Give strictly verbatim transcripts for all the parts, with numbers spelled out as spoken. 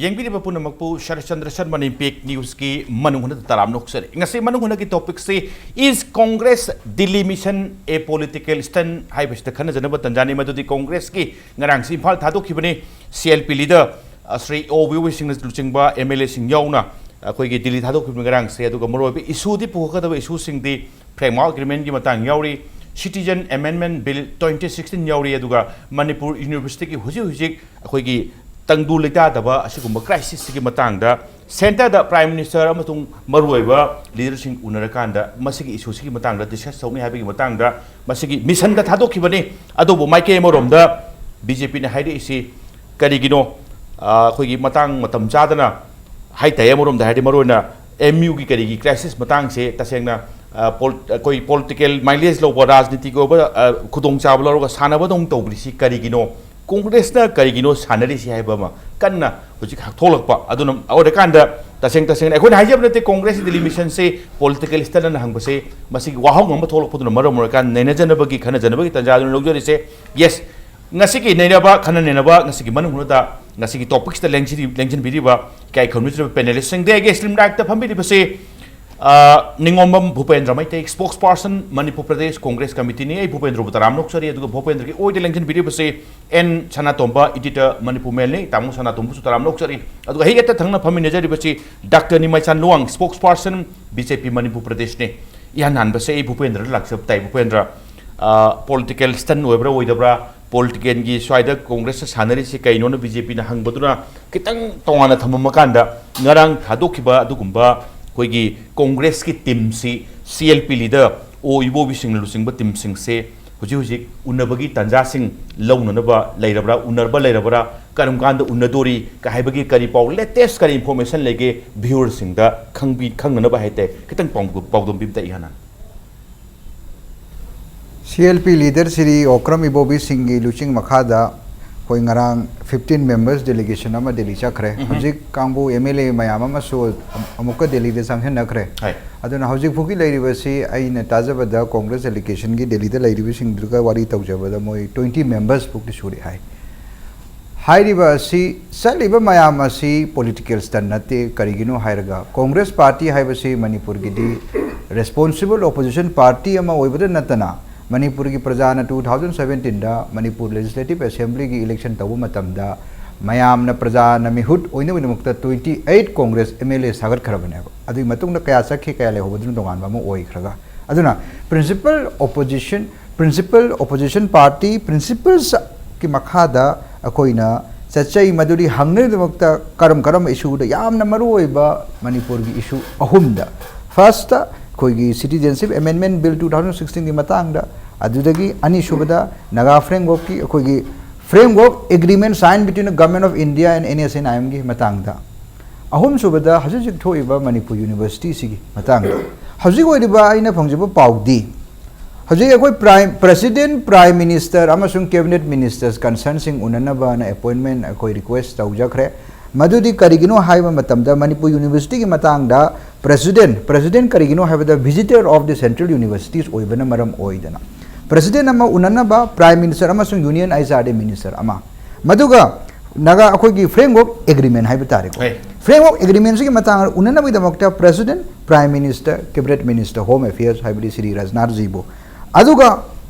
ꯌꯦꯡꯕꯤꯔꯤꯕ ꯄꯨꯝꯅꯃꯛꯄꯨ ꯁꯔꯠꯆꯟꯗ꯭ꯔ ꯁꯔꯃꯅ ꯏꯝꯄꯦꯛ ꯅ꯭ꯌꯨꯁꯀꯤ ꯃꯅꯨꯡ ꯍꯨꯠꯅ ꯇꯔꯥꯝꯅ ꯑꯣꯛꯆꯔꯤ꯫ ꯉꯁꯤ ꯃꯅꯨꯡ ꯍꯨꯠꯅꯒꯤ ꯇꯣꯄꯤꯛꯁꯤ, "Is Congress Delhi Mission a Political Stunt?" ꯍꯥꯏꯕꯁꯤꯗ ꯈꯟꯅꯖꯅꯕ ꯇꯥꯟꯖꯥꯅꯤ꯫ ꯃꯗꯨꯗꯤ ꯀꯣꯡꯒ꯭ꯔꯦꯁꯀꯤ ꯉꯔꯥꯡꯁꯤ ꯏꯝꯐꯥꯜ ꯊꯥꯗꯣꯛꯈꯤꯕꯅꯤ, ꯁꯤ ꯑꯦꯜ ꯄꯤ ꯂꯤꯗꯔ, ꯑ, ꯁ꯭ꯔꯤ ꯑꯣ ꯕꯤ ꯁꯤꯡꯅ ꯂꯨꯆꯤꯡꯕ ꯑꯦꯝ ꯑꯦꯜ ꯑꯦꯁꯤꯡ ꯌꯥꯎꯅ ꯑꯩꯈꯣꯏꯒꯤ ꯗꯤꯜꯂꯤ ꯊꯥꯗꯣꯛꯈꯤꯕꯅꯤ ꯉꯔꯥꯡꯁꯦ꯫ ꯑꯗꯨꯒ ꯃꯔꯨꯑꯣꯏꯕ ꯏꯁꯨꯗꯤ ꯄꯨꯊꯣꯛꯀꯗꯕ ꯏꯁꯨꯁꯤꯡꯗꯤ ꯐ꯭ꯔꯦꯝꯋꯥꯔꯛ ꯑꯦꯒ꯭ꯔꯤꯃꯦꯟꯒꯤ ꯃꯇꯥꯡ ꯌꯥꯎꯔꯤ, ꯁꯤꯇꯤꯖꯟ ꯑꯦꯃꯦꯟꯃꯦꯟ ꯕꯤꯜ ꯇ꯭ꯋꯦꯟꯇꯤ ꯁꯤꯛꯁꯇꯤꯟ ꯌꯥꯎꯔꯤ, ꯑꯗꯨꯒ ꯃꯅꯤꯄꯨꯔ ꯌꯨꯅꯤꯚꯔꯁꯤꯇꯤꯒꯤ ꯍꯧꯖꯤꯛ ꯍꯧꯖꯤꯛ ꯑꯩꯈꯣꯏꯒꯤ ꯇꯪꯗꯨ ꯂꯩꯇꯥꯗꯕ ꯑꯁꯤꯒꯨꯝꯕ ꯀ꯭ꯔꯥꯏꯁꯤꯁꯁꯤꯒꯤ ꯃꯇꯥꯡꯗ ꯁꯦꯟꯇꯔꯗ ꯄ꯭ꯔꯥꯏꯝ ꯃꯤꯅꯤꯁꯇꯔ ꯑꯃꯁꯨꯡ ꯃꯔꯨꯑꯣꯏꯕ ꯂꯤꯗꯔꯁꯤꯡ ꯎꯅꯔꯀꯥꯟꯗ ꯃꯁꯤꯒꯤ ꯏꯁꯨꯁꯤꯒꯤ ꯃꯇꯥꯡꯗ ꯗꯤꯁꯀꯁ ꯇꯧꯅꯤ ꯍꯥꯏꯕꯒꯤ ꯃꯇꯥꯡꯗ ꯃꯁꯤꯒꯤ ꯃꯤꯁꯟꯗ ꯊꯥꯗꯣꯛꯈꯤꯕꯅꯤ꯫ ꯑꯗꯨꯕꯨ ꯃꯥꯏꯀꯩ ꯑꯃꯔꯣꯝꯗ ꯕꯤ ꯖꯦ ꯄꯤꯅ ꯍꯥꯏꯔꯛꯏꯁꯤ ꯀꯔꯤꯒꯤꯅꯣ? ꯑ, ꯑꯩꯈꯣꯏꯒꯤ ꯃꯇꯥꯡ ꯃꯇꯝ ꯆꯥꯗꯅ ꯍꯥꯏꯇꯥꯏ, ꯑꯃꯔꯣꯝꯗ ꯍꯥꯏꯔꯗꯤ ꯃꯔꯨꯑꯣꯏꯅ ꯑꯦꯝ ꯌꯨꯒꯤ ꯀꯔꯤꯒꯤ ꯀ꯭ꯔꯥꯏꯁꯤꯁ ꯃꯇꯥꯡꯁꯦ ꯇꯁꯦꯡꯅ, ꯑ, ꯄꯣꯜ-, ꯑꯩꯈꯣꯏ ꯄꯣꯂꯤꯇꯤꯀꯦꯜ ꯃꯥꯏꯂꯦꯖ ꯂꯧꯕ, ꯔꯥꯖꯅꯤꯇꯤꯒꯤ ꯑꯣꯏꯕ, ꯑ, ꯈꯨꯗꯣꯡꯆꯥꯕ ꯂꯧꯔꯒ ꯁꯥꯟꯅꯕꯗꯧꯅ ꯇꯧꯕꯤꯔꯤꯁꯤ ꯀꯔꯤꯒꯤꯅꯣ? ꯀꯣꯡꯒ꯭ꯔꯦꯁꯅ ꯀꯔꯤꯒꯤꯅꯣ ꯁꯥꯟꯅꯔꯤꯁꯤ ꯍꯥꯏꯕ ꯑꯃ ꯀꯟꯅ ꯍꯧꯖꯤꯛ ꯊꯣꯛꯂꯛꯄ꯫ ꯑꯗꯨꯅ ꯑꯣꯏꯔꯀꯥꯟꯗ ꯇꯁꯦꯡ ꯇꯁꯦꯡꯅ ꯑꯩꯈꯣꯏꯅ ꯍꯥꯏꯖꯕ ꯅꯠꯇꯦ, ꯀꯣꯡꯒ꯭ꯔꯦꯁ ꯗꯤꯂꯤꯃꯤꯁꯟꯁꯦ ꯄꯣꯂꯤꯇꯤꯀꯦꯜ ꯁ꯭ꯇꯟꯠ ꯑꯅ ꯍꯪꯕꯁꯦ ꯃꯁꯤꯒꯤ ꯋꯥꯍꯪ ꯑꯃ ꯊꯣꯛꯂꯛꯄꯗꯨꯅ ꯃꯔꯝ ꯑꯣꯏꯔꯀꯥꯟꯗ ꯅꯩꯅꯖꯅꯕꯒꯤ, ꯈꯟꯅꯖꯅꯕꯒꯤ ꯇꯥꯟꯖꯥ ꯑꯗꯨꯅ ꯂꯧꯖꯔꯤꯁꯦ꯫ ꯌꯦꯁ, ꯉꯁꯤꯒꯤ ꯅꯩꯅꯕ, ꯈꯟꯅ ꯅꯩꯅꯕ, ꯉꯁꯤꯒꯤ ꯃꯅꯨꯡ ꯍꯨꯠꯅꯗ ꯉꯁꯤꯒꯤ ꯇꯣꯄꯤꯛꯁꯤꯗ ꯂꯦꯡꯁꯤꯟ-, ꯂꯦꯡꯁꯤꯟꯕꯤꯔꯤꯕ ꯏꯀꯥꯏ ꯈꯨꯝꯅꯖꯔꯕ ꯄꯦꯅꯦꯂꯤꯁꯁꯤꯡꯗ ꯑꯩꯒꯤ ꯁ꯭ꯂꯤꯝ ꯂꯥꯏꯠꯇ ꯐꯝꯕꯤꯔꯤꯕꯁꯤ, ꯑ, Ningombam Bhupendra Meitei, spokesperson, Manipur Pradesh Congress ꯀꯃꯤꯇꯤꯅꯤ꯫ ꯑꯩ ꯚꯨꯄꯦꯟꯗ꯭ꯔꯕꯨ ꯇꯔꯥꯝꯅ ꯑꯣꯛꯆꯔꯤ꯫ ꯑꯗꯨꯒ ꯚꯨꯄꯦꯟꯗ꯭ꯔꯒꯤ ꯑꯣꯏꯗ ꯂꯦꯡꯁꯤꯟꯕꯤꯔꯤꯕꯁꯤ N Sanatomba, editor, Manipur mail. ꯇꯥꯃꯣ ꯁꯅꯥꯇꯣꯝꯕꯁꯨ ꯇꯔꯥꯝꯅ ꯑꯣꯛꯆꯔꯤ꯫ ꯑꯗꯨꯒ ꯑꯩꯒ ꯊꯪꯅ ꯐꯝꯃꯤꯟꯅꯖꯔꯤꯕꯁꯤ doctor Nimaichand Luwang, spokesperson, B J P Manipur ꯄ꯭ꯔꯗꯦꯁꯅꯤ꯫ ꯏꯍꯥꯟ ꯍꯥꯟꯕꯁꯦ ꯑꯩ ꯚꯨꯄꯦꯟꯗ꯭ꯔꯗ ꯂꯥꯛꯆꯕ ꯇꯥꯏ꯫ ꯚꯨꯄꯦꯟꯗ꯭ꯔ, ꯑ, ꯄꯣꯂꯤꯇꯤꯀꯦꯜ ꯁ꯭ꯇꯟꯠ ꯑꯣꯏꯕ꯭ꯔꯥ ꯑꯣꯏꯗꯕ꯭ꯔꯥ, ꯄꯣꯂꯤꯇꯤꯀꯦꯜꯒꯤ ꯁ꯭ꯋꯥꯏꯗ ꯀꯣꯡꯒ꯭ꯔꯦꯁꯇ ꯁꯥꯟꯅꯔꯤꯁꯤ ꯀꯩꯅꯣꯅ ꯕꯤ ꯖꯦ ꯄꯤꯅ ꯍꯪꯕꯗꯨꯅ ꯈꯤꯇꯪ ꯇꯣꯉꯥꯟꯅ ꯊꯝꯃꯝꯃꯀꯥꯟꯗ, ꯉꯔꯥꯡ ꯊꯥꯗꯣꯛꯈꯤꯕ ꯑꯗꯨꯒꯨꯝꯕ ꯑꯩꯈꯣꯏꯒꯤ ꯀꯣꯡꯒ꯭ꯔꯦꯁꯀꯤ ꯇꯤꯝꯁꯤ, ꯁꯤ ꯑꯦꯜ ꯄꯤ ꯂꯤꯗꯔ ꯑꯣ ꯏꯕꯣꯕꯤꯁꯤꯡꯅ ꯂꯨꯆꯤꯡꯕ ꯇꯤꯝꯁꯤꯡꯁꯦ ꯍꯧꯖꯤꯛ ꯍꯧꯖꯤꯛ ꯎꯅꯕꯒꯤ ꯇꯥꯟꯖꯥꯁꯤꯡ ꯂꯧꯅꯅꯕ ꯂꯩꯔꯕ꯭ꯔꯥ, ꯎꯅꯕ ꯂꯩꯔꯕ꯭ꯔꯥ, ꯀꯔꯝ ꯀꯥꯟꯗ ꯎꯅꯗꯣꯔꯤ ꯀ ꯍꯥꯏꯕꯒꯤ ꯀꯔꯤ ꯄꯥꯎ, ꯂꯦꯇꯦꯁ ꯀꯔꯤ ꯏꯟꯐꯣꯔꯃꯦꯁꯟ ꯂꯩꯒꯦ, ꯚ꯭ꯌꯨꯋꯔꯁꯤꯡꯗ ꯈꯪꯕꯤ-, ꯈꯪꯅꯅꯕ ꯍꯥꯏ ꯇꯥꯏ, ꯈꯤꯇꯪ ꯄꯥꯎꯗꯝ-, ꯄꯥꯎꯗꯝꯕꯤꯕꯗ ꯏꯍꯥꯟ ꯍꯥꯟꯅ꯫ C L P leader Shri Okram Ibobi ꯁꯤꯡꯒꯤ ꯂꯨꯆꯤꯡ ꯃꯈꯥꯗ ꯑꯩꯈꯣꯏ ꯉꯔꯥꯡ ꯐꯤꯐꯇꯤꯟ ꯃꯦꯝꯕꯔꯁ ꯗꯦꯂꯤꯒꯦꯁꯟ ꯑꯃ ꯗꯦꯜꯂꯤ ꯆꯠꯈ꯭ꯔꯦ꯫ ꯎꯝ꯫ ꯍꯧꯖꯤꯛ ꯀꯥꯡꯕꯨ ꯑꯦꯝ ꯑꯦꯜ ꯑꯦ ꯃꯌꯥꯝ ꯑꯃꯁꯨ ꯑꯃꯨꯛꯀ ꯗꯦꯜꯂꯤꯗ ꯆꯪꯁꯤꯟꯅꯈ꯭ꯔꯦ꯫ ꯍꯣꯏ꯫ ꯑꯗꯨꯅ ꯍꯧꯖꯤꯛ ꯐꯥꯎꯒꯤ ꯂꯩꯔꯤꯕꯁꯤ ꯑꯩꯅ ꯇꯥꯖꯕꯗ ꯀꯣꯡꯒ꯭ꯔꯦꯁ ꯗꯦꯂꯤꯒꯦꯁꯟꯒꯤ ꯗꯦꯜꯂꯤꯗ ꯂꯩꯔꯤꯕꯁꯤꯡꯗꯨꯒ ꯋꯥꯔꯤ ꯇꯧꯖꯕꯗ ꯃꯣꯏ ꯇ꯭ꯋꯦꯟꯇꯤ ꯃꯦꯝꯕꯔꯁ ꯐꯥꯎꯗꯤ ꯁꯨꯔꯦ ꯍꯥꯏ꯫ ꯍꯥꯏꯔꯤꯕ ꯑꯁꯤ, ꯆꯠꯂꯤꯕ ꯃꯌꯥꯝ ꯑꯁꯤ political stunt ꯅꯠꯇꯦ꯫ ꯀꯔꯤꯒꯤꯅꯣ ꯍꯥꯏꯔꯒ, ꯀꯣꯡꯒ꯭ꯔꯦꯁ ꯄꯥꯔꯇꯤ ꯍꯥꯏꯕꯁꯤ ꯃꯅꯤꯄꯨꯔꯒꯤꯗꯤ responsible opposition party ꯑꯃ ꯑꯣꯏꯕꯗ ꯅꯠꯇꯅ, ꯃꯅꯤꯄꯨꯔꯒꯤ ꯄ꯭ꯔꯖꯥꯅ two thousand seventeen ꯗ ꯃꯅꯤꯄꯨꯔ Legislative Assembly ꯒꯤ election ꯇꯧꯕ ꯃꯇꯝꯗ, ꯃꯌꯥꯝꯅ, ꯄ꯭ꯔꯖꯥꯅ ꯃꯤꯍꯨꯠ ꯑꯣꯏꯅꯕꯒꯤꯗꯃꯛꯇ twenty eight Congress M L A ꯁꯥꯒꯠꯈ꯭ꯔꯕꯅꯦꯕ꯫ ꯑꯗꯨꯒꯤ ꯃꯇꯨꯡꯗ ꯀꯌꯥ ꯆꯠꯈꯤ, ꯀꯌꯥ ꯂꯩꯍꯧꯕꯗꯨꯅ ꯇꯣꯉꯥꯟꯕ ꯑꯃ ꯑꯣꯏꯈ꯭ꯔꯒ꯫ ꯑꯗꯨꯅ principal opposition, principal opposition party principles ꯀꯤ ꯃꯈꯥꯗ ꯑꯩꯈꯣꯏꯅ ꯆꯠꯆꯩ꯫ ꯃꯗꯨꯗꯤ ꯍꯪꯅꯕꯒꯤꯗꯃꯛꯇ ꯀꯔꯝ ꯀꯔꯝꯕ issue ꯗ ꯌꯥꯝꯅ ꯃꯔꯨ ꯑꯣꯏꯕ ꯃꯅꯤꯄꯨꯔꯒꯤ issue ꯑꯍꯨꯝꯗ, first, ꯑꯩꯈꯣꯏꯒꯤ Citizenship Amendment Bill two thousand sixteen ꯒꯤ ꯃꯇꯥꯡꯗ, ꯑꯗꯨꯗꯒꯤ ꯑꯅꯤꯁꯨꯕꯗ Naga Framework ꯀꯤ, ꯑꯩꯈꯣꯏꯒꯤ Framework Agreement signed between the Government of India and N S N I M ꯒꯤ ꯃꯇꯥꯡꯗ, ꯑꯍꯨꯝꯁꯨꯕꯗ ꯍꯧꯖꯤꯛ ꯍꯧꯖꯤꯛ ꯊꯣꯛꯏꯕ ꯃꯅꯤꯄꯨꯔ University ꯁꯤꯒꯤ ꯃꯇꯥꯡꯗ꯫ ꯍꯧꯖꯤꯛ ꯑꯣꯏꯔꯤꯕ ꯑꯩꯅ ꯐꯪꯖꯕ ꯄꯥꯎꯗꯤ, ꯍꯧꯖꯤꯛ ꯑꯩꯈꯣꯏ Prime, President, Prime Minister ꯑꯃꯁꯨꯡ Cabinet Ministers concern ꯁꯤꯡ ꯎꯅꯅꯕꯅ appointment ꯑꯩꯈꯣꯏ request ꯇꯧꯖꯈ꯭ꯔꯦ꯫ ꯃꯗꯨꯗꯤ ꯀꯔꯤꯒꯤꯅꯣ ꯍꯥꯏꯕ ꯃꯇꯝꯗ, ꯃꯅꯤꯄꯨꯔ University ꯒꯤ ꯃꯇꯥꯡꯗ President, President ꯀꯔꯤꯒꯤꯅꯣ ꯍꯥꯏꯕꯗ, visitor of the Central Universities ꯑꯣꯏꯕꯅ ꯃꯔꯝ ꯑꯣꯏꯗꯅ, President ꯑꯃ ꯎꯅꯅꯕ Prime Minister ꯑꯃꯁꯨꯡ Union H R D Minister ꯑꯃ, ꯃꯗꯨꯒ ꯅꯥꯒꯥ, ꯑꯩꯈꯣꯏꯒꯤ Framework Agreement ꯍꯥꯏꯕ ꯇꯥꯔꯦꯀꯣ꯫ ꯍꯣꯏ꯫ Framework Agreement ꯁꯤꯒꯤ ꯃꯇꯥꯡꯗ ꯎꯅꯅꯕꯒꯤꯗꯃꯛꯇ President, Prime Minister, Cabinet Minister, Home Affairs ꯍꯥꯏꯕꯗꯤ ꯁ꯭ꯔꯤ ꯔꯥꯖꯅꯥꯊ ꯖꯤꯕꯨ, ꯑꯗꯨꯒ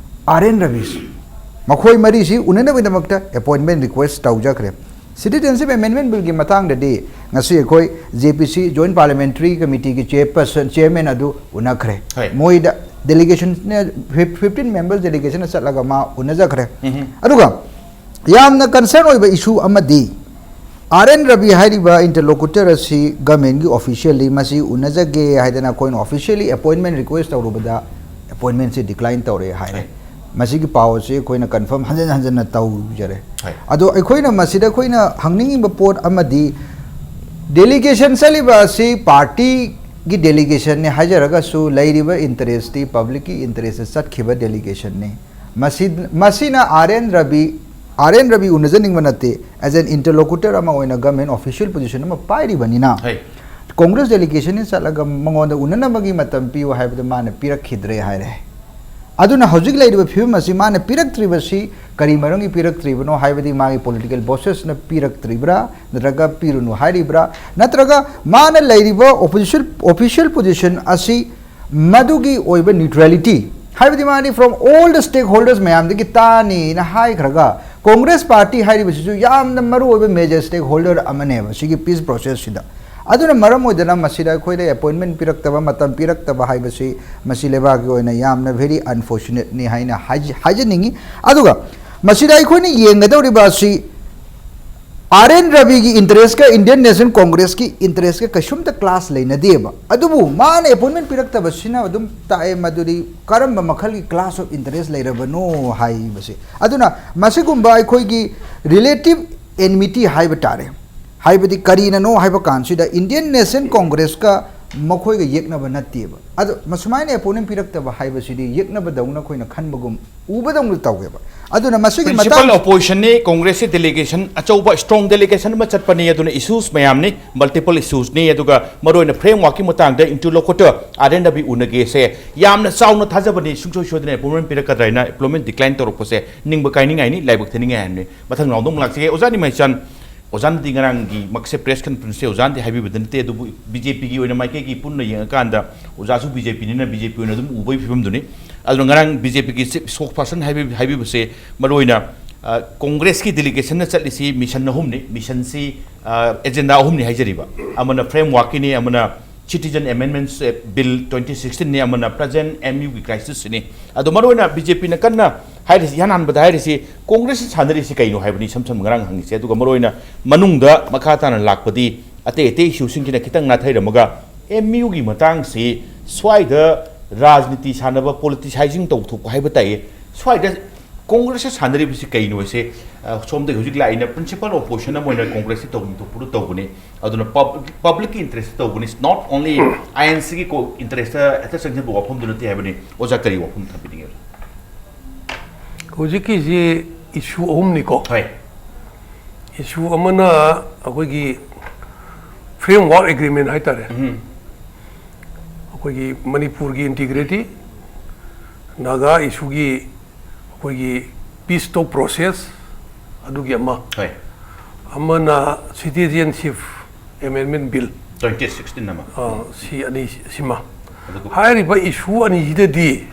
R N ꯔꯕꯤꯁ, ꯃꯈꯣꯏ ꯃꯔꯤꯁꯤ ꯎꯅꯅꯕꯒꯤꯗꯃꯛꯇ appointment request ꯇꯧꯖꯈ꯭ꯔꯦ꯫ Citizenship Amendment Bill ꯒꯤ ꯃꯇꯥꯡꯗꯗꯤ ꯉꯁꯤ ꯑꯩꯈꯣꯏ J P C, Joint Parliamentary Committee ꯒꯤ chairperson, chairman ꯑꯗꯨ ꯎꯅꯈ꯭ꯔꯦ꯫ ꯍꯣꯏ꯫ ꯃꯣꯏꯗ delegation ꯅ fif-, fifteen members delegation ꯅ ꯆꯠꯂꯒ ꯃꯥ ꯎꯅꯖꯈ꯭ꯔꯦ꯫ ꯎꯝꯍꯨꯝ꯫ ꯑꯗꯨꯒ ꯌꯥꯝꯅ concern ꯑꯣꯏꯕ issue ꯑꯃꯗꯤ, R N ꯔꯕꯤ ꯍꯥꯏꯔꯤꯕ interlocutor ꯑꯁꯤ government ꯒꯤ officially ꯃꯁꯤ ꯎꯅꯖꯒꯦ ꯍꯥꯏꯗꯅ ꯑꯩꯈꯣꯏꯅ officially appointment request ꯇꯧꯔꯨꯕꯗ, appointment ꯁꯤ decline ꯇꯧꯔꯦ ꯍꯥꯏꯔꯦ꯫ ꯍꯣꯏ꯫ ꯃꯁꯤꯒꯤ ꯄꯥꯎ ꯑꯁꯤ ꯑꯩꯈꯣꯏꯅ confirm ꯍꯟꯖꯤꯟ ꯍꯟꯖꯤꯟꯅ ꯇꯧꯖꯔꯦ꯫ ꯍꯣꯏ꯫ ꯑꯗꯣ ꯑꯩꯈꯣꯏꯅ ꯃꯁꯤꯗ ꯑꯩꯈꯣꯏꯅ ꯍꯪꯅꯤꯡꯉꯤꯕ ꯄꯣꯠ ꯑꯃꯗꯤ, delegation ꯆꯠꯂꯤꯕ ꯑꯁꯤ party ꯒꯤ delegation ꯅꯤ ꯍꯥꯏꯖꯔꯒꯁꯨ, ꯂꯩꯔꯤꯕ interest ꯇꯤ public ꯀꯤ interest ꯆꯠꯈꯤꯕ delegation ꯅꯤ꯫ ꯃꯁꯤ, ꯃꯁꯤꯅ R N Ravi, R N Ravi ꯎꯅꯖꯅꯤꯡꯕ ꯅꯠꯇꯦ, as an interlocutor ꯑꯃ ꯑꯣꯏꯅ government official position ꯑꯃ ꯄꯥꯏꯔꯤꯕꯅꯤꯅ, ꯍꯣꯏ꯫ Congress delegation ꯅ ꯆꯠꯂꯒ ꯃꯉꯣꯟꯗ ꯎꯅꯅꯕꯒꯤ ꯃꯇꯝ ꯄꯤꯌꯨ ꯍꯥꯏꯕꯗꯨ ꯃꯥꯅ ꯄꯤꯔꯛꯈꯤꯗ꯭ꯔꯦ ꯍꯥꯏꯔꯦ꯫ ꯑꯗꯨꯅ ꯍꯧꯖꯤꯛ ꯂꯩꯔꯤꯕ ꯐꯤꯕꯝ ꯑꯁꯤ ꯃꯥꯅ ꯄꯤꯔꯛꯇ꯭ꯔꯤꯕꯁꯤ ꯀꯔꯤ ꯃꯔꯝꯒꯤ ꯄꯤꯔꯛꯇ꯭ꯔꯤꯕꯅꯣ ꯍꯥꯏꯕꯗꯤ ꯃꯥꯒꯤ political bossesꯅ ꯄꯤꯔꯛꯇ꯭ꯔꯤꯕ꯭ꯔꯥ, ꯅꯠꯇ꯭ꯔꯒ ꯄꯤꯔꯨꯅꯨ ꯍꯥꯏꯔꯤꯕ꯭ꯔꯥ, ꯅꯠꯇ꯭ꯔꯒ ꯃꯥꯅ ꯂꯩꯔꯤꯕ official, official position ꯑꯁꯤ ꯃꯗꯨꯒꯤ ꯑꯣꯏꯕ neutrality, ꯍꯥꯏꯕꯗꯤ ꯃꯥꯗꯤ from all the stakeholders ꯃꯌꯥꯝꯗꯒꯤ ꯇꯥꯅꯤꯅ ꯍꯥꯏꯈ꯭ꯔꯒ, Congress party ꯍꯥꯏꯔꯤꯕꯁꯤꯁꯨ ꯌꯥꯝꯅ ꯃꯔꯨꯑꯣꯏꯕ major stakeholder ꯑꯃꯅꯦꯕ ꯁꯤꯒꯤ peace processꯁꯤꯗ꯫ ꯑꯗꯨꯅ ꯃꯔꯝ ꯑꯣꯏꯗꯅ ꯃꯁꯤꯗ ꯑꯩꯈꯣꯏꯗ appointment ꯄꯤꯔꯛꯇꯕ, ꯃꯇꯝ ꯄꯤꯔꯛꯇꯕ ꯍꯥꯏꯕꯁꯤ ꯃꯁꯤ ꯂꯩꯕꯥꯛꯀꯤ ꯑꯣꯏꯅ ꯌꯥꯝꯅ very unfortunateꯅꯤ ꯍꯥꯏꯅ ꯍꯥꯏꯖ-, ꯍꯥꯏꯖꯅꯤꯡꯉꯤ꯫ ꯑꯗꯨꯒ ꯃꯁꯤꯗ ꯑꯩꯈꯣꯏꯅ ꯌꯦꯡꯒꯗꯧꯔꯤꯕ ꯑꯁꯤ ꯑꯥꯔ ꯑꯦꯟ ꯔꯕꯤꯒꯤ interestꯀ Indian National Congressꯀꯤ interestꯀ ꯀꯩꯁꯨꯝꯇ clash ꯂꯩꯅꯗꯦꯕ꯫ ꯑꯗꯨꯕꯨ ꯃꯥꯅ appointment ꯄꯤꯔꯛꯇꯕꯁꯤꯅ ꯑꯗꯨꯝ ꯇꯥꯛꯑꯦ ꯃꯗꯨꯗꯤ ꯀꯔꯝꯕ ꯃꯈꯜꯒꯤ clash of interest ꯂꯩꯔꯕꯅꯣ ꯍꯥꯏꯕꯁꯦ꯫ ꯑꯗꯨꯅ ꯃꯁꯤꯒꯨꯝꯕ ꯑꯩꯈꯣꯏꯒꯤ relative enmity ꯍꯥꯏꯕ ꯇꯥꯔꯦ, ꯍꯥꯏꯕꯗꯤ ꯀꯔꯤꯅꯅꯣ ꯍꯥꯏꯕ ꯀꯥꯟꯁꯤꯗ Indian National Congressꯀ ꯃꯈꯣꯏꯒ ꯌꯦꯛꯅꯕ ꯅꯠꯇꯦꯕ꯫ ꯑꯗꯣ ꯃꯁꯨꯃꯥꯏꯅ appointment ꯄꯤꯔꯛꯇꯕ ꯍꯥꯏꯕꯁꯤꯗꯤ ꯌꯦꯛꯅꯕꯗꯧꯅ ꯑꯩꯈꯣꯏꯅ ꯈꯟꯕꯒꯨꯝ ꯎꯕꯗꯧꯅ ꯇꯧꯋꯦꯕ꯫ ꯑꯗꯨꯅ ꯃꯁꯤꯒꯤ principal ꯃꯇꯥꯡ oppositionꯅꯤ, Congressꯀꯤ delegation ꯑꯆꯧꯕ strong delegation ꯑꯃ ꯆꯠꯄꯅꯤ, ꯑꯗꯨꯅ issues ꯃꯌꯥꯝꯅꯤ, multiple issuesꯅꯤ, ꯑꯗꯨꯒ ꯃꯔꯨꯑꯣꯏꯅ frameworkꯀꯤ ꯃꯇꯥꯡꯗ interlocutor ꯑꯥꯔ ꯑꯦꯟ ꯔꯕꯤ ꯎꯅꯒꯦꯁꯦ ꯌꯥꯝꯅ ꯆꯥꯎꯅ ꯊꯥꯖꯕꯅꯤ꯫ ꯁꯨꯡꯁꯣꯏ ꯁꯣꯏꯗꯅ appointment ꯄꯤꯔꯛꯀꯗ꯭ꯔꯥ ꯍꯥꯏꯅ, appointment decline ꯇꯧꯔꯛꯄꯁꯦ ꯅꯤꯡꯕ ꯀꯥꯏꯅꯤꯡꯉꯥꯏꯅꯤ, ꯂꯥꯏꯕꯛ ꯊꯤꯅꯤꯡꯉꯥꯏ ꯍꯥꯏꯕꯅꯤ꯫ ꯃꯊꯪ roundꯗ ꯑꯃꯨꯛ ꯂꯥꯛꯆꯒꯦ꯫ ꯑꯣꯖꯥ ꯅꯤꯃꯥꯏꯆꯥꯟ, ꯑꯣꯖꯥꯅꯗꯤ ꯉꯔꯥꯡꯒꯤ ꯃꯛꯁꯦ press conferenceꯁꯦ ꯑꯣꯖꯥꯅꯗꯤ ꯍꯥꯏꯕꯤꯕꯗ ꯅꯠꯇꯦ, ꯑꯗꯨꯕꯨ ꯕꯤ ꯖꯦ ꯄꯤꯒꯤ ꯑꯣꯏꯅ ꯃꯥꯏꯀꯩꯒꯤ ꯄꯨꯟꯅ ꯌꯦꯡꯉꯀꯥꯟꯗ ꯑꯣꯖꯥꯁꯨ ꯕꯤ ꯖꯦ ꯄꯤꯅꯤꯅ ꯕꯤ ꯖꯦ ꯄꯤ ꯑꯣꯏꯅ ꯑꯗꯨꯝ ꯎꯕꯒꯤ ꯐꯤꯕꯝꯗꯨꯅꯤ꯫ ꯑꯗꯨꯅ ꯉꯔꯥꯡ ꯕꯤ ꯖꯦ ꯄꯤꯒꯤ chief spokesperson ꯍꯥꯏꯕꯤ-, ꯍꯥꯏꯕꯤꯕꯁꯦ ꯃꯔꯨꯑꯣꯏꯅ, ꯑ, Congressꯀꯤ delegationꯅ ꯆꯠꯂꯤꯁꯤ mission ꯑꯍꯨꯝꯅꯤ, missionꯁꯤ, ꯑ, agenda ꯑꯍꯨꯝꯅꯤ ꯍꯥꯏꯖꯔꯤꯕ꯫ ꯑꯃꯅ frameworkꯀꯤꯅꯤ, ꯑꯃꯅ Citizen Amendments, ꯑꯦ, Bill twenty sixteenꯅꯤ, ꯑꯃꯅ present M U ꯒꯤ crisisꯁꯤꯅꯤ꯫ ꯑꯗꯣ ꯃꯔꯨꯑꯣꯏꯅ ꯕꯤ ꯖꯦ ꯄꯤꯅ ꯀꯟꯅ ꯍꯥꯏꯔꯤꯁꯤ, ꯏꯍꯥꯟ ꯍꯥꯟꯕꯗ ꯍꯥꯏꯔꯤꯁꯤ, Congressꯅ ꯁꯥꯟꯅꯔꯤꯁꯤ ꯀꯩꯅꯣ ꯍꯥꯏꯕꯅꯤ, ꯏꯁꯝ ꯁꯝꯅ ꯉꯔꯥꯡ ꯍꯪꯉꯤꯁꯦ꯫ ꯑꯗꯨꯒ ꯃꯔꯨꯑꯣꯏꯅ ꯃꯅꯨꯡꯗ ꯃꯈꯥ ꯇꯥꯅ ꯂꯥꯛꯄꯗꯤ ꯑꯇꯩ ꯑꯇꯩ issueꯁꯤꯡꯁꯤꯅ ꯈꯤꯇꯪ ꯅꯥꯊꯩꯔꯝꯃꯒ, M U ꯒꯤ ꯃꯇꯥꯡꯁꯤ ꯁ꯭ꯋꯥꯏꯗ ꯔꯥꯖꯅꯤꯇꯤ ꯁꯥꯟꯅꯕ, politicizing ꯇꯧꯊꯣꯛꯄ ꯍꯥꯏꯕ ꯇꯥꯏꯌꯦ꯫ ꯁ꯭ꯋꯥꯏꯗ Congressꯅ ꯁꯥꯟꯅꯔꯤꯕꯁꯤ ꯀꯩꯅꯣꯁꯦ, ꯑ, ꯁꯣꯝꯗꯒꯤ ꯍꯧꯖꯤꯛ ꯂꯥꯛꯏꯅ principal opposition ꯑꯃ ꯑꯣꯏꯅ Congressꯁꯤ ꯇꯧꯐꯝ ꯊꯣꯛꯄꯗꯨ ꯇꯧꯕꯅꯤ꯫ ꯑꯗꯨꯅ pub-, publicꯀꯤ interestꯇ ꯇꯧꯕꯅꯤ, not only I N Cꯒꯤ ꯀꯣ-, interestꯇ ꯍꯦꯛꯇ ꯆꯪꯁꯤꯟꯕ ꯋꯥꯐꯝꯗꯨ ꯅꯠꯇꯦ ꯍꯥꯏꯕꯅꯤ꯫ ꯑꯣꯖꯥ, ꯀꯔꯤ ꯋꯥꯐꯝ ꯊꯝꯕꯤꯅꯤꯡꯉꯤ? ꯍꯧꯖꯤꯛꯀꯤꯁꯤ issue ꯑꯍꯨꯝꯅꯤꯀꯣ꯫ ꯍꯣꯏ꯫ Issue ꯑꯃꯅ ꯑꯩꯈꯣꯏꯒꯤ framework agreement ꯍꯥꯏꯇꯥꯔꯦ꯫ ꯎꯝ꯫ ꯑꯩꯈꯣꯏꯒꯤ ꯃꯅꯤꯄꯨꯔꯒꯤ integrity, ꯅꯥꯒꯥ ꯏꯁꯨꯒꯤ ꯑꯩꯈꯣꯏꯒꯤ peace talk process ꯑꯗꯨꯒꯤ ꯑꯃ, ꯍꯣꯏ ꯑꯃꯅ Citizenship Amendment Bill twenty sixteen ꯑꯃ ꯑ, ꯁꯤ ꯑꯅꯤ ꯁꯤꯃ꯫ ꯑꯗꯨꯒ ꯍꯥꯏꯔꯤꯕ issue ꯑꯅꯤꯁꯤꯗꯗꯤ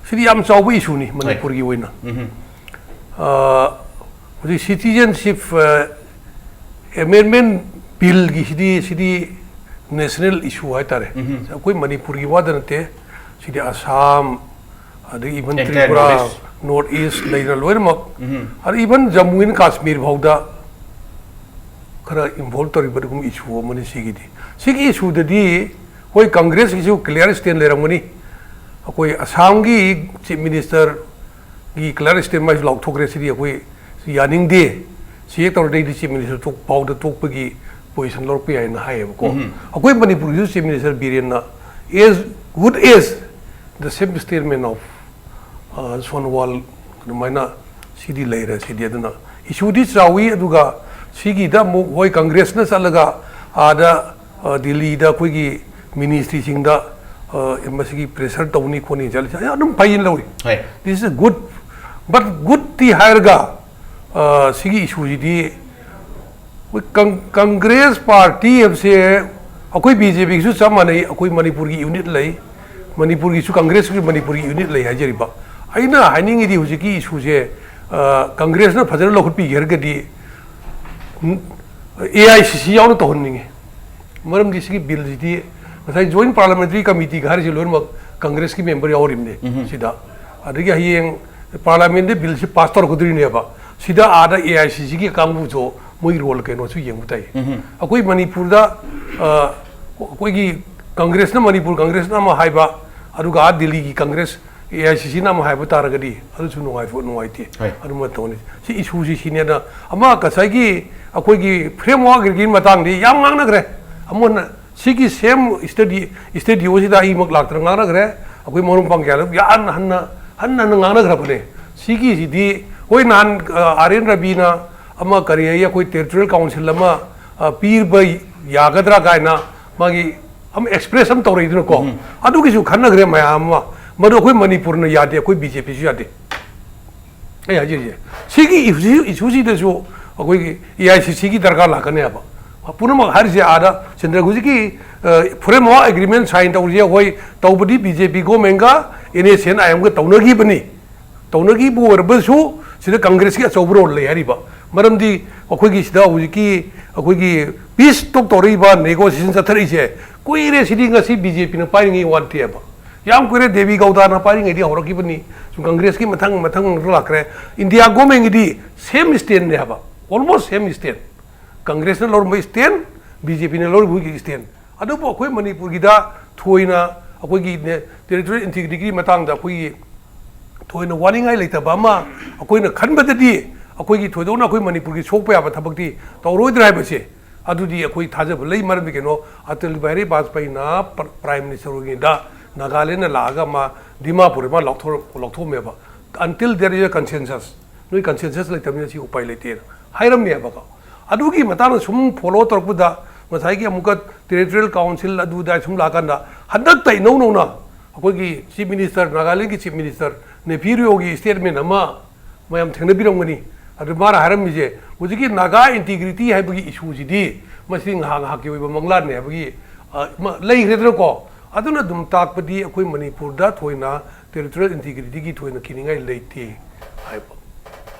ꯁꯤꯗꯤ ꯌꯥꯝ ꯆꯥꯎꯕ issueꯅꯤ ꯃꯅꯤꯄꯨꯔꯒꯤ ꯑꯣꯏꯅ꯫ ꯎꯝ ꯑ, ꯍꯧꯖꯤꯛ Citizenship ꯑ, Amendment Billꯒꯤ ꯁꯤꯗꯤ ꯁꯤꯗꯤ national issue ꯍꯥꯏꯇꯥꯔꯦ꯫ ꯎꯝ ꯑꯩꯈꯣꯏ ꯃꯅꯤꯄꯨꯔꯒꯤ ꯋꯥꯗ ꯅꯠꯇꯦ, ꯁꯤꯗꯤ ꯑꯁꯥꯝ, ꯑꯗꯒꯤ even Entire Tripura, North East. North East ꯂꯩꯅ ꯂꯣꯏꯅꯃꯛ, ꯎꯝ ꯑꯗ even Jammu and Kashmir ꯐꯥꯎꯗ ꯈꯔ involve ꯇꯧꯔꯤꯕ ꯑꯗꯨꯒꯨꯝꯕ issue ꯑꯃꯅꯤ ꯁꯤꯒꯤꯗꯤ꯫ ꯁꯤꯒꯤ issueꯗꯗꯤ ꯍꯣꯏ Congressꯀꯤꯁꯨ clear stand ꯂꯩꯔꯝꯒꯅꯤ꯫ ꯑꯩꯈꯣꯏ ꯑꯁꯥꯝꯒꯤ Chief Ministerꯒꯤ clear stand ꯃꯥꯏꯁꯨ ꯂꯥꯎꯊꯣꯛꯈ꯭ꯔꯦ, ꯁꯤꯗꯤ ꯑꯩꯈꯣꯏ ꯁꯤ ꯌꯥꯅꯤꯡꯗꯦ, ꯁꯤ ꯍꯦꯛ ꯇꯧꯔꯗꯤ ꯑꯩꯗꯤ Chief Minister ꯊꯣꯛ ꯐꯥꯎꯗ ꯊꯣꯛꯄꯒꯤ position ꯂꯧꯔꯛꯄ ꯌꯥꯏꯅ ꯍꯥꯏꯌꯦꯕꯀꯣ꯫ ꯎꯝ ꯑꯩꯈꯣꯏ ꯃꯅꯤꯄꯨꯔꯒꯤꯁꯨ Chief Minister ꯕꯤꯔꯦꯟꯅ as good as the same statement of ꯑ, ꯁꯣꯅꯣꯋꯥꯜ ꯑꯗꯨꯃꯥꯏꯅ ꯁꯤꯗꯤ ꯂꯩꯔꯦ꯫ ꯁꯤꯗꯤ ꯑꯗꯨꯅ issueꯗꯤ ꯆꯥꯎꯏ꯫ ꯑꯗꯨꯒ ꯁꯤꯒꯤꯗ ꯑꯃꯨꯛ ꯍꯣꯏ Congressꯅ ꯆꯠꯂꯒ ꯑꯥꯗ ꯑ, ꯗꯤꯜꯂꯤꯗ ꯑꯩꯈꯣꯏꯒꯤ ministryꯁꯤꯡꯗ ꯑ, ꯃꯁꯤꯒꯤ pressure ꯇꯧꯅꯤ ꯈꯣꯠꯅꯤ ꯆꯠꯂꯤꯁꯦ ꯑꯩ ꯑꯗꯨꯝ ꯐꯩꯅ ꯂꯧꯏ꯫ ꯍꯣꯏ This is good, but goodꯇꯤ ꯍꯥꯏꯔꯒ ꯑ, ꯁꯤꯒꯤ issueꯁꯤꯗꯤ ꯑꯩꯈꯣꯏ ꯀꯪ-, Congress party ꯍꯥꯏꯕꯁꯦ ꯑꯩꯈꯣꯏ BJPꯒꯤꯁꯨ ꯆꯞ ꯃꯥꯟꯅꯩ꯫ ꯑꯩꯈꯣꯏ ꯃꯅꯤꯄꯨꯔꯒꯤ unit ꯂꯩ, ꯃꯅꯤꯄꯨꯔꯒꯤꯁꯨ Congressꯀꯤ ꯃꯅꯤꯄꯨꯔꯒꯤ unit ꯂꯩ ꯍꯥꯏꯖꯔꯤꯕ꯫ ꯑꯩꯅ ꯍꯥꯏꯅꯤꯡꯉꯤꯗꯤ ꯍꯧꯖꯤꯛꯀꯤ issueꯁꯦ ꯑ, Congressꯅ ꯐꯖꯅ ꯂꯧꯈꯠꯄꯤꯒꯦ ꯍꯥꯏꯔꯒꯗꯤ ꯎꯝ, AICC ꯌꯥꯎꯅ ꯇꯧꯍꯟꯅꯤꯡꯉꯤ꯫ ꯃꯔꯝꯗꯤ ꯁꯤꯒꯤ billꯁꯤꯗꯤ ꯉꯁꯥꯏ Joint Parliamentary Committeeꯒ ꯍꯥꯏꯔꯤꯁꯦ ꯂꯣꯏꯅꯃꯛ Congressꯀꯤ member ꯌꯥꯎꯔꯤꯕꯅꯤ ꯎꯝ ꯁꯤꯗ꯫ ꯑꯗꯒꯤ ꯍꯌꯦꯡ Parliamentꯗ billꯁꯤ pass ꯇꯧꯔꯛꯀꯗꯣꯔꯤꯅꯦꯕ꯫ ꯁꯤꯗ ꯑꯥꯗ AICCꯒꯤ ꯀꯥꯡꯕꯨꯁꯨ ꯃꯣꯏꯒꯤ role ꯀꯩꯅꯣꯁꯨ ꯌꯦꯡꯕ ꯇꯥꯏ꯫ ꯎꯝ ꯑꯩꯈꯣꯏ ꯃꯅꯤꯄꯨꯔꯗ ꯑ, ꯑꯩꯈꯣꯏꯒꯤ Congressꯅ ꯃꯅꯤꯄꯨꯔ Congressꯅ ꯑꯃ ꯍꯥꯏꯕ, ꯑꯗꯨꯒ ꯑꯥ ꯗꯤꯜꯂꯤꯒꯤ Congress AICCꯅ ꯑꯃ ꯍꯥꯏꯕ ꯇꯥꯔꯒꯗꯤ ꯑꯗꯨꯁꯨ ꯅꯨꯡꯉꯥꯏ-, ꯅꯨꯡꯉꯥꯏꯇꯦ꯫ ꯍꯣꯏ꯫ ꯑꯗꯨꯃ ꯇꯧꯅꯤ꯫ ꯁꯤ issueꯁꯤ ꯁꯤꯅꯦꯅ ꯑꯃ ꯉꯁꯥꯏꯒꯤ ꯑꯩꯈꯣꯏꯒꯤ frameworkꯀꯤ ꯃꯇꯥꯡꯗꯤ ꯌꯥꯝ ꯉꯥꯡꯅꯈ꯭ꯔꯦ꯫ ꯑꯃꯨꯛ ꯍꯟꯅ ꯁꯤꯒꯤ same study, studioꯁꯤꯗ ꯑꯩꯃꯛ ꯂꯥꯛꯇꯅ ꯉꯥꯡꯅꯈ꯭ꯔꯦ꯫ ꯑꯩꯈꯣꯏ ꯃꯔꯨꯞ ꯃꯄꯥꯡ ꯀꯌꯥ ꯌꯥꯝ ꯍꯟꯅ, ꯍꯟꯅ, ꯍꯟꯅ ꯉꯥꯡꯅꯈ꯭ꯔꯕꯅꯦ꯫ ꯁꯤꯒꯤꯁꯤꯗꯤ ꯍꯣꯏ ꯅꯍꯥꯟ, ꯑ, RN ꯔꯕꯤꯅ ꯑꯃ ꯀꯔꯤ ꯍꯥꯏꯌꯦ, ꯑꯩꯈꯣꯏ territorial council ꯑꯃ, ꯑ, ꯄꯤꯕ ꯌꯥꯒꯗ꯭ꯔꯥ ꯀꯥꯏꯅ ꯃꯥꯒꯤ ꯑꯃ express ꯑꯃ ꯇꯧꯔꯛꯏꯗꯅꯀꯣ꯫ ꯎꯝ꯫ ꯑꯗꯨꯒꯤꯁꯨ ꯈꯟꯅꯈ꯭ꯔꯦ ꯃꯌꯥꯝ ꯑꯃ꯫ ꯃꯗꯨ ꯑꯩꯈꯣꯏ ꯃꯅꯤꯄꯨꯔꯅ ꯌꯥꯗꯦ, ꯑꯩꯈꯣꯏ ꯕꯤ ꯖꯦ ꯄꯤꯁꯨ ꯌꯥꯗꯦ꯫ ꯑꯩ ꯍꯥꯏꯖꯔꯤꯁꯦ, ꯁꯤꯒꯤ issue, issue ꯁꯤꯗꯁꯨ ꯑꯩꯈꯣꯏꯒꯤ ꯑꯦ ꯑꯥꯏ ꯁꯤ ꯁꯤꯒꯤ ꯗꯔꯀꯥꯔ ꯂꯥꯛꯀꯅꯦꯕ꯫ ꯄꯨꯝꯅꯃꯛ ꯍꯥꯏꯔꯤꯁꯦ ꯑꯥꯗ ꯆꯟꯗ꯭ꯔ ꯍꯧꯖꯤꯛꯀꯤ, ꯑ, Freedom of Agreement sign ꯇꯧꯔꯤꯁꯦ ꯑꯩꯈꯣꯏ ꯇꯧꯕꯗꯤ ꯕꯤ ꯖꯦ ꯄꯤ ꯒꯣꯃꯦꯟꯒ ꯑꯦꯟ ꯑꯦꯁ ꯑꯦꯟ ꯑꯥꯏ ꯑꯦꯝꯒ ꯇꯧꯅꯈꯤꯕꯅꯤ꯫ ꯇꯧꯅꯈꯤꯕ ꯑꯣꯏꯔꯕꯁꯨ ꯁꯤꯗ ꯀꯪꯒ꯭ꯔꯦꯁꯀꯤ ꯑꯆꯧꯕ role ꯂꯩ ꯍꯥꯏꯔꯤꯕ꯫ ꯃꯔꯝꯗꯤ ꯑꯩꯈꯣꯏꯒꯤ ꯁꯤꯗ ꯍꯧꯖꯤꯛꯀꯤ ꯑꯩꯈꯣꯏꯒꯤ peace talk ꯇꯧꯔꯛꯏꯕ, negotiation ꯆꯠꯊꯔꯛꯏꯁꯦ ꯀꯨꯏꯔꯦ꯫ ꯁꯤꯗꯤ ꯉꯁꯤ ꯕꯤ ꯖꯦ ꯄꯤꯅ ꯄꯥꯏꯔꯤꯉꯩ ꯋꯥ ꯅꯠꯇꯦꯕ꯫ ꯌꯥꯝ ꯀꯨꯏꯔꯦ, ꯗꯦꯕꯤ ꯒꯧꯗꯥꯅ ꯄꯥꯏꯔꯤꯉꯩꯗꯤ ꯍꯧꯔꯛꯈꯤꯕꯅꯤ꯫ ꯁꯨꯝ ꯀꯪꯒ꯭ꯔꯦꯁꯀꯤ ꯃꯊꯪ ꯃꯊꯪ ꯂꯥꯛꯈ꯭ꯔꯦ꯫ ꯏꯟꯗꯤꯌꯥ ꯒꯣꯃꯦꯟꯒꯤꯗꯤ same stand ꯅꯦ ꯍꯥꯏꯕ, almost same stand꯫ ꯀꯪꯒ꯭ꯔꯦꯁꯅ ꯂꯧꯔꯝꯕ stand, ꯕꯤ ꯖꯦ ꯄꯤꯅ ꯂꯧꯔꯤꯕ ꯍꯧꯖꯤꯛꯀꯤ stand꯫ ꯑꯗꯨꯕꯨ ꯑꯩꯈꯣꯏ ꯃꯅꯤꯄꯨꯔꯒꯤꯗ ꯊꯣꯏꯅ ꯑꯩꯈꯣꯏꯒꯤ ꯅꯦ-, territorial integrity ꯒꯤ ꯃꯇꯥꯡꯗ ꯑꯩꯈꯣꯏꯒꯤ ꯊꯣꯏꯅ ꯋꯥꯅꯤꯡꯉꯥꯏ ꯂꯩꯇꯕ ꯑꯃ ꯑꯩꯈꯣꯏꯅ ꯈꯟꯕꯗꯗꯤ ꯑꯩꯈꯣꯏꯒꯤ ꯊꯣꯏꯗꯣꯛꯅ ꯑꯩꯈꯣꯏ ꯃꯅꯤꯄꯨꯔꯒꯤ ꯁꯣꯛꯄ ꯌꯥꯕ ꯊꯕꯛꯇꯤ ꯇꯧꯔꯣꯏꯗ꯭ꯔꯥ ꯍꯥꯏꯕꯁꯦ, ꯑꯗꯨꯗꯤ ꯑꯩꯈꯣꯏ ꯊꯥꯖꯕ ꯂꯩ꯫ ꯃꯔꯝꯗꯤ ꯀꯩꯅꯣ, ꯑꯇꯜ ꯕꯤꯍꯥꯔꯤ ꯕꯥꯖꯄꯥꯏꯅ ꯄ꯭ꯔ-, Prime Minister ꯑꯣꯏꯔꯤꯉꯩꯗ ꯅꯥꯒꯥꯂꯦꯟꯗ ꯂꯥꯛꯑꯒ ꯑꯃ ꯗꯤꯃꯥꯄꯨꯔ ꯑꯃ ꯂꯧꯊꯣꯛ-, ꯂꯧꯊꯣꯛꯑꯝꯃꯦꯕ꯫ "Until there is a consensus, ꯅꯣꯏ consensus ꯂꯩꯇꯕꯅꯤꯅ ꯁꯤ ꯎꯄꯥꯏ ꯂꯩꯇꯦꯅ" ꯍꯥꯏꯔꯝꯃꯦꯕꯀꯣ꯫ ꯑꯗꯨꯒꯤ ꯃꯇꯥꯡꯗ ꯁꯨꯝ follow ꯇꯧꯔꯛꯄꯗ ꯉꯁꯥꯏꯒꯤ ꯑꯃꯨꯛꯀ territorial council ꯑꯗꯨꯗ ꯁꯨꯝ ꯂꯥꯛꯑꯀꯥꯟꯗ ꯍꯟꯗꯛꯇ ꯏꯅꯧ ꯅꯧꯅ ꯑꯩꯈꯣꯏꯒꯤ Chief Minister, ꯅꯥꯒꯥꯂꯦꯟꯒꯤ Chief Minister ꯅꯦꯐꯤ ꯔꯤꯑꯣꯒꯤ statement ꯑꯃ ꯃꯌꯥꯝ ꯊꯦꯡꯅꯕꯤꯔꯝꯒꯅꯤ꯫ ꯑꯗꯨ ꯃꯥꯅ ꯍꯥꯏꯔꯝꯃꯤꯁꯦ, ꯍꯧꯖꯤꯛꯀꯤ ꯅꯥꯒꯥ integrity ꯍꯥꯏꯕꯒꯤ issue ꯁꯤꯗꯤ ꯃꯁꯤ ꯉꯥꯏꯍꯥꯛ ꯉꯥꯏꯍꯥꯛꯀꯤ ꯑꯣꯏꯕ ꯃꯪꯂꯥꯟꯅꯦ ꯍꯥꯏꯕꯒꯤ, ꯑ, ꯑꯃ ꯂꯩꯈ꯭ꯔꯦꯗꯅꯀꯣ꯫ ꯑꯗꯨꯅ ꯑꯗꯨꯝ ꯇꯥꯛꯄꯗꯤ ꯑꯩꯈꯣꯏ ꯃꯅꯤꯄꯨꯔꯗ ꯊꯣꯏꯅ territorial integrity ꯒꯤ ꯊꯣꯏꯅ ꯀꯤꯅꯤꯡꯉꯥꯏ ꯂꯩꯇꯦ ꯍꯥꯏꯕ꯫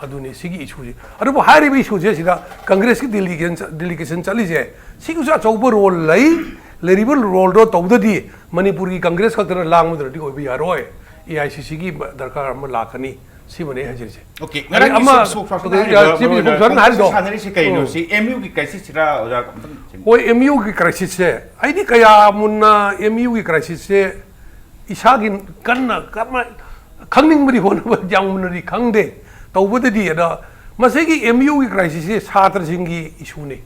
ꯑꯗꯨꯅꯤ ꯁꯤꯒꯤ issue ꯁꯤ꯫ ꯑꯗꯨꯕꯨ ꯍꯥꯏꯔꯤꯕ issue ꯁꯦ ꯁꯤꯗ ꯀꯪꯒ꯭ꯔꯦꯁꯀꯤ delegation, delegation ꯆꯠꯂꯤꯁꯦ ꯁꯤꯒꯤꯁꯨ ꯑꯆꯧꯕ role ꯂꯩ꯫ ꯂꯩꯔꯤꯕ role ꯗꯣ ꯇꯧꯗꯗꯤ ꯃꯅꯤꯄꯨꯔꯒꯤ ꯀꯪꯒ꯭ꯔꯦꯁ ꯈꯛꯇꯅ ꯂꯥꯡꯕꯗꯨꯅꯗꯤ ꯑꯣꯏꯕ ꯌꯥꯔꯣꯏ꯫ ꯑꯦ ꯑꯥꯏ ꯁꯤ ꯁꯤ ꯒꯤ ꯗꯔꯀꯥꯔ ꯑꯃ ꯂꯥꯛꯀꯅꯤ꯫ ꯁꯤꯃꯅꯦ ꯑꯩ ꯍꯥꯏꯖꯔꯤꯁꯦ꯫ OK, ꯑꯗꯩ ꯉꯔꯥꯡꯒꯤ ꯑꯃ, ꯁꯣ-, ꯁꯣ-, ꯁꯣ-, ꯁꯣ-, ꯁꯣ-, ꯍꯥꯏꯔꯤꯗꯣ, ꯁꯤ ꯁꯨꯝ ꯁꯨꯃꯥꯏꯅ ꯍꯥꯏꯔꯤꯗꯣ꯫ ꯁꯥꯟꯅꯔꯤꯁꯦ ꯀꯩꯅꯣ? ꯎꯝ꯫ ꯁꯤ ꯑꯦꯝ ꯌꯨꯒꯤ crisis ꯁꯤꯔꯥ, ꯑꯣꯖꯥ? ꯑꯝꯇꯪ ꯍꯣꯏ, ꯑꯦꯝ ꯌꯨꯒꯤ crisis ꯁꯦ ꯑꯩꯗꯤ ꯀꯌꯥ ꯃꯨꯟꯅ ꯑꯦꯝ ꯌꯨꯒꯤ crisis ꯁꯦ ꯏꯁꯥꯒꯤ ꯀꯟꯅ, ꯀꯟꯅ ꯈꯪꯅꯤꯡꯕꯗꯤ ꯍꯣꯠꯅꯕ ꯌꯥꯝ ꯃꯨꯟꯅꯗꯤ ꯈꯪꯗꯦ꯫ ꯇꯧꯕꯗꯗꯤ ꯑꯗ ꯃꯁꯤꯒꯤ ꯑꯦꯝ ꯌꯨꯒꯤ crisis ꯁꯦ ꯁꯥꯇ꯭ꯔꯁꯤꯡꯒꯤ issue ꯅꯤ꯫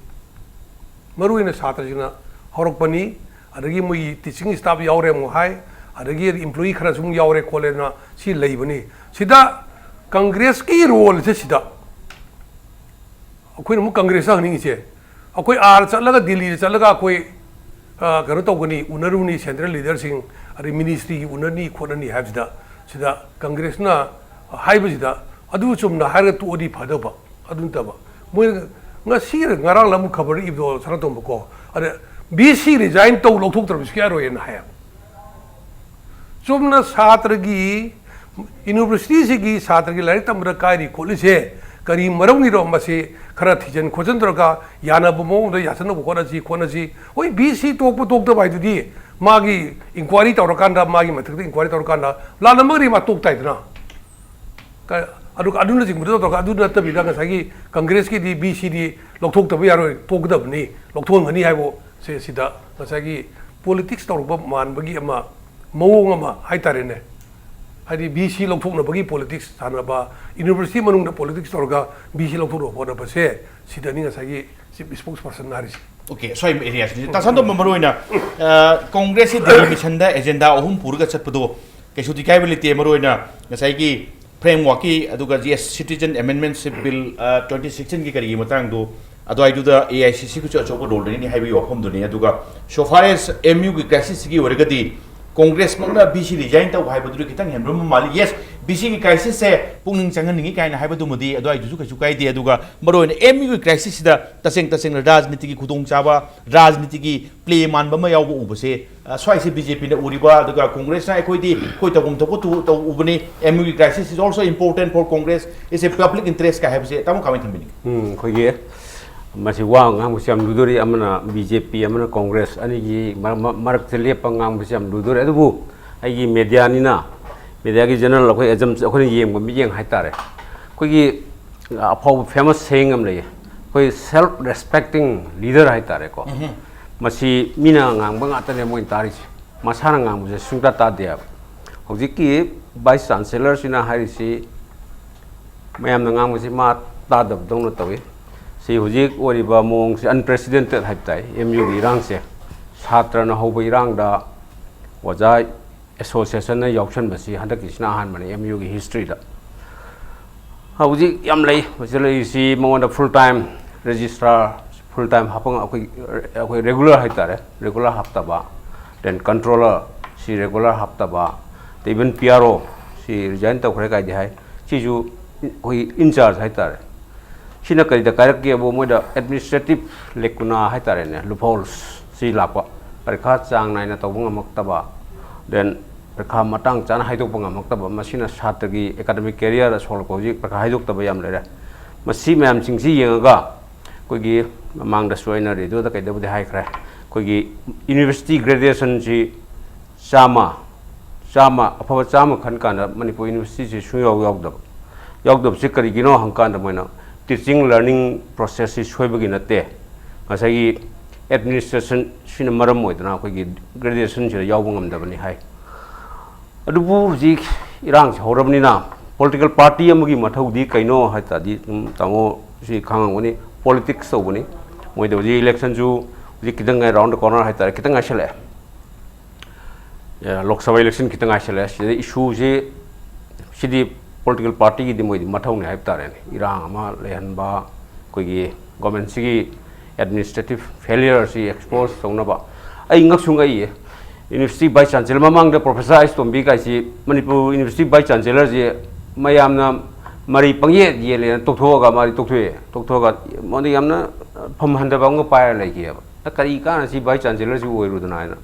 ꯃꯔꯨꯑꯣꯏꯅ ꯁꯥꯇ꯭ꯔꯁꯤꯡꯅ ꯍꯧꯔꯛꯄꯅꯤ, ꯑꯗꯒꯤ ꯃꯣꯏꯒꯤ teaching staff ꯌꯥꯎꯔꯦ ꯑꯃꯨꯛ ꯍꯥꯏ, ꯑꯗꯒꯤ employee ꯈꯔ ꯁꯨꯝ ꯌꯥꯎꯔꯦ ꯈꯣꯠꯂꯦꯅ ꯁꯤ ꯂꯩꯕꯅꯤ꯫ ꯁꯤꯗ ꯀꯪꯒ꯭ꯔꯦꯁꯀꯤ role ꯁꯦ ꯁꯤꯗ ꯑꯩꯈꯣꯏꯅ ꯑꯃꯨꯛ ꯀꯪꯒ꯭ꯔꯦꯁꯇ ꯍꯪꯅꯤꯡꯉꯤꯁꯦ, ꯑꯩꯈꯣꯏ ꯑꯥꯗ ꯆꯠꯂꯒ, ꯗꯤꯜꯂꯤꯗ ꯆꯠꯂꯒ ꯑꯩꯈꯣꯏ, ꯑ, ꯀꯩꯅꯣ ꯇꯧꯒꯅꯤ, ꯎꯅꯔꯨꯅꯤ central leader ꯁꯤꯡ, ꯑꯗꯩ ꯃꯤꯅꯤꯁꯇ꯭ꯔꯤꯒꯤ ꯎꯅꯅꯤ ꯈꯣꯠꯅꯅꯤ ꯍꯥꯏꯕꯁꯤꯗ, ꯁꯤꯗ ꯀꯪꯒ꯭ꯔꯦꯁꯅ ꯍꯥꯏꯕꯁꯤꯗ ꯑꯗꯨ ꯆꯨꯝꯅ ꯍꯥꯏꯔꯒ ꯇꯣꯛꯑꯗꯤ ꯐꯗꯧꯕ, ꯑꯗꯨ ꯅꯠꯇꯕ ꯃꯣꯏꯅ ꯉꯁꯤ ꯉꯔꯥꯡ ꯑꯃꯨꯛ ꯈꯕꯔ ꯏꯕꯗꯣ ꯁꯅꯥꯇꯣꯝꯕꯀꯣ, ꯑꯗ ꯕꯤ ꯁꯤ ꯔꯤꯖꯥꯏꯟ ꯇꯧ, ꯂꯧꯊꯣꯛꯇ꯭ꯔꯕ ꯁꯨꯛꯌꯥ ꯌꯥꯔꯣꯏꯅ ꯍꯥꯏꯌꯦꯕ꯫ ꯆꯨꯝꯅ ꯁꯥꯇ꯭ꯔꯒꯤ, ꯌꯨꯅꯤꯚꯔꯁꯤꯇꯤꯁꯤꯒꯤ ꯁꯥꯇ꯭ꯔꯒꯤ ꯂꯥꯏꯔꯤꯛ ꯇꯝꯕꯗ ꯀꯥꯏꯔꯤ ꯈꯣꯠꯂꯤꯁꯦ ꯀꯔꯤ ꯃꯔꯝꯒꯤꯅꯣ, ꯃꯁꯤ ꯈꯔ ꯊꯤꯖꯤꯟ ꯈꯣꯠꯆꯤꯟ ꯇꯧꯔꯒ ꯌꯥꯅꯕ ꯃꯑꯣꯡꯗ ꯌꯥꯁꯟꯅꯕ ꯍꯣꯠꯅꯁꯤ ꯈꯣꯠꯅꯁꯤ꯫ ꯍꯣꯏ, ꯕꯤ ꯁꯤ ꯇꯣꯛꯄ ꯇꯣꯛꯇꯕ ꯍꯥꯏꯗꯨꯗꯤ ꯃꯥꯒꯤ ꯏꯟꯀ꯭ꯋꯥꯏꯔꯤ ꯇꯧꯔꯀꯥꯟꯗ, ꯃꯥꯒꯤ ꯃꯊꯛꯇ ꯏꯟꯀ꯭ꯋꯥꯏꯔꯤ ꯇꯧꯔꯀꯥꯟꯗ ꯂꯥꯜꯂꯝꯃꯒꯗꯤ ꯃꯥ ꯇꯣꯛ ꯇꯥꯏꯗꯅ꯫ ꯀ-, ꯑꯗꯨꯒ ꯑꯗꯨꯅꯆꯤꯡꯕꯗ ꯇꯧꯔꯒ, ꯑꯗꯨ ꯅꯠꯇꯕꯤꯗ ꯉꯁꯥꯏꯒꯤ ꯀꯪꯒ꯭ꯔꯦꯁꯀꯤꯗꯤ ꯕꯤ ꯁꯤꯗꯤ ꯂꯧꯊꯣꯛꯇꯕ ꯌꯥꯔꯣꯏ, ꯇꯣꯛꯀꯗꯕꯅꯤ, ꯂꯧꯊꯣꯛꯍꯟꯒꯅꯤ ꯍꯥꯏꯕ ꯁꯦ, ꯁꯤꯗ ꯉꯁꯥꯏꯒꯤ ꯄꯣꯂꯤꯇꯤꯛꯁ ꯇꯧꯔꯛꯄ ꯃꯥꯟꯕꯒꯤ ꯑꯃ ꯃꯑꯣꯡ ꯑꯃ ꯍꯥꯏꯇꯥꯔꯦꯅꯦ꯫ ꯍꯥꯏꯗꯤ ꯕꯤ ꯁꯤ ꯂꯧꯊꯣꯛꯅꯕꯒꯤ ꯄꯣꯂꯤꯇꯤꯛꯁ ꯁꯥꯟꯅꯕ, ꯌꯨꯅꯤꯚꯔꯁꯤꯇꯤ ꯃꯅꯨꯡꯗ ꯄꯣꯂꯤꯇꯤꯛꯁ ꯇꯧꯔꯒ ꯕꯤ ꯁꯤ ꯂꯧꯊꯣꯛꯅꯕ ꯍꯣꯠꯅꯕꯁꯦ, ꯁꯤꯗꯅꯤ ꯉꯁꯥꯏꯒꯤ ꯆꯤꯐ ꯁ꯭ꯄꯣꯛꯁ ꯄꯔꯁꯟ ꯍꯥꯏꯔꯤꯁꯤ꯫ ꯑꯣꯀꯦ, ꯁ꯭ꯋꯥꯏ ꯑꯦꯔꯤꯌꯥꯁꯤꯅꯤ꯫ ꯇꯥ ꯁꯅꯥꯇꯣꯝꯕ, ꯃꯔꯨ ꯑꯣꯏꯅ, ꯑ, ꯀꯣꯡꯒ꯭ꯔꯦꯁꯁꯤ ꯗꯤꯂꯤꯃꯤꯁꯟꯗ ꯑꯦꯖꯦꯟꯗꯥ ꯑꯍꯨꯝ ꯄꯨꯔꯒ ꯆꯠꯄꯗꯣ ꯀꯩꯁꯨꯗꯤ ꯀꯥꯏꯕ ꯂꯩꯇꯦ꯫ ꯃꯔꯨ ꯑꯣꯏꯅ ꯉꯁꯥꯏꯒꯤ ꯐ꯭ꯔꯦꯝꯋꯥꯔꯛꯀꯤ, ꯑꯗꯨꯒ, ꯌꯦꯁ, ꯁꯤꯇꯤꯖꯟ ꯑꯃꯦꯟꯗꯃꯦꯟꯠꯁ ꯕꯤꯜ, ꯑ, ꯇ꯭ꯋꯦꯟꯇꯤ ꯁꯤꯛꯁꯇꯤꯟꯒꯤ ꯀꯔꯤꯒꯤ ꯃꯇꯥꯡꯗꯣ, ꯑꯗꯨꯋꯥꯏꯗꯨꯗ ꯑꯦ ꯑꯥꯏ ꯁꯤ ꯁꯤꯒꯤꯁꯨ ꯑꯆꯧꯕ ꯔꯣꯜ ꯂꯩꯅꯤ ꯍꯥꯏꯕꯒꯤ ꯋꯥꯐꯝꯗꯨꯅꯤ꯫ ꯑꯗꯨꯒ so far as ꯑꯦꯝ ꯌꯨꯒꯤ ꯀ꯭ꯔꯥꯏꯁꯤꯁꯀꯤ ꯑꯣꯏꯔꯒꯗꯤ ꯀꯣꯡꯒ꯭ꯔꯦꯁꯃꯛꯅ ꯕꯤ ꯁꯤ ꯔꯤꯖꯥꯏꯟ ꯇꯧ ꯍꯥꯏꯕꯗꯨꯗꯤ ꯈꯤꯇꯪ ꯍꯦꯟꯕ ꯑꯃ ꯃꯥꯜꯂꯤ꯫ ꯌꯦꯁ, ꯕꯤ ꯁꯤꯒꯤ ꯀ꯭ꯔꯥꯏꯁꯤꯁꯁꯦ ꯄꯨꯛꯅꯤꯡ ꯆꯪꯍꯟꯅꯤꯡꯉꯤ ꯀꯥꯏꯅ ꯍꯥꯏꯕꯗꯨꯃꯗꯤ ꯑꯗꯨꯋꯥꯏꯗꯨꯁꯨ ꯀꯩꯁꯨ ꯀꯥꯏꯗꯦ꯫ ꯑꯗꯨꯒ ꯃꯔꯨꯑꯣꯏꯅ ꯑꯦꯝ ꯌꯨꯒꯤ ꯀ꯭ꯔꯥꯏꯁꯤꯁꯁꯤꯗ ꯇꯁꯦꯡ ꯇꯁꯦꯡꯅ ꯔꯥꯖꯅꯤꯇꯤꯒꯤ ꯈꯨꯗꯣꯡꯆꯥꯕ, ꯔꯥꯖꯅꯤꯇꯤꯒꯤ ꯄ꯭ꯂꯦ ꯃꯥꯟꯕ ꯑꯃ ꯌꯥꯎꯕ ꯎꯕꯁꯦ, ꯑ, ꯁ꯭ꯋꯥꯏꯁꯦ ꯕꯤ ꯖꯦ ꯄꯤꯅ ꯎꯔꯤꯕ, ꯑꯗꯨꯒ ꯀꯣꯡꯒ꯭ꯔꯦꯁꯅ ꯑꯩꯈꯣꯏꯗꯤ ꯑꯩꯈꯣꯏ ꯇꯧꯐꯝ ꯊꯣꯛꯄ ꯇꯧ-, ꯇꯧ ꯎꯕꯅꯤ, ꯑꯦꯝ ꯌꯨꯒꯤ crisis is also important for Congress, it's a public interest ꯀꯥꯏ ꯍꯥꯏꯕꯁꯦ ꯇꯥꯃꯣ ꯀꯃꯥꯏꯅ ꯊꯝꯕꯤꯅꯤꯡꯉꯤ? ꯎꯝ, ꯑꯩꯈꯣꯏꯒꯤ ꯃꯁꯤ ꯋꯥ ꯉꯥꯡꯕꯁꯤ ꯌꯥꯝ ꯂꯨꯗꯣꯔꯤ, ꯑꯃꯅ ꯕꯤ ꯖꯦ ꯄꯤ, ꯑꯃꯅ ꯀꯣꯡꯒ꯭ꯔꯦꯁ, ꯑꯅꯤꯒꯤ ꯃꯔ-, ꯃ-, ꯃꯔꯛꯇ ꯂꯦꯞꯄ ꯉꯥꯡꯕꯁꯤ ꯌꯥꯝ ꯂꯨꯗꯣꯔꯤ꯫ ꯑꯗꯨꯕꯨ ꯑꯩꯒꯤ ꯃꯦꯗꯤꯌꯥꯅꯤꯅ, ꯃꯦꯗꯤꯌꯥꯒꯤ ꯖꯔꯅꯦꯜ ꯑꯩꯈꯣꯏ ꯑꯦꯖꯝ-, ꯑꯩꯈꯣꯏꯅ ꯌꯦꯡꯕ ꯃꯤꯠꯌꯦꯡ ꯍꯥꯏꯇꯥꯔꯦ, ꯑꯩꯈꯣꯏꯒꯤ ꯑꯐꯥꯎꯕ ꯐꯦꯃꯁ ꯁꯦꯌꯤꯡ ꯑꯃ ꯂꯩꯌꯦ, ꯑꯩꯈꯣꯏ self respecting leader ꯍꯥꯏꯇꯥꯔꯦꯀꯣ, ꯎꯝꯍꯨꯝ꯫ ꯃꯁꯤ ꯃꯤꯅ ꯉꯥꯡꯕ ꯉꯥꯛꯇꯅꯦ ꯃꯣꯏꯅ ꯇꯥꯔꯤꯁꯦ, ꯃꯁꯥꯅ ꯉꯥꯡꯕꯁꯦ ꯁꯨꯡꯇꯥ ꯇꯥꯗꯦ ꯍꯥꯏꯕ꯫ ꯍꯧꯖꯤꯛꯀꯤ ꯚꯥꯏꯁ ꯆꯥꯟꯁꯦꯂꯔꯁꯤꯅ ꯍꯥꯏꯔꯤꯁꯤ ꯃꯌꯥꯝꯅ ꯉꯥꯡꯕꯁꯤ ꯃꯥ ꯇꯥꯗꯕꯗꯧꯅ ꯇꯧꯏ꯫ ꯁꯤ ꯍꯧꯖꯤꯛ ꯑꯣꯏꯔꯤꯕ ꯃꯑꯣꯡꯁꯦ unprecedented ꯍꯥꯏꯕ ꯇꯥꯏ꯫ ꯑꯦꯝ ꯌꯨꯒꯤ ꯏꯔꯥꯡꯁꯦ, ꯁꯥꯇ꯭ꯔꯅ ꯍꯧꯕ ꯏꯔꯥꯡꯗ ꯑꯣꯖꯥ ꯑꯦꯁꯣꯁꯤꯌꯦꯁꯟꯅ ꯌꯥꯎꯁꯟꯕꯁꯤ ꯍꯟꯗꯛꯀꯤꯁꯤꯅ ꯑꯍꯥꯟꯕꯅꯤ ꯑꯦꯝ ꯌꯨꯒꯤ ꯍꯤꯁꯇ꯭ꯔꯤꯗ꯫ ꯍꯧꯖꯤꯛ ꯌꯥꯝ ꯂꯩ, ꯃꯁꯤꯗ ꯂꯩꯔꯤꯁꯤ ꯃꯉꯣꯟꯗ full time registrar, full time ꯍꯥꯞꯄ, ꯑꯩꯈꯣꯏ, ꯑꯩꯈꯣꯏ regular ꯍꯥꯏꯇꯥꯔꯦ, regular ꯍꯥꯞꯇꯕ, then controller, ꯁꯤ ꯔꯦꯒꯨꯂꯔ ꯍꯥꯞꯇꯕ, even ꯄꯤ ꯑꯥꯔ ꯑꯣ ꯁꯤ ꯔꯤꯖꯥꯏꯟ ꯇꯧꯈ꯭ꯔꯦ ꯀꯥꯏꯗꯤ ꯍꯥꯏ꯫ ꯁꯤꯁꯨ ꯑꯩꯈꯣꯏ ꯏꯟꯆꯥꯔꯖ ꯍꯥꯏꯇꯥꯔꯦ꯫ ꯁꯤꯅ ꯀꯔꯤꯗ ꯀꯥꯏꯔꯛꯀꯦꯕꯨ, ꯃꯣꯏꯗ ꯑꯦꯗꯃꯤꯅꯤꯁꯇ꯭ꯔꯦꯇꯤꯞ ꯂꯦꯀꯨꯅꯥ ꯍꯥꯏꯇꯥꯔꯦꯅꯦ, ꯂꯨꯞꯍꯣꯜꯁ ꯁꯤ ꯂꯥꯛꯄ, ꯄꯔꯤꯈꯥ ꯆꯥꯡ ꯅꯥꯏꯅ ꯇꯧꯕ ꯉꯝꯃꯛꯇꯕ, then ꯄꯔꯤꯈꯥ ꯃꯇꯥꯡ ꯆꯥꯅ ꯍꯥꯏꯗꯣꯛꯄ ꯉꯝꯃꯛꯇꯕ, ꯃꯁꯤꯅ ꯁꯥꯇ꯭ꯔꯒꯤ ꯑꯦꯀꯥꯗꯃꯤꯛ ꯀꯦꯔꯤꯌꯔ ꯁꯣꯛꯂꯛꯄ, ꯍꯧꯖꯤꯛ ꯄꯔꯤꯈꯥ ꯍꯥꯏꯗꯣꯛꯇꯕ ꯌꯥꯝ ꯂꯩꯔꯦ꯫ ꯃꯁꯤ ꯃꯌꯥꯝꯁꯤꯡꯁꯤ ꯌꯦꯡꯉꯒ ꯑꯩꯈꯣꯏꯒꯤ ꯃꯃꯥꯡꯗꯁꯨ ꯑꯩꯅ ꯔꯦꯗꯤꯑꯣꯗ ꯀꯩꯗꯕꯨꯗꯤ ꯍꯥꯏꯈ꯭ꯔꯦ, ꯑꯩꯈꯣꯏꯒꯤ ꯌꯨꯅꯤꯚꯔꯁꯤꯇꯤ ꯒ꯭ꯔꯦꯖꯨꯑꯦꯁꯟꯁꯤ ꯆꯥꯝꯃ, ꯆꯥꯝꯃ, ꯑꯐꯕ ꯆꯥꯝꯃ ꯈꯟ ꯀꯥꯟꯗ ꯃꯅꯤꯄꯨꯔ ꯌꯨꯅꯤꯚꯔꯁꯤꯇꯤꯁꯤ ꯁꯨꯡꯌꯥꯎ ꯌꯥꯎꯗꯕ꯫ ꯌꯥꯎꯗꯕꯁꯤ ꯀꯔꯤꯒꯤꯅꯣ ꯍꯪꯀꯥꯟꯗ ꯃꯣꯏꯅ ꯇꯤꯆꯤꯡ ꯂꯔꯅꯤꯡ ꯄ꯭ꯔꯣꯁꯦꯁꯁꯤ ꯁꯣꯏꯕꯒꯤ ꯅꯠꯇꯦ, ꯉꯁꯥꯏꯒꯤ ꯑꯦꯗꯃꯤꯅꯤꯁꯇ꯭ꯔꯦꯁꯟꯁꯤꯅ ꯃꯔꯝ ꯑꯣꯏꯗꯅ ꯑꯩꯈꯣꯏꯒꯤ ꯒ꯭ꯔꯦꯖꯨꯑꯦꯁꯟꯁꯤꯗ ꯌꯥꯎꯕ ꯉꯝꯗꯕꯅꯤ ꯍꯥꯏ꯫ ꯑꯗꯨꯕꯨ ꯍꯧꯖꯤꯛ ꯏꯔꯥꯡꯁꯤ ꯍꯧꯔꯕꯅꯤꯅ, ꯄꯣꯂꯤꯇꯤꯀꯦꯜ ꯄꯥꯔꯇꯤ ꯑꯃꯒꯤ ꯃꯊꯧꯗꯤ ꯀꯩꯅꯣ ꯍꯥꯏ ꯇꯥꯔꯗꯤ, ꯑꯗꯨꯝ ꯇꯥꯃꯣ ꯁꯤ ꯈꯪꯉꯝꯒꯅꯤ, ꯄꯣꯂꯤꯇꯤꯛꯁ ꯇꯧꯕꯅꯤ꯫ ꯃꯣꯏꯗ ꯍꯧꯖꯤꯛ ꯏꯂꯦꯛꯁꯟꯁꯨ ꯍꯧꯖꯤꯛ ꯈꯤꯇꯪ ꯉꯥꯏ, ꯔꯥꯎꯟ ꯗ ꯀꯣꯔꯅꯔ ꯍꯥꯏꯇꯥꯔꯦ, ꯈꯤꯇꯪ ꯉꯥꯏꯁꯜꯂꯛꯑꯦ꯫ ꯑꯦ, ꯂꯣꯛ ꯁꯚꯥ ꯏꯂꯦꯛꯁꯟ ꯈꯤꯇꯪ ꯉꯥꯏꯁꯜꯂꯛꯑꯦ꯫ ꯁꯤꯗ ꯏꯁꯨꯁꯤ, ꯁꯤꯗꯤ ꯄꯣꯂꯤꯇꯤꯀꯦꯜ ꯄꯥꯔꯇꯤꯒꯤꯗꯤ ꯃꯣꯏꯗꯤ ꯃꯊꯧꯅꯤ ꯍꯥꯏꯕ ꯇꯥꯔꯦꯅꯦ꯫ ꯏꯔꯥꯡ ꯑꯃ ꯂꯩꯍꯟꯕ, ꯑꯩꯈꯣꯏꯒꯤ ꯒꯣꯔꯃꯦꯟꯁꯤꯒꯤ ꯑꯦꯗꯃꯤꯅꯤꯁꯇ꯭ꯔꯦꯇꯤꯞ ꯐꯦꯂꯤꯌꯔꯁꯤ ꯑꯦꯛꯁꯄꯣꯖ ꯇꯧꯅꯕ꯫ ꯑꯩ ꯉꯛꯁꯨ ꯉꯛꯏꯌꯦ, ꯌꯨꯅꯤꯚꯔꯁꯤꯇꯤ ꯚꯥꯏꯁ ꯆꯥꯟꯁꯦꯂꯔ ꯃꯃꯥꯡꯗ ꯄ꯭ꯔꯣꯐꯦꯁꯔ ꯑꯥꯏꯁ ꯇꯣꯝꯕꯤ ꯀꯥꯏꯁꯤ, ꯃꯅꯤꯄꯨꯔ ꯌꯨꯅꯤꯚꯔꯁꯤꯇꯤ ꯚꯥꯏꯁ ꯆꯥꯟꯁꯦꯂꯔꯁꯤ ꯃꯌꯥꯝꯅ ꯃꯔꯩ ꯄꯪꯌꯦꯠ ꯌꯦꯠꯂꯦꯅ ꯇꯣꯛꯊꯣꯛꯑꯒ, ꯃꯥꯗꯤ ꯇꯣꯛꯊꯣꯛꯑꯦ꯫ ꯇꯣꯛꯊꯣꯛꯑꯒ ꯃꯉꯣꯟꯗ ꯌꯥꯝꯅ ꯐꯝꯍꯟꯗꯕ ꯑꯃꯒ ꯄꯥꯏꯔ ꯂꯩꯈꯤꯑꯕ꯫ ꯀꯔꯤ ꯀꯥꯟꯅ ꯁꯤ ꯚꯥꯏꯁ ꯆꯥꯟꯁꯦꯂꯔꯁꯤ ꯑꯣꯏꯔꯨꯗꯅ ꯍꯥꯏꯅ꯫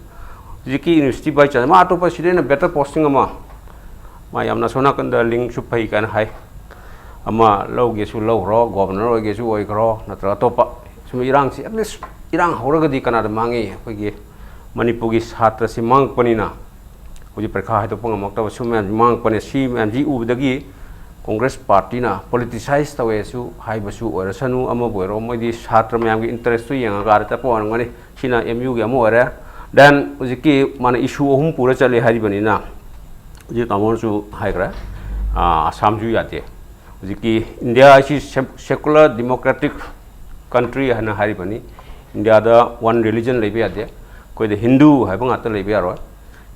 ꯍꯧꯖꯤꯛꯀꯤ ꯌꯨꯅꯤꯚꯔꯁꯤꯇꯤ ꯚꯥꯏꯁ ꯆꯥꯟꯁꯦꯂꯔ, ꯃꯥ ꯑꯇꯣꯞꯄ ꯁꯤꯗ ꯍꯦꯟꯅ ꯕꯦꯇꯔ ꯄꯣꯁꯇꯤꯡ ꯑꯃ, ꯃꯥ ꯌꯥꯝꯅ ꯑꯁꯣꯝ ꯅꯥꯀꯟꯗ ꯂꯤꯡꯁꯨ ꯐꯩ ꯀꯥꯏꯅ ꯍꯥꯏ꯫ ꯑꯃ ꯂꯧꯒꯦꯁꯨ ꯂꯧꯈ꯭ꯔꯣ, ꯒꯣꯕꯔꯅꯔ ꯑꯣꯏꯒꯦꯁꯨ ꯑꯣꯏꯈ꯭ꯔꯣ, ꯅꯠꯇ꯭ꯔꯒ ꯑꯇꯣꯞꯄ꯫ ꯁꯨꯝ ꯏꯔꯥꯡꯁꯤ, ꯑꯦꯠꯂꯤꯁ ꯏꯔꯥꯡ ꯍꯧꯔꯒꯗꯤ ꯀꯅꯥꯗ ꯃꯥꯡꯉꯤ? ꯑꯩꯈꯣꯏꯒꯤ ꯃꯅꯤꯄꯨꯔꯒꯤ ꯁꯥꯇ꯭ꯔꯁꯤ ꯃꯥꯡꯉꯛꯄꯅꯤꯅ, ꯍꯧꯖꯤꯛ ꯄꯔꯤꯈꯥ ꯍꯥꯏꯗꯣꯛꯄ ꯉꯝꯃꯛꯇꯕ ꯁꯨꯝ ꯃꯌꯥꯝꯁꯤ ꯃꯥꯡꯉꯛꯄꯅꯦ꯫ ꯁꯤ ꯃꯌꯥꯝꯁꯤ ꯎꯕꯗꯒꯤ ꯀꯣꯡꯒ꯭ꯔꯦꯁ ꯄꯥꯔꯇꯤꯅ ꯄꯣꯂꯤꯇꯤꯁꯥꯏꯁ ꯇꯧꯋꯦꯁꯨ ꯍꯥꯏꯕꯁꯨ ꯑꯣꯏꯔꯁꯅꯨ, ꯑꯃꯕꯨ ꯑꯣꯏꯔꯣ, ꯃꯣꯏꯗꯤ ꯁꯥꯇ꯭ꯔ ꯃꯌꯥꯝꯒꯤ ꯏꯟꯇꯔꯦꯁꯇꯨ ꯌꯦꯡꯉꯒ ꯑꯥꯗ ꯆꯠꯄ ꯑꯣꯏꯔꯝꯒꯅꯤ꯫ ꯁꯤꯅ ꯑꯦꯝ ꯌꯨꯒꯤ ꯑꯃ ꯑꯣꯏꯔꯦ꯫ Then ꯍꯧꯖꯤꯛꯀꯤ ꯃꯥꯅ ꯏꯁꯨ ꯑꯍꯨꯝ ꯄꯨꯔ ꯆꯠꯂꯤ ꯍꯥꯏꯔꯤꯕꯅꯤꯅ, ꯍꯧꯖꯤꯛ ꯇꯥꯃꯣꯅꯁꯨ ꯍꯥꯏꯈ꯭ꯔꯦ, ꯑꯥ, ꯑꯁꯥꯝꯁꯨ ꯌꯥꯗꯦ꯫ ꯍꯧꯖꯤꯛꯀꯤ ꯏꯟꯗꯤꯌꯥ ꯑꯁꯤ ꯁꯦ-, ꯁꯦꯀꯨꯂꯔ ꯗꯤꯃꯣꯀ꯭ꯔꯦꯇꯤꯛ ꯀꯟꯇ꯭ꯔꯤ ꯍꯥꯏꯅ ꯍꯥꯏꯔꯤꯕꯅꯤ꯫ ꯏꯟꯗꯤꯌꯥꯗ ꯋꯥꯟ ꯔꯤꯂꯤꯖꯟ ꯂꯩꯕ ꯌꯥꯗꯦ꯫ ꯑꯩꯈꯣꯏꯗ ꯍꯤꯟꯗꯨ ꯍꯥꯏꯕ ꯉꯥꯛꯇ ꯂꯩꯕ ꯌꯥꯔꯣꯏ꯫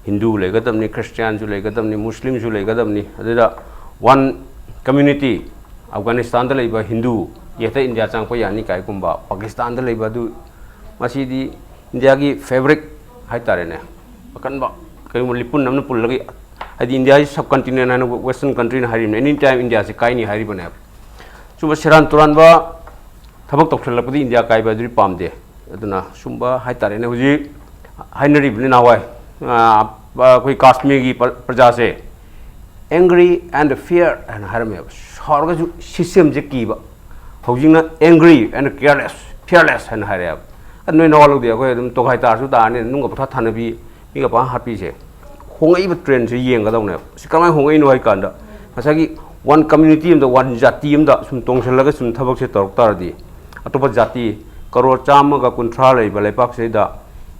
ꯍꯤꯟꯗꯨ ꯂꯩꯒꯗꯕꯅꯤ, ꯈ꯭ꯔꯤꯁꯇꯤꯌꯥꯟꯁꯨ ꯂꯩꯒꯗꯕꯅꯤ, ꯃꯨꯁꯂꯤꯝꯁꯨ ꯂꯩꯒꯗꯕꯅꯤ꯫ ꯑꯗꯨꯗ ꯋꯥꯟ ꯀꯝꯃ꯭ꯌꯨꯅꯤꯇꯤ, ꯑꯐꯒꯥꯅꯤꯁꯇꯥꯟꯗ ꯂꯩꯕ ꯍꯤꯟꯗꯨ ꯍꯦꯛꯇ ꯏꯟꯗꯤꯌꯥ ꯆꯪꯉꯛꯄ ꯌꯥꯅꯤ ꯀꯥꯏꯒꯨꯝꯕ, ꯄꯥꯀꯤꯁꯇꯥꯟꯗ ꯂꯩꯕ ꯑꯗꯨ, ꯃꯁꯤꯗꯤ ꯏꯟꯗꯤꯌꯥꯒꯤ ꯐꯦꯕ꯭ꯔꯤꯛ ꯍꯥꯏꯇꯥꯔꯦꯅꯦ, ꯑꯀꯟꯕ ꯀꯔꯤꯒꯨꯝꯕ ꯂꯤꯄꯨꯟ ꯑꯃꯅ ꯄꯨꯜꯂꯒ, ꯍꯥꯏꯗꯤ ꯏꯟꯗꯤꯌꯥꯁꯤ sub continent ꯍꯥꯏꯅ, western country ꯅ ꯍꯥꯏꯔꯤꯕꯅꯤ, any time ꯏꯟꯗꯤꯌꯥꯁꯤ ꯀꯥꯏꯅꯤ ꯍꯥꯏꯔꯤꯕꯅꯦꯕ꯫ ꯁꯨꯝꯕ ꯁꯦꯔꯥꯟ ꯇꯨꯔꯥꯟꯕ ꯊꯕꯛ ꯇꯧꯁꯜꯂꯛꯄꯗꯤ ꯏꯟꯗꯤꯌꯥ ꯀꯥꯏꯕ ꯑꯗꯨꯗꯤ ꯄꯥꯝꯗꯦ꯫ ꯑꯗꯨꯅ ꯁꯨꯝꯕ ꯍꯥꯏꯇꯥꯔꯦꯅꯦ, ꯍꯧꯖꯤꯛ ꯍꯥꯏꯅꯔꯤꯕꯅꯤ ꯅꯍꯥꯟꯋꯥꯏ, ꯑꯩꯈꯣꯏ ꯀꯥꯁꯃꯤꯔꯒꯤ ꯄ꯭ꯔꯖꯥꯁꯦ angry and fear ꯍꯥꯏꯅ ꯍꯥꯏꯔꯝꯃꯦꯕ꯫ ꯁꯥꯎꯔꯒꯁꯨ system ꯁꯦ ꯀꯤꯕ꯫ ꯍꯧꯖꯤꯛꯅ angry and careless, fearless ꯍꯥꯏꯅ ꯍꯥꯏꯔꯛꯑꯦꯕ꯫ ꯑꯗꯨ ꯅꯣꯏ ꯅꯋꯥ ꯂꯧꯗꯦ, ꯑꯩꯈꯣꯏ ꯑꯗꯨꯝ ꯇꯣꯈꯥꯏ ꯇꯥꯔꯁꯨ ꯇꯥꯔꯅꯤ, ꯅꯨꯡꯒ ꯄꯪꯊꯥ ꯊꯥꯅꯕꯤ, ꯃꯤꯒ ꯄꯪꯍꯥꯠ ꯍꯥꯠꯄꯤꯁꯦ꯫ ꯍꯣꯡꯉꯛꯏꯕ trend ꯁꯦ ꯌꯦꯡꯒꯗꯧꯅꯦꯕ꯫ ꯁꯤ ꯀꯃꯥꯏꯅ ꯍꯣꯡꯉꯛꯏꯅꯣ ꯍꯥꯏ ꯀꯥꯟꯗ, ꯉꯁꯥꯏꯒꯤ one community ꯑꯃꯗ, one ꯖꯥꯇꯤ ꯑꯃꯗ ꯁꯨꯝ ꯇꯣꯡꯁꯤꯜꯂꯒ ꯁꯨꯝ ꯊꯕꯛꯁꯦ ꯇꯧꯔꯛ ꯇꯥꯔꯗꯤ, ꯑꯇꯣꯞꯄ ꯖꯥꯇꯤ ꯀꯔꯣꯔ ꯆꯥꯝꯃꯒ ꯀꯨꯟꯊ꯭ꯔꯥ ꯂꯩꯕ ꯂꯩꯄꯥꯛꯁꯤꯗ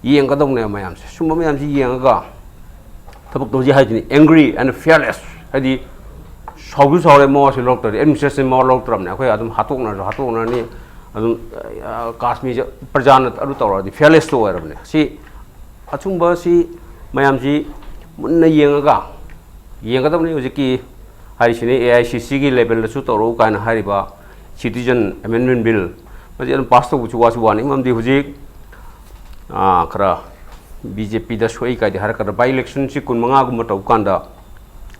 ꯌꯦꯡꯒꯗꯧꯅꯦꯕ ꯃꯌꯥꯝꯁꯦ꯫ ꯁꯨꯝꯕ ꯃꯌꯥꯝꯁꯤ ꯌꯦꯡꯉꯒ ꯊꯕꯛ ꯇꯧꯁꯤ ꯍꯥꯏꯗꯨꯅꯤ, angry and fearless꯫ ꯍꯥꯏꯗꯤ ꯁꯥꯎꯁꯨ ꯁꯥꯎꯔꯦ, ꯃꯋꯥꯁꯨ ꯂꯧꯔꯛꯇ꯭ꯔꯗꯤ, administration ꯃꯋꯥ ꯂꯧꯔꯛꯇ꯭ꯔꯕꯅꯦ꯫ ꯑꯩꯈꯣꯏ ꯑꯗꯨꯝ ꯍꯥꯠꯇꯣꯛꯅꯔꯁꯨ ꯍꯥꯠꯇꯣꯛꯅꯔꯅꯤ, ꯑꯗꯨꯝ, ꯑ, ꯀꯥꯁꯃꯤꯔꯁꯦ ꯄ꯭ꯔꯖꯥꯅ ꯑꯗꯨ ꯇꯧꯔꯛꯑꯗꯤ fearless ꯇꯣ ꯑꯣꯏꯔꯕꯅꯦ꯫ ꯁꯤ ꯑꯆꯨꯝꯕ ꯁꯤ ꯃꯌꯥꯝꯁꯤ ꯃꯨꯟꯅ ꯌꯦꯡꯉꯒ ꯌꯦꯡꯒꯗꯕꯅꯤ꯫ ꯍꯧꯖꯤꯛꯀꯤ ꯍꯥꯏꯔꯤꯁꯤꯅꯤ, A I C C ꯒꯤ level ꯗꯁꯨ ꯇꯧꯔꯛꯎ ꯀꯥꯏꯅ ꯍꯥꯏꯔꯤꯕ Citizen Amendment Bill, ꯃꯁꯤ ꯑꯗꯨꯝ pass ꯇꯧꯕꯁꯨ ꯋꯥꯁꯨ ꯋꯥꯅꯤ꯫ ꯃꯔꯝꯗꯤ ꯍꯧꯖꯤꯛ, ꯑꯥ, ꯈꯔ B J P ꯗ ꯁꯣꯛꯏ ꯀꯥꯏꯗꯤ ꯍꯥꯏꯔꯛꯀꯗ꯭ꯔꯥ, by election ꯁꯤ ꯀꯨꯟ ꯃꯉꯥꯒꯨꯝꯕ ꯇꯧꯕ ꯀꯥꯟꯗ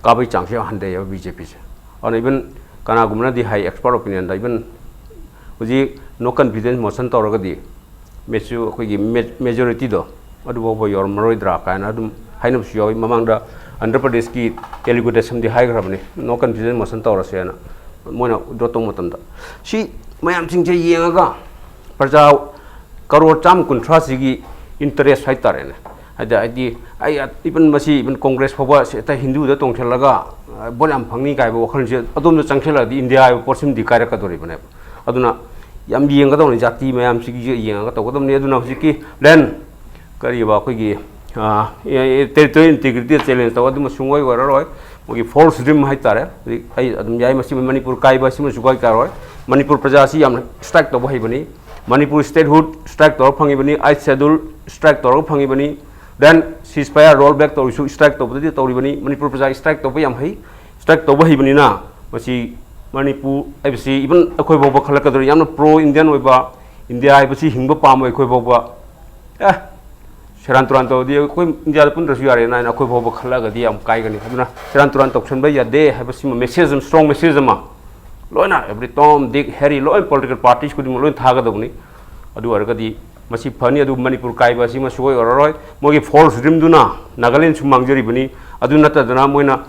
ꯀꯥꯕꯩ ꯆꯥꯡꯁꯦ ꯌꯥꯝ ꯍꯟꯊꯩꯌꯦꯕ B J P ꯁꯦ꯫ ꯑꯗꯨꯅ even ꯀꯅꯥꯒꯨꯝꯕꯅꯗꯤ ꯍꯥꯏ, expert opinion ꯗ, even ꯍꯧꯖꯤꯛ no confidence motion ꯇꯧꯔꯒꯗꯤ ꯃꯦꯆꯨ-, ꯑꯩꯈꯣꯏꯒꯤ ꯃꯦ-, majority ꯗꯣ ꯑꯗꯨꯐꯥꯎꯕ ꯌꯧꯔꯝꯃꯔꯣꯏꯗ꯭ꯔꯥ ꯀꯥꯏꯅ ꯑꯗꯨꯝ ꯍꯥꯏꯅꯕꯁꯨ ꯌꯥꯎꯏ꯫ ꯃꯃꯥꯡꯗ ꯑꯟꯙ꯭ꯔ ꯄ꯭ꯔꯗꯦꯁꯀꯤ ꯇꯦꯂꯨꯒꯨ ꯗꯦꯁꯝꯗꯤ ꯍꯥꯏꯈ꯭ꯔꯕꯅꯤ, no confidence motion ꯇꯧꯔꯁꯦꯅ, ꯃꯣꯏꯅ withdraw ꯇꯧꯕ ꯃꯇꯝꯗ꯫ ꯁꯤ ꯃꯌꯥꯝꯁꯤꯡꯁꯦ ꯌꯦꯡꯉꯒ ꯄ꯭ꯔꯖꯥ ꯀꯔꯣꯔ ꯆꯥꯝꯃ ꯀꯨꯟꯊ꯭ꯔꯥꯁꯤꯒꯤ interest ꯍꯥꯏꯇꯥꯔꯦꯅꯦ, ꯍꯥꯏꯗꯤ, ꯍꯥꯏꯗꯤ ꯑꯩ even ꯃꯁꯤ even Congress ꯐꯥꯎꯕ ꯁꯤ ꯍꯦꯛꯇ ꯍꯤꯟꯗꯨꯗ ꯇꯣꯡꯁꯤꯜꯂꯒ, ꯑ, vote ꯌꯥꯝ ꯐꯪꯅꯤ ꯀꯥꯏꯕ ꯋꯥꯈꯜꯁꯦ ꯑꯗꯣꯝꯗ ꯆꯪꯁꯤꯜꯂꯛꯑꯗꯤ ꯏꯟꯗꯤꯌꯥ ꯍꯥꯏꯕ ꯄꯣꯠꯁꯤꯃꯗꯤ ꯀꯥꯏꯔꯛꯀꯗꯧꯔꯤꯕꯅꯦꯕ꯫ ꯑꯗꯨꯅ ꯌꯥꯝ ꯌꯦꯡꯒꯗꯧꯅꯤ, ꯖꯥꯇꯤ ꯃꯌꯥꯝꯁꯤꯒꯤ ꯌꯦꯡꯉꯒ ꯇꯧꯒꯗꯧꯅꯤ꯫ ꯑꯗꯨꯅ ꯍꯧꯖꯤꯛꯀꯤ then ꯀꯔꯤꯕ ꯑꯩꯈꯣꯏꯒꯤ, ꯑ, territorial integrity ꯗ challenge ꯇꯧꯕ ꯑꯗꯨꯃ ꯁꯨꯡꯑꯣꯏ ꯑꯣꯏꯔꯔꯣꯏ꯫ ꯃꯣꯏꯒꯤ false dream ꯍꯥꯏꯇꯥꯔꯦ꯫ ꯍꯧꯖꯤꯛ ꯑꯩ ꯑꯗꯨꯝ ꯌꯥꯏ, ꯃꯁꯤ ꯃꯅꯤꯄꯨꯔ ꯀꯥꯏꯕ ꯑꯁꯤꯃ ꯁꯨꯡꯀꯥꯏ ꯀꯥꯏꯔꯣꯏ꯫ ꯃꯅꯤꯄꯨꯔ ꯄ꯭ꯔꯖꯥꯁꯤ ꯌꯥꯝꯅ strike ꯇꯧꯕ ꯍꯩꯕꯅꯤ꯫ ꯃꯅꯤꯄꯨꯔ statehood strike ꯇꯧꯔꯒ ꯐꯪꯉꯤꯕꯅꯤ, eighth schedule strike ꯇꯧꯔꯒ ꯐꯪꯉꯤꯕꯅꯤ, then ceasefire roll back ꯇꯧꯔꯤꯁꯨ strike ꯇꯧꯕꯗꯗꯤ ꯇꯧꯔꯤꯕꯅꯤ꯫ ꯃꯅꯤꯄꯨꯔ ꯄ꯭ꯔꯖꯥ strike ꯇꯧꯕ ꯌꯥꯝ ꯍꯩ, strike ꯇꯧꯕ ꯍꯩꯕꯅꯤꯅ ꯃꯁꯤ ꯃꯅꯤꯄꯨꯔ ꯍꯥꯏꯕꯁꯤ even ꯑꯩꯈꯣꯏ ꯐꯥꯎꯕ ꯈꯜꯂꯛꯀꯗꯧꯔꯤ꯫ ꯌꯥꯝꯅ pro Indian ꯑꯣꯏꯕ, ꯏꯟꯗꯤꯌꯥ ꯍꯥꯏꯕꯁꯤ ꯍꯤꯡꯕ ꯄꯥꯝꯕ ꯑꯩꯈꯣꯏ ꯐꯥꯎꯕ, ꯑꯦ, ꯁꯦꯔꯥꯟ ꯇꯨꯔꯥꯟ ꯇꯧꯔꯗꯤ ꯑꯩꯈꯣꯏ ꯏꯟꯗꯤꯌꯥꯗ ꯄꯨꯟꯗ꯭ꯔꯁꯨ ꯌꯥꯔꯦꯅ ꯍꯥꯏꯅ ꯑꯩꯈꯣꯏ ꯐꯥꯎꯕ ꯈꯜꯂꯛꯑꯒꯗꯤ ꯌꯥꯝ ꯀꯥꯏꯒꯅꯤ꯫ ꯑꯗꯨꯅ ꯁꯦꯔꯥꯟ ꯇꯨꯔꯥꯟ ꯇꯧꯁꯟꯕ ꯌꯥꯗꯦ ꯍꯥꯏꯕꯁꯤꯃ, ꯃꯦꯁꯦꯖ ꯑꯃ, ꯁ꯭ꯇꯔꯣꯡ ꯃꯦꯁꯦꯖ ꯑꯃ ꯂꯣꯏꯅ, ꯑꯦꯕ꯭ꯔꯤ ꯇꯣꯝ, ꯗꯤꯛ, ꯍꯦꯔꯤ, ꯂꯣꯏ ꯄꯣꯂꯤꯇꯤꯀꯦꯜ ꯄꯥꯔꯇꯤꯁ ꯈꯨꯗꯤꯡꯃꯛ ꯂꯣꯏ ꯊꯥꯒꯗꯕꯅꯤ꯫ ꯑꯗꯨ ꯑꯣꯏꯔꯒꯗꯤ ꯃꯁꯤ ꯐꯅꯤ꯫ ꯑꯗꯨ ꯃꯅꯤꯄꯨꯔ ꯀꯥꯏꯕ ꯑꯁꯤꯃ ꯁꯨꯡꯑꯣꯏ ꯑꯣꯏꯔꯔꯣꯏ꯫ ꯃꯣꯏꯒꯤ ꯐꯣꯜꯁ ꯗ꯭ꯔꯤꯝꯗꯨꯅ ꯅꯥꯒꯥꯂꯦꯟꯁꯨ ꯃꯥꯡꯖꯔꯤꯕꯅꯤ꯫ ꯑꯗꯨ ꯅꯠꯇꯗꯅ ꯃꯣꯏꯅ,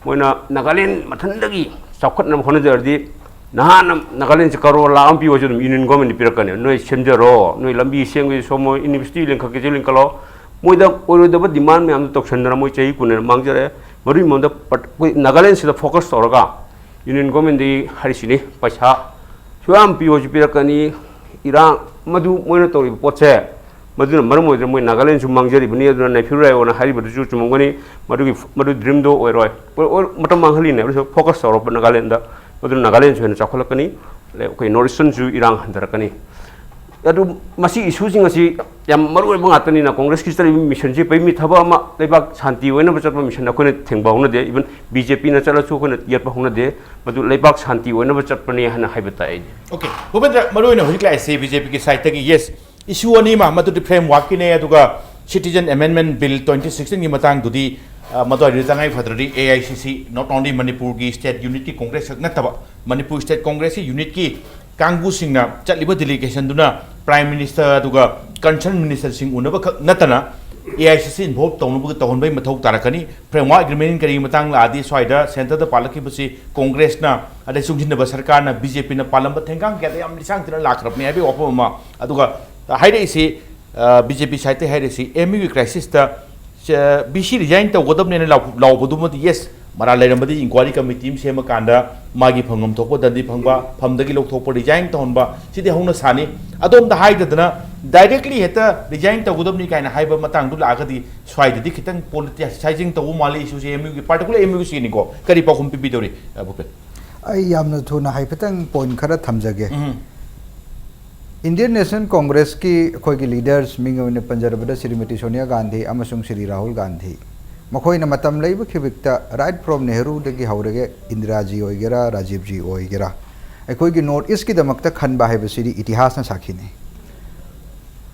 ꯃꯣꯏꯅ ꯅꯥꯒꯥꯂꯦꯟ ꯃꯊꯟꯗꯒꯤ ꯆꯥꯎꯈꯠꯅꯕ ꯍꯣꯠꯅꯖꯔꯗꯤ, ꯅꯍꯥꯟꯅ ꯅꯥꯒꯥꯂꯦꯟꯁꯦ ꯀꯔꯣꯔ ꯂꯥꯈ ꯑꯃ ꯄꯤꯌꯨ ꯍꯥꯏꯁꯨ ꯑꯗꯨꯝ ꯌꯨꯅꯤꯌꯟ ꯒꯣꯔꯃꯦꯟꯅ ꯄꯤꯔꯛꯀꯅꯤ꯫ "ꯅꯣꯏ ꯁꯦꯝꯖꯔꯣ, ꯅꯣꯏ ꯂꯝꯕꯤ ꯁꯦꯝꯒꯦꯁꯨ ꯁꯦꯝꯃꯣ, ꯌꯨꯅꯤꯚꯔꯁꯤꯇꯤ ꯂꯤꯡꯈꯠꯀꯦꯁꯨ ꯂꯤꯡꯈꯠꯂꯣ"꯫ ꯃꯣꯏꯗ ꯑꯣꯏꯔꯣꯏꯗꯕ ꯗꯤꯃꯥꯟ ꯃꯌꯥꯝꯗꯣ ꯇꯧꯁꯟꯗꯅ ꯃꯣꯏ ꯆꯍꯤ ꯀꯨꯟ ꯍꯦꯟꯅ ꯃꯥꯡꯖꯔꯦ꯫ ꯃꯗꯨꯒꯤ ꯃꯃꯥꯡꯗ ꯄꯔ-, ꯑꯩꯈꯣꯏ ꯅꯥꯒꯥꯂꯦꯟꯁꯤꯗ ꯐꯣꯀꯁ ꯇꯧꯔꯒ ꯌꯨꯅꯤꯌꯟ ꯒꯣꯔꯃꯦꯟꯗꯒꯤ ꯍꯥꯏꯔꯤꯁꯤꯅꯤ, ꯄꯩꯁꯥ ꯁꯨꯌꯥꯝ ꯄꯤꯌꯨ ꯍꯥꯏꯁꯨ ꯄꯤꯔꯛꯀꯅꯤ꯫ ꯏꯔꯥꯡ, ꯃꯗꯨ ꯃꯣꯏꯅ ꯇꯧꯔꯤꯕ ꯄꯣꯠꯁꯦ, ꯃꯗꯨꯅ ꯃꯔꯝ ꯑꯣꯏꯗꯅ ꯃꯣꯏ ꯅꯥꯒꯥꯂꯦꯟꯁꯨ ꯃꯥꯡꯖꯔꯤꯕꯅꯤ꯫ ꯑꯗꯨꯅ ꯅꯦꯐ꯭ꯌꯨ ꯔꯥꯏꯑꯣꯅ ꯍꯥꯏꯔꯤꯕꯗꯨꯁꯨ ꯆꯨꯝꯃꯝꯒꯅꯤ꯫ ꯃꯗꯨꯒꯤ, ꯃꯗꯨ ꯗ꯭ꯔꯤꯝꯗꯣ ꯑꯣꯏꯔꯣꯏ꯫ ꯑꯣꯏ-, ꯑꯣꯏ-, ꯃꯇꯝ ꯃꯥꯡꯍꯜꯂꯤꯅꯦ꯫ ꯑꯗꯨꯁꯨ ꯐꯣꯀꯁ ꯇꯧꯔꯛꯄ ꯅꯥꯒꯥꯂꯦꯟꯗ, ꯃꯗꯨꯅ ꯅꯥꯒꯥꯂꯦꯟꯁꯨ ꯍꯦꯟꯅ ꯆꯥꯎꯈꯠꯂꯛꯀꯅꯤ꯫ ꯑꯗꯩ ꯑꯩꯈꯣꯏ ꯅꯣꯔꯠ ꯏꯁꯇꯔꯟꯁꯨ ꯏꯔꯥꯡ ꯍꯟꯊꯔꯛꯀꯅꯤ꯫ ꯑꯗꯨ ꯃꯁꯤ ꯏꯁꯨꯁꯤꯡ ꯑꯁꯤ ꯌꯥꯝ ꯃꯔꯨ ꯑꯣꯏꯕ ꯉꯥꯛꯇꯅꯤꯅ, ꯀꯣꯡꯒ꯭ꯔꯦꯁꯀꯤ ꯆꯠꯂꯤꯕ ꯃꯤꯁꯟꯁꯤ ꯐꯩ꯫ ꯃꯤ ꯊꯕꯛ ꯑꯃ, ꯂꯩꯕꯥꯛ ꯁꯥꯟꯇꯤ ꯑꯣꯏꯅꯕ ꯆꯠꯄ ꯃꯤꯁꯟ ꯑꯩꯈꯣꯏꯅ ꯊꯤꯡꯕ ꯍꯧꯅꯗꯦ꯫ ꯏꯚꯟ ꯕꯤ ꯖꯦ ꯄꯤꯅ ꯆꯠꯂꯁꯨ ꯑꯩꯈꯣꯏꯅ ꯌꯦꯠꯄ ꯍꯧꯅꯗꯦ꯫ ꯃꯗꯨ ꯂꯩꯕꯥꯛ ꯁꯥꯟꯇꯤ ꯑꯣꯏꯅꯕ ꯆꯠꯄꯅꯤ ꯍꯥꯏꯅ ꯍꯥꯏꯕ ꯇꯥꯏ ꯑꯩꯗꯤ꯫ ꯑꯣꯀꯦ, ꯚꯨꯄꯦꯟꯗ꯭ꯔ, ꯃꯔꯨꯑꯣꯏꯅ ꯍꯧꯖꯤꯛ ꯂꯥꯛꯏꯁꯦ ꯕꯤ ꯖꯦ ꯄꯤꯒꯤ ꯁꯥꯏꯠꯇꯒꯤ, ꯌꯦꯁ, ꯏꯁꯨ ꯑꯅꯤ ꯑꯃ, ꯃꯗꯨꯗꯤ ꯐ꯭ꯔꯦꯝꯋꯥꯔꯛꯀꯤꯅꯦ, ꯑꯗꯨꯒ ꯁꯤꯇꯤꯖꯟ ꯑꯦꯃꯦꯟꯃꯦꯟ ꯕꯤꯜ ꯇ꯭ꯋꯦꯟꯇꯤ ꯁꯤꯛꯁꯇꯤꯟꯒꯤ ꯃꯇꯥꯡꯗꯨꯗꯤ, ꯑ, ꯃꯗꯨꯋꯥꯏꯗꯨꯗ ꯇꯉꯥꯏ ꯐꯗ꯭ꯔꯗꯤ ꯑꯦ ꯑꯥꯏ ꯁꯤ ꯁꯤ, not only ꯃꯅꯤꯄꯨꯔꯒꯤ ꯁ꯭ꯇꯦꯠ ꯌꯨꯅꯤꯠꯀꯤ ꯀꯣꯡꯒ꯭ꯔꯦꯁ ꯈꯛ ꯅꯠꯇꯕ, ꯃꯅꯤꯄꯨꯔ ꯁ꯭ꯇꯦꯠ ꯀꯣꯡꯒ꯭ꯔꯦꯁꯀꯤ ꯌꯨꯅꯤꯠꯀꯤ ꯀꯥꯡꯕꯨꯁꯤꯡꯅ ꯆꯠꯂꯤꯕ ꯗꯤꯂꯤꯒꯦꯁꯟꯗꯨꯅ ꯄ꯭ꯔꯥꯏꯝ ꯃꯤꯅꯤꯁꯇꯔ ꯑꯗꯨꯒ ꯀꯟꯁꯔꯟ ꯃꯤꯅꯤꯁꯇꯔꯁꯤꯡ ꯎꯅꯕ ꯈꯛ ꯅꯠꯇꯅ ꯑꯦ ꯑꯥꯏ ꯁꯤ ꯁꯤ ꯏꯟꯚꯣꯜꯕ ꯇꯧꯅꯕꯒꯤ, ꯇꯧꯍꯟꯕꯒꯤ ꯃꯊꯧ ꯇꯥꯔꯛꯀꯅꯤ꯫ ꯐ꯭ꯔꯦꯝꯋꯥꯔꯛ ꯑꯦꯒ꯭ꯔꯤꯃꯦꯟ ꯀꯔꯤꯒꯤ ꯃꯇꯥꯡ ꯂꯥꯛꯑꯗꯤ ꯁ꯭ꯋꯥꯏꯗ ꯁꯦꯟꯇꯔꯗ ꯄꯥꯜꯂꯛꯈꯤꯕꯁꯤ ꯀꯣꯡꯒ꯭ꯔꯦꯁꯅ, ꯑꯗꯩ ꯆꯨꯡꯁꯤꯟꯅꯕ ꯁꯔꯀꯥꯔꯅ, ꯕꯤ ꯖꯦ ꯄꯤꯅ ꯄꯥꯜꯂꯝꯕ ꯊꯦꯡꯒꯥꯡ ꯀꯌꯥꯗ ꯌꯥꯝ ꯂꯤꯁꯥꯡ ꯊꯤꯅ ꯂꯥꯛꯈ꯭ꯔꯕꯅꯤ ꯍꯥꯏꯕꯒꯤ ꯋꯥꯐꯝ ꯑꯃ꯫ ꯑꯗꯨꯒ ꯍꯥꯏꯔꯛꯏꯁꯤ, ꯑ, ꯕꯤ ꯖꯦ ꯄꯤ ꯁꯥꯏꯠꯇꯒꯤ ꯍꯥꯏꯔꯛꯏꯁꯤ, ꯑꯦꯝ ꯌꯨꯒꯤ ꯀ꯭ꯔꯥꯏꯁꯤꯁꯇ, ꯑ, ꯚꯤ ꯁꯤ ꯔꯤꯖꯥꯏꯟ ꯇꯧꯒꯗꯕꯅꯦꯅ ꯂꯥꯎ-, ꯂꯥꯎꯕꯗꯨꯃꯗꯤ, ꯌꯦꯁ, ꯃꯔꯥꯜ ꯂꯩꯔꯝꯕꯗꯤ ꯏꯟꯀ꯭ꯋꯥꯏꯔꯤ ꯀꯃꯤꯇꯤ ꯑꯃ ꯁꯦꯝꯃꯀꯥꯟꯗ ꯃꯥꯒꯤ ꯐꯪꯐꯝ ꯊꯣꯛꯄ ꯗꯟꯗꯤ ꯐꯪꯕ, ꯐꯝꯗꯒꯤ ꯂꯧꯊꯣꯛꯄ, ꯔꯤꯖꯥꯏꯟ ꯇꯧꯍꯟꯕ, ꯁꯤꯗꯤ ꯍꯧꯅ ꯁꯥꯅꯤ꯫ ꯑꯗꯣꯝꯗ ꯍꯥꯏꯗꯗꯅ ꯗꯥꯏꯔꯦꯛꯂꯤ ꯍꯦꯛꯇ ꯔꯤꯖꯥꯏꯟ ꯇꯧꯒꯗꯕꯅꯤ ꯀꯥꯏꯅ ꯍꯥꯏꯕ ꯃꯇꯥꯡꯗꯨ ꯂꯥꯛꯑꯒꯗꯤ ꯁ꯭ꯋꯥꯏꯗꯗꯤ ꯈꯤꯇꯪ ꯄꯣꯂꯤꯇꯤꯁꯥꯏꯖꯤꯡ ꯇꯧꯕ ꯃꯥꯜꯂꯤ ꯏꯁꯨꯁꯦ ꯑꯦꯝ ꯌꯨꯒꯤ, ꯄꯥꯔꯇꯤꯀꯨꯂꯔ ꯑꯦꯝ ꯌꯨꯒꯤꯁꯤꯅꯤꯀꯣ꯫ ꯀꯔꯤ ꯄꯥꯎꯈꯨꯝ ꯄꯤꯕꯤꯗꯧꯔꯤ, ꯑ, ꯚꯨꯄꯦꯟ? ꯑꯩ ꯌꯥꯝꯅ ꯊꯨꯅ ꯍꯥꯏꯐꯦꯠꯇꯪ ꯄꯣꯏꯟ ꯈꯔ ꯊꯝꯖꯒꯦ꯫ ꯎꯝ꯫ ꯏꯟꯗꯤꯌꯟ ꯅꯦꯁꯅꯦꯜ ꯀꯣꯡꯒ꯭ꯔꯦꯁꯀꯤ ꯑꯩꯈꯣꯏꯒꯤ ꯂꯤꯗꯔꯁ, ꯃꯤꯡ ꯑꯣꯏꯅ ꯄꯟꯖꯔꯕꯗ ꯁ꯭ꯔꯤꯃꯇꯤ ꯁꯣꯅꯤꯌꯥ ꯒꯥꯟꯙꯤ ꯑꯃꯁꯨꯡ ꯁ꯭ꯔꯤ ꯔꯥꯍꯨꯜ ꯒꯥꯟꯙꯤ, ꯃꯈꯣꯏꯅ ꯃꯇꯝ ꯂꯩꯕ ꯈꯤꯕꯤꯛꯇ, ꯔꯥꯏꯠ ꯐ꯭ꯔꯣꯝ ꯅꯦꯍꯔꯨꯗꯒꯤ ꯍꯧꯔꯒ ꯏꯟꯗꯤꯔꯥꯖꯤ ꯑꯣꯏꯒꯦꯔꯥ, ꯔꯥꯖꯤꯕꯖꯤ ꯑꯣꯏꯒꯦꯔꯥ, ꯑꯩꯈꯣꯏꯒꯤ ꯅꯣꯔꯠ ꯏꯁꯀꯤꯗꯃꯛꯇ ꯈꯟꯕ ꯍꯥꯏꯕꯁꯤꯗꯤ ꯏꯇꯤꯍꯥꯁꯅ ꯁꯥꯈꯤꯅꯤ꯫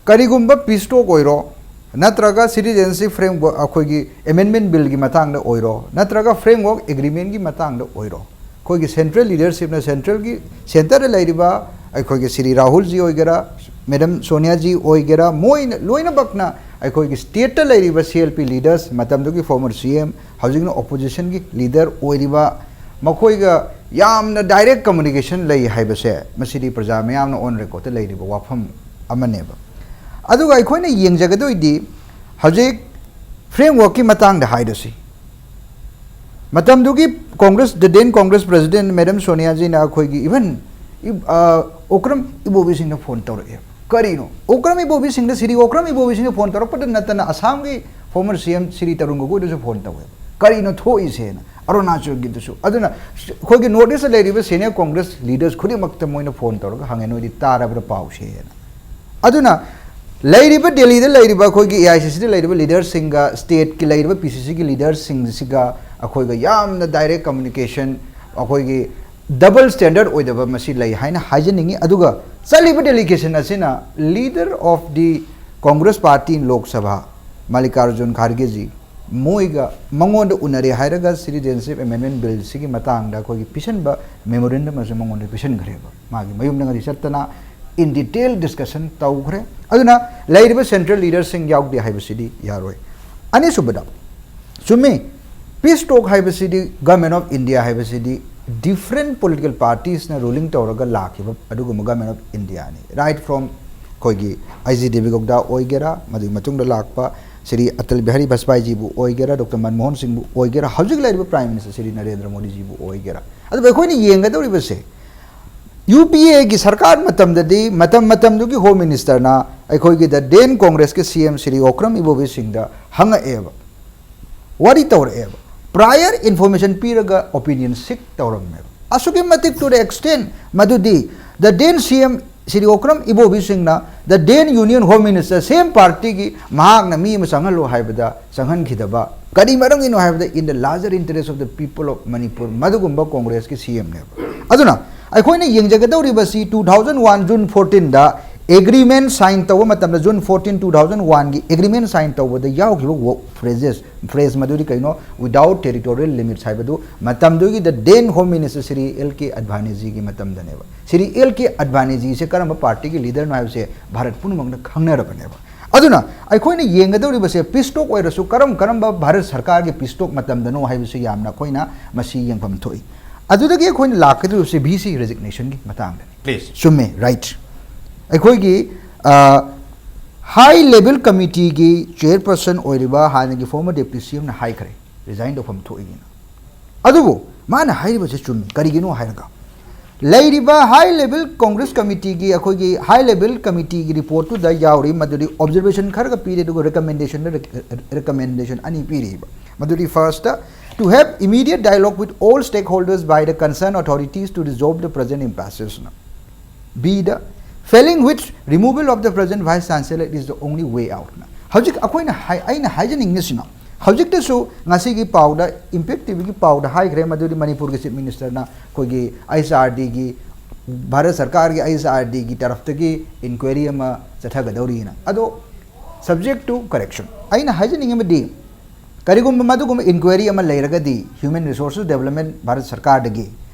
ꯀꯔꯤꯒꯨꯝꯕ ꯄꯤꯁ ꯇꯣꯛ ꯑꯣꯏꯔꯣ, ꯅꯠꯇ꯭ꯔꯒ ꯁꯤꯇꯤꯖꯦꯟꯁꯤꯞ ꯐ꯭ꯔꯦꯝꯋꯔꯛ, ꯑꯩꯈꯣꯏꯒꯤ ꯑꯦꯃꯦꯟꯃꯦꯟ ꯕꯤꯜꯒꯤ ꯃꯇꯥꯡꯗ ꯑꯣꯏꯔꯣ, ꯅꯠꯇ꯭ꯔꯒ ꯐ꯭ꯔꯦꯝꯋꯔꯛ ꯑꯦꯒ꯭ꯔꯤꯃꯦꯟꯒꯤ ꯃꯇꯥꯡꯗ ꯑꯣꯏꯔꯣ, ꯑꯩꯈꯣꯏꯒꯤ ꯁꯦꯟꯇ꯭ꯔꯦꯜ ꯂꯤꯗꯔꯁꯤꯞꯅ, ꯁꯦꯟꯇ꯭ꯔꯦꯜꯒꯤ, ꯁꯦꯟꯇꯔꯗ ꯂꯩꯔꯤꯕ ꯑꯩꯈꯣꯏꯒꯤ ꯁ꯭ꯔꯤ ꯔꯥꯍꯨꯜꯖꯤ ꯑꯣꯏꯒꯦꯔꯥ, ꯃꯦꯗꯝ ꯁꯣꯅꯤꯌꯥꯖꯤ ꯑꯣꯏꯒꯦꯔꯥ, ꯃꯣꯏꯅ ꯂꯣꯏꯅꯃꯛꯅ ꯑꯩꯈꯣꯏꯒꯤ ꯁ꯭ꯇꯦꯠꯇ ꯂꯩꯔꯤꯕ ꯁꯤ ꯑꯦꯜ ꯄꯤ ꯂꯤꯗꯔꯁ, ꯃꯇꯝꯗꯨꯒꯤ ꯐꯣꯔꯃꯔ ꯁꯤ ꯑꯦꯝ, ꯍꯧꯖꯤꯛꯅ ꯑꯣꯄꯣꯖꯤꯁꯟꯒꯤ ꯂꯤꯗꯔ ꯑꯣꯏꯔꯤꯕ, ꯃꯈꯣꯏꯒ ꯌꯥꯝꯅ ꯗꯥꯏꯔꯦꯛ ꯀꯝꯃꯨꯅꯤꯀꯦꯁꯟ ꯂꯩ ꯍꯥꯏꯕꯁꯦ, ꯃꯁꯤꯗꯤ ꯄ꯭ꯔꯖꯥ ꯃꯌꯥꯝꯅ ꯑꯣꯟ ꯔꯦꯀꯣꯔꯗꯇ ꯂꯩꯔꯤꯕ ꯋꯥꯐꯝ ꯑꯃꯅꯦꯕ꯫ ꯑꯗꯨꯒ ꯑꯩꯈꯣꯏꯅ ꯌꯦꯡꯖꯒꯗꯣꯏꯗꯤ, ꯍꯧꯖꯤꯛ ꯐ꯭ꯔꯦꯝꯋꯔꯛꯀꯤ ꯃꯇꯥꯡꯗ ꯍꯥꯏꯔꯁꯤ, ꯃꯇꯝꯗꯨꯒꯤ Congress, the then Congress President Madam ꯁꯣꯅꯤꯌꯥꯖꯤꯅ ꯑꯩꯈꯣꯏꯒꯤ even ꯑꯣꯀ꯭ꯔꯝ ꯏꯕꯣꯕꯤ ꯁꯤꯡꯗ ꯐꯣꯟ ꯇꯧꯔꯛꯑꯦ꯫ ꯀꯔꯤꯅꯣ? ꯑꯣꯀ꯭ꯔꯝ ꯏꯕꯣꯕꯤ ꯁꯤꯡꯗ, ꯁ꯭ꯔꯤ ꯑꯣꯀ꯭ꯔꯝ ꯏꯕꯣꯕꯤ ꯁꯤꯡꯗ ꯐꯣꯟ ꯇꯧꯔꯛꯄꯗ ꯅꯠꯇꯅ ꯑꯁꯥꯝꯒꯤ ꯐꯣꯔꯃꯔ ꯁꯤ ꯑꯦꯝ ꯁ꯭ꯔꯤ ꯇꯔꯨꯟ ꯒꯣꯒꯣꯏꯗꯁꯨ ꯐꯣꯟ ꯇꯧꯋꯦ꯫ ꯀꯔꯤꯅꯣ ꯊꯣꯛꯏꯁꯦꯅ? ꯑꯔꯨꯅꯥꯆꯜꯒꯤꯗꯨꯁꯨ꯫ ꯑꯗꯨꯅ ꯑꯩꯈꯣꯏꯒꯤ ꯅꯣꯔꯠ ꯏꯁꯇ ꯂꯩꯔꯤꯕ ꯁꯦꯅꯤꯌꯔ ꯀꯣꯡꯒ꯭ꯔꯦꯁ ꯂꯤꯗꯔꯁ ꯈꯨꯗꯤꯡꯃꯛꯇ ꯃꯣꯏꯅ ꯐꯣꯟ ꯇꯧꯔꯒ ꯍꯪꯉꯦ, "ꯅꯣꯏꯗꯤ ꯇꯥꯔꯕ꯭ꯔꯥ ꯄꯥꯎꯁꯦꯅ?" ꯑꯗꯨꯅ ꯂꯩꯔꯤꯕ ꯗꯦꯜꯂꯤꯗ ꯂꯩꯔꯤꯕ ꯑꯩꯈꯣꯏꯒꯤ ꯑꯦ ꯑꯥꯏ ꯁꯤ ꯁꯤꯗ ꯂꯩꯔꯤꯕ ꯂꯤꯗꯔꯁꯤꯡꯒ, ꯁ꯭ꯇꯦꯠꯀꯤ ꯂꯩꯔꯤꯕ ꯄꯤ ꯁꯤ ꯁꯤꯒꯤ ꯂꯤꯗꯔꯁꯤꯡꯁꯤꯒ ꯑꯩꯈꯣꯏꯒ ꯌꯥꯝꯅ ꯗꯥꯏꯔꯦꯛ ꯀꯝꯃꯨꯅꯤꯀꯦꯁꯟ, ꯑꯩꯈꯣꯏꯒꯤ ꯗꯕꯜ ꯁ꯭ꯇꯦꯟꯗꯔꯗ ꯑꯣꯏꯗꯕ ꯃꯁꯤ ꯂꯩ ꯍꯥꯏꯅ ꯍꯥꯏꯖꯅꯤꯡꯉꯤ꯫ ꯑꯗꯨꯒ ꯆꯠꯂꯤꯕ ꯗꯦꯂꯤꯒꯦꯁꯟ ꯑꯁꯤꯅ leader of the Congress party in Lok Sabha, ꯃꯜꯂꯤꯀꯥꯔꯖꯨꯟ ꯈꯥꯔꯒꯦꯖꯤ, ꯃꯣꯏꯒ, ꯃꯉꯣꯟꯗ ꯎꯅꯔꯦ ꯍꯥꯏꯔꯒ ꯁꯤꯇꯤꯖꯦꯟꯁꯤꯞ ꯑꯦꯃꯦꯟꯃꯦꯟ ꯕꯤꯜꯁꯤꯒꯤ ꯃꯇꯥꯡꯗ ꯑꯩꯈꯣꯏꯒꯤ ꯄꯤꯁꯟꯕ ꯃꯦꯃꯣꯔꯦꯟꯗꯝ ꯑꯁꯤ ꯃꯉꯣꯟꯗ ꯄꯤꯁꯟꯈ꯭ꯔꯦꯕ꯫ ꯃꯥꯒꯤ ꯃꯌꯨꯝꯗ ꯉꯁꯤ ꯆꯠꯇꯅ in detail discussion ꯇꯧꯈ꯭ꯔꯦ꯫ ꯑꯗꯨꯅ ꯂꯩꯔꯤꯕ ꯁꯦꯟꯇ꯭ꯔꯦꯜ ꯂꯤꯗꯔꯁꯤꯡ ꯌꯥꯎꯗꯦ ꯍꯥꯏꯕꯁꯤꯗꯤ ꯌꯥꯔꯣꯏ꯫ ꯑꯅꯤꯁꯨꯕꯗ, ꯆꯨꯝꯃꯤ, ꯄꯤꯁ ꯇꯣꯛ ꯍꯥꯏꯕꯁꯤꯗꯤ, ꯒꯃꯦꯟ ꯑꯣꯐ ꯏꯟꯗꯤꯌꯥ ꯍꯥꯏꯕꯁꯤꯗꯤ ꯗꯤꯐ꯭ꯔꯦꯟ ꯄꯣꯂꯤꯇꯤꯀꯦꯜ ꯄꯥꯔꯇꯤꯁꯅ ꯔꯨꯂꯤꯡ ꯇꯧꯔꯒ ꯂꯥꯛꯈꯤꯕ ꯑꯗꯨꯒꯨꯝꯕ ꯒꯃꯦꯟ ꯑꯣꯐ ꯏꯟꯗꯤꯌꯥꯅꯤ꯫ Right from ꯑꯩꯈꯣꯏꯒꯤ ꯑꯥꯏ ꯖꯤ ꯗꯦꯕꯦꯒꯧꯗꯥ ꯑꯣꯏꯒꯦꯔꯥ, ꯃꯗꯨꯒꯤ ꯃꯇꯨꯡꯗ ꯂꯥꯛꯄ ꯁ꯭ꯔꯤ ꯑꯇꯜ ꯕꯤꯍꯥꯔꯤ ꯕꯥꯖꯄꯥꯏꯖꯤꯕꯨ ꯑꯣꯏꯒꯦꯔꯥ, ꯗꯣꯛꯇꯔ ꯃꯟꯃꯣꯍꯟ ꯁꯤꯡꯕꯨ ꯑꯣꯏꯒꯦꯔꯥ, ꯍꯧꯖꯤꯛ ꯂꯩꯔꯤꯕ ꯄ꯭ꯔꯥꯏꯝ ꯃꯤꯅꯤꯁꯇꯔ ꯁ꯭ꯔꯤ ꯅꯔꯦꯟꯗ꯭ꯔ ꯃꯣꯗꯤꯖꯤꯕꯨ ꯑꯣꯏꯒꯦꯔꯥ꯫ ꯑꯗꯨꯕꯨ ꯑꯩꯈꯣꯏꯅ ꯌꯦꯡꯒꯗꯧꯔꯤꯕꯁꯦ, ꯌꯨ ꯄꯤ ꯑꯦꯒꯤ ꯁꯔꯀꯥꯔ ꯃꯇꯝꯗꯗꯤ ꯃꯇꯝ ꯃꯇꯝꯗꯨꯒꯤ ꯍꯣꯝ ꯃꯤꯅꯤꯁꯇꯔꯅ ꯑꯩꯈꯣꯏꯒꯤ the then ꯀꯣꯡꯒ꯭ꯔꯦꯁꯀꯤ ꯁꯤ ꯑꯦꯝ ꯁ꯭ꯔꯤ ꯑꯣꯀ꯭ꯔꯝ ꯏꯕꯣꯕꯤ ꯁꯤꯡꯗ ꯍꯪꯉꯛꯑꯦꯕ, ꯋꯥꯔꯤ ꯇꯧꯔꯛꯑꯦꯕ, ꯄ꯭ꯔꯥꯌꯔ ꯏꯟꯐꯣꯔꯃꯦꯁꯟ ꯄꯤꯔꯒ ꯑꯣꯄꯤꯅꯤꯌꯟ ꯁꯤꯛ ꯇꯧꯔꯝꯃꯦꯕ꯫ ꯑꯁꯨꯛꯀꯤ ꯃꯇꯤꯛ, to the extent ꯃꯗꯨꯗꯤ the then ꯁꯤ ꯑꯦꯝ ꯁ꯭ꯔꯤ ꯑꯣꯀ꯭ꯔꯝ ꯏꯕꯣꯕꯤ ꯁꯤꯡꯅ the then Union Home Minister, same ꯄꯥꯔꯇꯤꯒꯤ, ꯃꯍꯥꯛꯅ ꯃꯤ ꯑꯃ ꯆꯪꯍꯜꯂꯨ ꯍꯥꯏꯕꯗ ꯆꯪꯍꯟꯈꯤꯗꯕ꯫ ꯀꯔꯤ ꯃꯔꯝꯒꯤꯅꯣ ꯍꯥꯏꯕꯗ, in the larger interest of the people of Manipur, ꯃꯗꯨꯒꯨꯝꯕ ꯀꯣꯡꯒ꯭ꯔꯦꯁꯀꯤ ꯁꯤ ꯑꯦꯝꯅꯦꯕ꯫ ꯑꯗꯨꯅ ꯑꯩꯈꯣꯏꯅ ꯌꯦꯡꯖꯒꯗꯧꯔꯤꯕꯁꯤ two thousand one June fourteenꯗ ꯑꯦꯒ꯭ꯔꯤꯃꯦꯟ ꯁꯥꯏꯟ ꯇꯧꯕ ꯃꯇꯝꯗ, June fourteen, two thousand one ꯒꯤ ꯑꯦꯒ꯭ꯔꯤꯃꯦꯟ ꯁꯥꯏꯟ ꯇꯧꯕꯗ ꯌꯥꯎꯈꯤꯕ ꯐ꯭ꯔꯦꯖꯦꯁ, ꯐ꯭ꯔꯦꯖ ꯃꯗꯨꯗꯤ ꯀꯩꯅꯣ? Without territorial limits ꯍꯥꯏꯕꯗꯨ ꯃꯇꯝꯗꯨꯒꯤꯗ then home minister Shri L K ꯑꯗꯚꯥꯅꯤꯖꯤꯒꯤ ꯃꯇꯝꯗꯅꯦꯕ꯫ ꯁ꯭ꯔꯤ ꯑꯦꯜ ꯀꯦ ꯑꯗꯚꯥꯅꯤꯖꯤꯁꯦ ꯀꯔꯝꯕ ꯄꯥꯔꯇꯤꯒꯤ ꯂꯤꯗꯔꯅꯣ ꯍꯥꯏꯕꯁꯦ ꯚꯥꯔꯠ ꯄꯨꯝꯅꯃꯛꯅ ꯈꯪꯅꯔꯕꯅꯦꯕ꯫ ꯑꯗꯨꯅ ꯑꯩꯈꯣꯏꯅ ꯌꯦꯡꯒꯗꯧꯔꯤꯕꯁꯦ, ꯄꯤꯁ ꯇꯣꯛ ꯑꯣꯏꯔꯁꯨ ꯀꯔꯝ ꯀꯔꯝꯕ ꯚꯥꯔꯠ ꯁꯔꯀꯥꯔꯒꯤ ꯄꯤꯁ ꯇꯣꯛ ꯃꯇꯝꯗꯅꯣ ꯍꯥꯏꯕꯁꯤ ꯌꯥꯝꯅ ꯑꯩꯈꯣꯏꯅ ꯃꯁꯤ ꯌꯦꯡꯐꯝ ꯊꯣꯛꯏ꯫ ꯑꯗꯨꯗꯒꯤ ꯑꯩꯈꯣꯏꯅ ꯂꯥꯛꯀꯗꯧꯔꯤꯕꯁꯤ ꯚꯤ ꯁꯤ ꯔꯦꯖꯤꯒꯅꯦꯁꯟꯒꯤ ꯃꯇꯥꯡꯗꯅꯤ꯫ Please. ꯆꯨꯝꯃꯦ, ꯔꯥꯏꯠ꯫ ꯑꯩꯈꯣꯏꯒꯤ ꯍꯥꯏ ꯂꯦꯚꯦꯜ ꯀꯃꯤꯇꯤꯒꯤ ꯆꯦꯌꯔꯄꯔꯁꯟ ꯑꯣꯏꯔꯤꯕ ꯍꯥꯟꯅꯒꯤ ꯐꯣꯔꯃꯔ ꯗꯦꯄ꯭ꯌꯨꯇꯤ ꯁꯤ ꯑꯦꯝꯅ ꯍꯥꯏꯈ꯭ꯔꯦ, ꯔꯤꯖꯥꯏꯟ ꯇꯧꯐꯝ ꯊꯣꯛꯏꯅ꯫ ꯑꯗꯨꯕꯨ ꯃꯥꯅ ꯍꯥꯏꯔꯤꯕꯁꯦ ꯆꯨꯝꯃꯤ꯫ ꯀꯔꯤꯒꯤꯅꯣ ꯍꯥꯏꯔꯒ, ꯂꯩꯔꯤꯕ ꯍꯥꯏ ꯂꯦꯚꯦꯜ ꯀꯣꯡꯒ꯭ꯔꯦꯁ ꯀꯃꯤꯇꯤꯒꯤ, ꯑꯩꯈꯣꯏꯒꯤ ꯍꯥꯏ ꯂꯦꯚꯦꯜ ꯀꯃꯤꯇꯤꯒꯤ ꯔꯤꯄꯣꯔꯠꯇꯨꯗ ꯌꯥꯎꯔꯤ, ꯃꯗꯨꯗꯤ ꯑꯣꯕꯖꯔꯕꯦꯁꯟ ꯈꯔꯒ ꯄꯤꯔꯤ, ꯑꯗꯨꯒ ꯔꯤꯀꯃꯦꯟꯗꯦꯁꯟꯗ, ꯔꯤꯀꯃꯦꯟꯗꯦꯁꯟ ꯑꯅꯤ ꯄꯤꯔꯤꯕ꯫ ꯃꯗꯨꯗꯤ first, to have immediate dialogue with all stakeholders by the concerned authorities to resolve the present impasses ꯅ꯫ B the, failing which, removal of the present vice chancellor is the only way out ꯅ꯫ ꯍꯧꯖꯤꯛ ꯑꯩꯈꯣꯏꯅ ꯍꯥꯏ-, ꯑꯩꯅ ꯍꯥꯏꯖꯅꯤꯡꯉꯤꯁꯤꯅ, ꯍꯧꯖꯤꯛꯇꯁꯨ ꯉꯁꯤꯒꯤ ꯄꯥꯎꯗ, impact T ꯚꯤꯒꯤ ꯄꯥꯎꯗ ꯍꯥꯏꯈ꯭ꯔꯦ, ꯃꯗꯨꯗꯤ ꯃꯅꯤꯄꯨꯔꯒꯤ ꯆꯤꯐ ꯃꯤꯅꯤꯁꯇꯔꯅ ꯑꯩꯈꯣꯏꯒꯤ ꯑꯩꯆ ꯑꯥꯔ ꯗꯤꯒꯤ, ꯚꯥꯔꯠ ꯁꯔꯀꯥꯔꯒꯤ ꯑꯩꯆ ꯑꯥꯔ ꯗꯤꯒꯤ ꯇꯔꯐꯇꯒꯤ ꯏꯟꯀ꯭ꯋꯥꯏꯔꯤ ꯑꯃ ꯆꯠꯊꯒꯗꯧꯔꯤꯅ꯫ ꯑꯗꯣ subject to correction, ꯑꯩꯅ ꯍꯥꯏꯖꯅꯤꯡꯉꯤꯕꯗꯤ, ꯀꯔꯤꯒꯨꯝꯕ ꯃꯗꯨꯒꯨꯝꯕ ꯏꯟꯀ꯭ꯋꯥꯏꯔꯤ ꯑꯃ ꯂꯩꯔꯒꯗꯤ, ꯍ꯭ꯌꯨꯃꯦꯟ ꯔꯤꯁꯣꯔꯁꯦꯁ ꯗꯦꯕꯂꯞꯃꯦꯟ ꯚꯥꯔꯠ ꯁꯔꯀꯥꯔꯗꯒꯤ,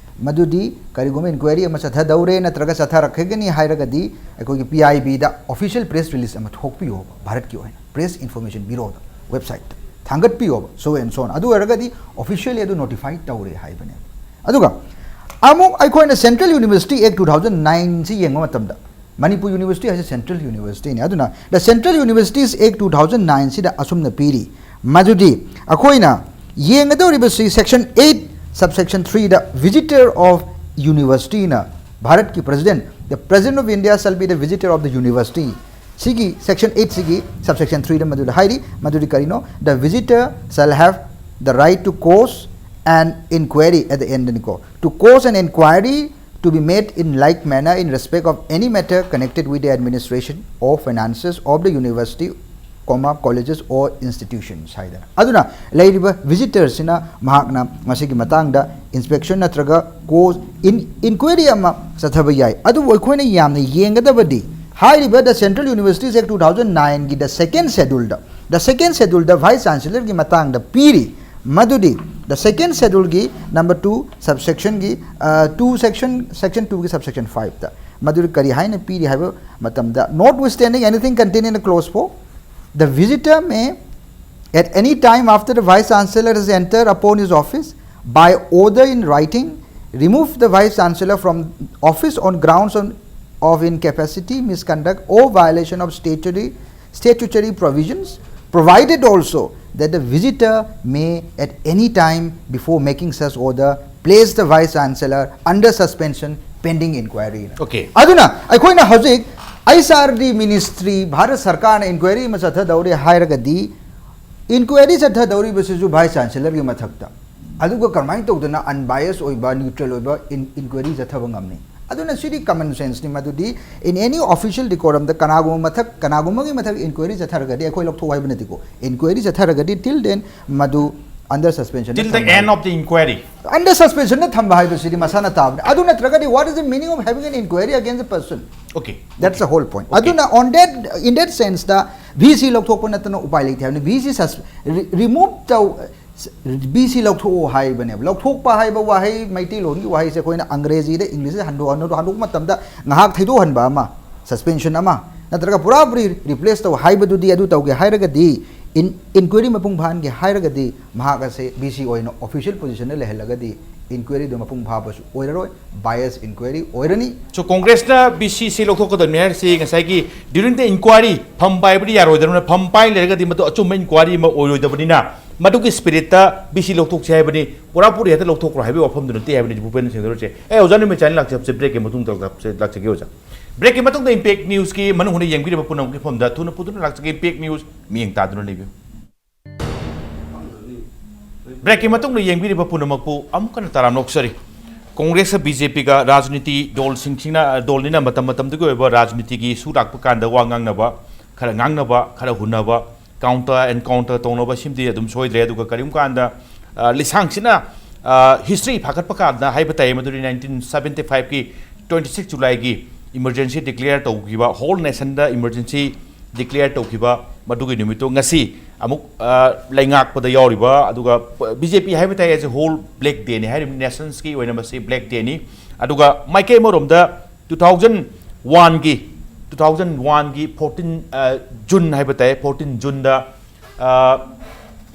ꯃꯗꯨꯗꯤ ꯀꯔꯤꯒꯨꯝꯕ ꯏꯟꯀ꯭ꯋꯥꯏꯔꯤ ꯑꯃ ꯆꯠꯊꯗꯧꯔꯦ ꯅꯠꯇ꯭ꯔꯒ ꯆꯠꯊꯔꯛꯀꯅꯤ ꯍꯥꯏꯔꯒꯗꯤ, ꯑꯩꯈꯣꯏꯒꯤ ꯄꯤ ꯑꯥꯏ ꯕꯤꯗ ꯑꯣꯐꯤꯁꯤꯌꯦꯜ ꯄ꯭ꯔꯦꯁ ꯔꯤꯂꯤꯁ ꯑꯃ ꯊꯣꯛꯄꯤꯌꯣꯕ, ꯚꯥꯔꯠꯀꯤ ꯑꯣꯏꯅ ꯄ꯭ꯔꯦꯁ ꯏꯟꯐꯣꯔꯃꯦꯁꯟ ꯕ꯭ꯌꯨꯔꯣꯗ ꯋꯦꯕꯁꯥꯏꯠꯇ ꯊꯥꯡꯒꯠꯄꯤꯌꯣꯕ, so and so on꯫ ꯑꯗꯨ ꯑꯣꯏꯔꯒꯗꯤ ꯑꯣꯐꯤꯁꯤꯌꯦꯜꯂꯤ ꯑꯗꯨ ꯅꯣꯇꯤꯐꯥꯏ ꯇꯧꯔꯦ ꯍꯥꯏꯕꯅꯦꯕ꯫ ꯑꯗꯨꯒ ꯑꯃꯨꯛ ꯑꯩꯈꯣꯏꯅ Central University Act two thousand nine ꯁꯤ ꯌꯦꯡꯕ ꯃꯇꯝꯗ, ꯃꯅꯤꯄꯨꯔ ꯌꯨꯅꯤꯚꯔꯁꯤꯇꯤ ꯍꯥꯏꯁꯦ ꯁꯦꯟꯇ꯭ꯔꯦꯜ ꯌꯨꯅꯤꯚꯔꯁꯤꯇꯤꯅꯤ꯫ ꯑꯗꯨꯅ The Central Universities Act two thousand nine ꯁꯤꯗ ꯑꯁꯨꯝꯅ ꯄꯤꯔꯤ, ꯃꯗꯨꯗꯤ ꯑꯩꯈꯣꯏꯅ ꯌꯦꯡꯒꯗꯧꯔꯤꯕꯁꯤ section eight, subsection three the visitor of university ꯅ ꯚꯥꯔꯠꯀꯤ president, "The president of India shall be the visitor of the university"꯫ ꯁꯤꯒꯤ section eight ꯁꯤꯒꯤ subsection three ꯗ ꯃꯗꯨꯗ ꯍꯥꯏꯔꯤ, ꯃꯗꯨꯗꯤ ꯀꯔꯤꯅꯣ? "The visitor shall have the right to cause an inquiry" at the end ꯅꯤꯀꯣ, "to cause an inquiry to be made in like manner in respect of any matter connected with the administration or finances of the university, comma, colleges or institutions" ꯍꯥꯏꯗꯅ꯫ ꯑꯗꯨꯅ ꯂꯩꯔꯤꯕ visitor ꯁꯤꯅ ꯃꯍꯥꯛꯅ ꯃꯁꯤꯒꯤ ꯃꯇꯥꯡꯗ inspection ꯅꯠꯇ꯭ꯔꯒ cause in, inquiry ꯑꯃ ꯆꯠꯊꯕ ꯌꯥꯏ꯫ ꯑꯗꯨꯕꯨ ꯑꯩꯈꯣꯏꯅ ꯌꯥꯝꯅ ꯌꯦꯡꯒꯗꯕꯗꯤ ꯍꯥꯏꯔꯤꯕ The Central Universities Act two thousand nine ꯒꯤ the second schedule the, the second schedule the vice chancellor ꯒꯤ ꯃꯇꯥꯡꯗ ꯄꯤꯔꯤ꯫ ꯃꯗꯨꯗꯤ the second schedule ꯒꯤ number two subsection ꯒꯤ, ꯑ, two section, section two ꯒꯤ subsection five ꯇ ꯃꯗꯨꯗꯤ ꯀꯔꯤ ꯍꯥꯏꯅ ꯄꯤꯔꯤ ꯍꯥꯏꯕ ꯃꯇꯝꯗ, "Notwithstanding anything contained in the clause four, the visitor may at any time after the vice chancellor has entered upon his office, by order in writing, remove the vice chancellor from office on grounds on, of incapacity, misconduct, or violation of statutory, statutory provisions, provided also that the visitor may at any time before making such order place the vice chancellor under suspension pending inquiry." Okay. ꯑꯗꯨꯅ ꯑꯩꯈꯣꯏꯅ ꯍꯧꯖꯤꯛ H R D ministry, Bharat ꯁꯔꯀꯥꯔꯅ inquiry ꯑꯃ ꯆꯠꯊꯗꯧꯔꯦ ꯍꯥꯏꯔꯒꯗꯤ, inquiry ꯆꯠꯊꯗꯧꯔꯤꯕꯁꯤꯁꯨ vice chancellor ꯒꯤ ꯃꯊꯛꯇ, ꯑꯗꯨꯒ ꯀꯔꯝꯍꯥꯏꯅ ꯇꯧꯗꯅ unbiased ꯑꯣꯏꯕ, neutral ꯑꯣꯏꯕ in- inquiry ꯆꯠꯊꯕ ꯉꯝꯅꯤ? ꯑꯗꯨꯅ ꯁꯤꯗꯤ common sense ꯅꯤ꯫ ꯃꯗꯨꯗꯤ in any official decorum ꯗ ꯀꯅꯥꯒꯨꯝꯕ ꯃꯊꯛ, ꯀꯅꯥꯒꯨꯝꯕꯒꯤ ꯃꯊꯛ inquiry ꯆꯠꯊꯔꯒꯗꯤ, ꯑꯩꯈꯣꯏ ꯂꯧꯊꯣꯛꯎ ꯍꯥꯏꯕ ꯅꯠꯇꯦꯀꯣ, inquiry ꯆꯠꯊꯔꯒꯗꯤ till then ꯃꯗꯨ under suspension the Till the ꯊꯝꯕ end of the inquiry. under suspension ꯗ ꯊꯝꯕ ꯍꯥꯏꯕꯁꯤꯗꯤ ꯃꯁꯥꯅ ꯇꯥꯕꯅꯤ꯫ ꯑꯗꯨ ꯅꯠꯇ꯭ꯔꯒꯗꯤ, what is the meaning of having an inquiry against a person? Okay. That's the whole point. ꯑꯗꯨꯅ on that, in that sense the V C ꯂꯧꯊꯣꯛꯄ ꯅꯠꯇꯅ ꯎꯄꯥꯏ ꯂꯩꯇꯦ ꯍꯥꯏꯕꯅꯤ꯫ V C sus- re- remove ꯇꯧ, V C ꯂꯧꯊꯣꯛꯑꯣ ꯍꯥꯏꯕꯅꯦꯕ꯫ ꯂꯧꯊꯣꯛꯄ ꯍꯥꯏꯕ ꯋꯥꯍꯩ, ꯃꯩꯇꯩꯂꯣꯟꯒꯤ ꯋꯥꯍꯩꯁꯦ ꯑꯩꯈꯣꯏꯅ ꯑꯪꯒ꯭ꯔꯦꯖꯤꯗ ꯏꯪꯂꯤꯁꯇ ꯍꯟꯗꯣꯛ ꯍꯟꯗꯣꯛ ꯍꯟꯗꯣꯛꯄ ꯃꯇꯝꯗ ꯉꯥꯏꯍꯥꯛ ꯊꯩꯗꯣꯛꯍꯟꯕ ꯑꯃ, suspension ꯑꯃ, ꯅꯠꯇ꯭ꯔꯒ ꯄꯨꯔꯥ ꯄꯨꯔꯤ replace ꯇꯧ ꯍꯥꯏꯕꯗꯨꯗꯤ, ꯑꯗꯨ ꯇꯧꯒꯦ ꯍꯥꯏꯔꯒꯗꯤ, in- inquiry ꯃꯄꯨꯡ ꯐꯥꯍꯟꯒꯦ ꯍꯥꯏꯔꯒꯗꯤ, ꯃꯍꯥꯛ ꯑꯁꯦ V C ꯑꯣꯏꯅ official position ꯗ ꯂꯩꯍꯜꯂꯒꯗꯤ inquiry ꯗꯨ ꯃꯄꯨꯡ ꯐꯥꯕꯁꯨ ꯑꯣꯏꯔꯔꯣꯏ, bias inquiry ꯑꯣꯏꯔꯅꯤ꯫ So ꯀꯣꯡꯒ꯭ꯔꯦꯁꯅ V C ꯁꯤ ꯂꯧꯊꯣꯛꯀꯗꯕꯅꯤ ꯍꯥꯏꯔꯤꯁꯤ ꯉꯁꯥꯏꯒꯤ during the inquiry ꯐꯝ ꯄꯥꯏꯕꯗꯤ ꯌꯥꯔꯣꯏꯗꯕꯅꯤꯅ, ꯐꯝ ꯄꯥꯏ ꯂꯩꯔꯒꯗꯤ ꯃꯗꯨ ꯑꯆꯨꯝꯕ inquiry ꯑꯃ ꯑꯣꯏꯔꯣꯏꯗꯕꯅꯤꯅ, ꯃꯗꯨꯒꯤ spirit ꯇ V C ꯂꯧꯊꯣꯛꯁꯤ ꯍꯥꯏꯕꯅꯤ, ꯄꯨꯔꯥ ꯄꯨꯔꯤ ꯍꯦꯛꯇ ꯂꯧꯊꯣꯛꯈ꯭ꯔꯣ ꯍꯥꯏꯕꯒꯤ ꯋꯥꯐꯝꯗꯨ ꯅꯠꯇꯦ ꯍꯥꯏꯕꯅꯤ ꯚꯨꯄꯦꯟ ꯁꯦꯡꯗꯣꯛꯆꯦ꯫ ꯑꯦ ꯑꯣꯖꯥ, ꯅꯨꯃꯤꯠ ꯆꯥꯅꯤ ꯂꯥꯛꯆꯕꯁꯦ, break ꯀꯤ ꯃꯇꯨꯡꯗ ꯂꯥꯛꯆ- ꯂꯥꯛꯆꯒꯦ ꯑꯣꯖꯥ꯫ Break ꯀꯤ ꯃꯇꯨꯡꯗ Impact News ꯀꯤ ꯃꯅꯨꯡ ꯍꯨꯠꯅ ꯌꯦꯡꯕꯤꯔꯤꯕ ꯄꯨꯝꯅꯃꯛꯀꯤ ꯃꯐꯝꯗ ꯊꯨꯅ ꯄꯨꯗꯨꯅ ꯂꯥꯛꯆꯒꯦ꯫ Impact News ꯃꯤꯠꯌꯦꯡ ꯇꯥꯗꯨꯅ ꯂꯩꯕꯤꯌꯨ꯫ Break ꯀꯤ ꯃꯇꯨꯡꯗ ꯌꯦꯡꯕꯤꯔꯤꯕ ꯄꯨꯝꯅꯃꯛꯄꯨ ꯑꯃꯨꯛ ꯍꯟꯅ ꯇꯔꯥꯝꯅ ꯑꯣꯛꯆꯔꯤ꯫ ꯀꯣꯡꯒ꯭ꯔꯦꯁꯀ B J P ꯒ ꯔꯥꯖꯅꯤꯇꯤ ꯗꯣꯜꯁꯤꯡꯁꯤꯅ, ꯗꯣꯜꯅꯤꯅ ꯃꯇꯝ ꯃꯇꯝꯗꯨꯒꯤ ꯑꯣꯏꯕ ꯔꯥꯖꯅꯤꯇꯤꯒꯤ ꯏꯁꯨ ꯂꯥꯛꯄ ꯀꯥꯟꯗ ꯋꯥ ꯉꯥꯡꯅꯕ, ꯈꯔ ꯉꯥꯡꯅꯕ, ꯈꯔ ꯍꯨꯟꯅꯕ, counter and counter ꯇꯧꯅꯕ, ꯁꯤꯃꯗꯤ ꯑꯗꯨꯝ ꯁꯣꯏꯗ꯭ꯔꯦ꯫ ꯑꯗꯨꯒ ꯀꯔꯤꯒꯨꯝꯕ ꯀꯥꯟꯗ, ꯑ, ꯂꯤꯁꯥꯡꯁꯤꯠꯅ, ꯑ, history ꯐꯥꯒꯠꯄ ꯀꯥꯟꯗ ꯍꯥꯏꯕ ꯇꯥꯏ, ꯃꯗꯨꯗꯤ nineteen seventy five ꯀꯤ twenty six July ꯒꯤ Emergency declare ꯇꯧꯈꯤꯕ, whole nationꯗ emergency declare ꯇꯧꯈꯤꯕ ꯃꯗꯨꯒꯤ ꯅꯨꯃꯤꯠꯇꯣ ꯉꯁꯤ ꯑꯃꯨꯛ, ꯑ, ꯂꯩꯉꯥꯛꯄꯗ ꯌꯥꯎꯔꯤꯕ, ꯑꯗꯨꯒ ꯕꯤ ꯖꯦ ꯄꯤ ꯍꯥꯏꯕ ꯇꯥꯏ, as a whole black dayꯅꯤ ꯍꯥꯏꯔꯤꯕ, nationꯁꯀꯤ ꯑꯣꯏꯅ ꯃꯁꯤ black dayꯅꯤ꯫ ꯑꯗꯨꯒ ꯃꯥꯏꯀꯩ ꯑꯃꯔꯣꯝꯗ two thousand oneꯒꯤ, two thousand oneꯒꯤ fourteen, ꯑ, June ꯍꯥꯏꯕ ꯇꯥꯏ, fourteen Juneꯗ, ꯑ,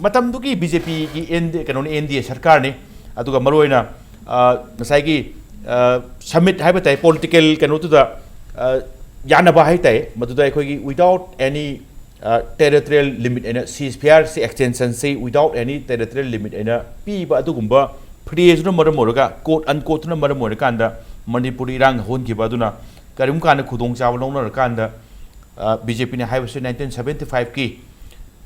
ꯃꯇꯝꯗꯨꯒꯤ ꯕꯤ ꯖꯦ ꯄꯤꯒꯤ ꯑꯦꯟ ꯗꯤ, ꯀꯩꯅꯣꯅꯤ, ꯑꯦꯟ ꯗꯤ ꯑꯦ ꯁꯔꯀꯥꯔꯅꯤ꯫ ꯑꯗꯨꯒ ꯃꯔꯨꯑꯣꯏꯅ, ꯑ, ꯉꯁꯥꯏꯒꯤ, ꯑ, summit ꯍꯥꯏꯕ ꯇꯥꯏ, political ꯀꯩꯅꯣꯗꯨꯗ, ꯑ, ꯌꯥꯅꯕ ꯍꯥꯏ ꯇꯥꯏ, ꯃꯗꯨꯗ ꯑꯩꯈꯣꯏꯒꯤ without any, ꯑ, territorial limit ꯍꯥꯏꯅ ceasefire ꯁꯤ extension ꯁꯤ without any territorial limit ꯍꯥꯏꯅ ꯄꯤꯕ ꯑꯗꯨꯒꯨꯝꯕ phrase ꯗꯨꯅ ꯃꯔꯝ ꯑꯣꯏꯔꯒ, quote unquote ꯇꯨꯅ ꯃꯔꯝ ꯑꯣꯏꯔꯀꯥꯟꯗ ꯃꯅꯤꯄꯨꯔꯗ ꯏꯔꯥꯡ ꯍꯧꯍꯟꯈꯤꯕ ꯑꯗꯨꯅ ꯀꯔꯤꯒꯨꯝꯕ ꯀꯥꯟꯗ ꯈꯨꯗꯣꯡꯆꯥꯕ ꯂꯧꯅꯔꯀꯥꯟꯗ, ꯑ, ꯕꯤ ꯖꯦ ꯄꯤꯅ ꯍꯥꯏꯕꯁꯤ nineteen seventy-fiveꯀꯤ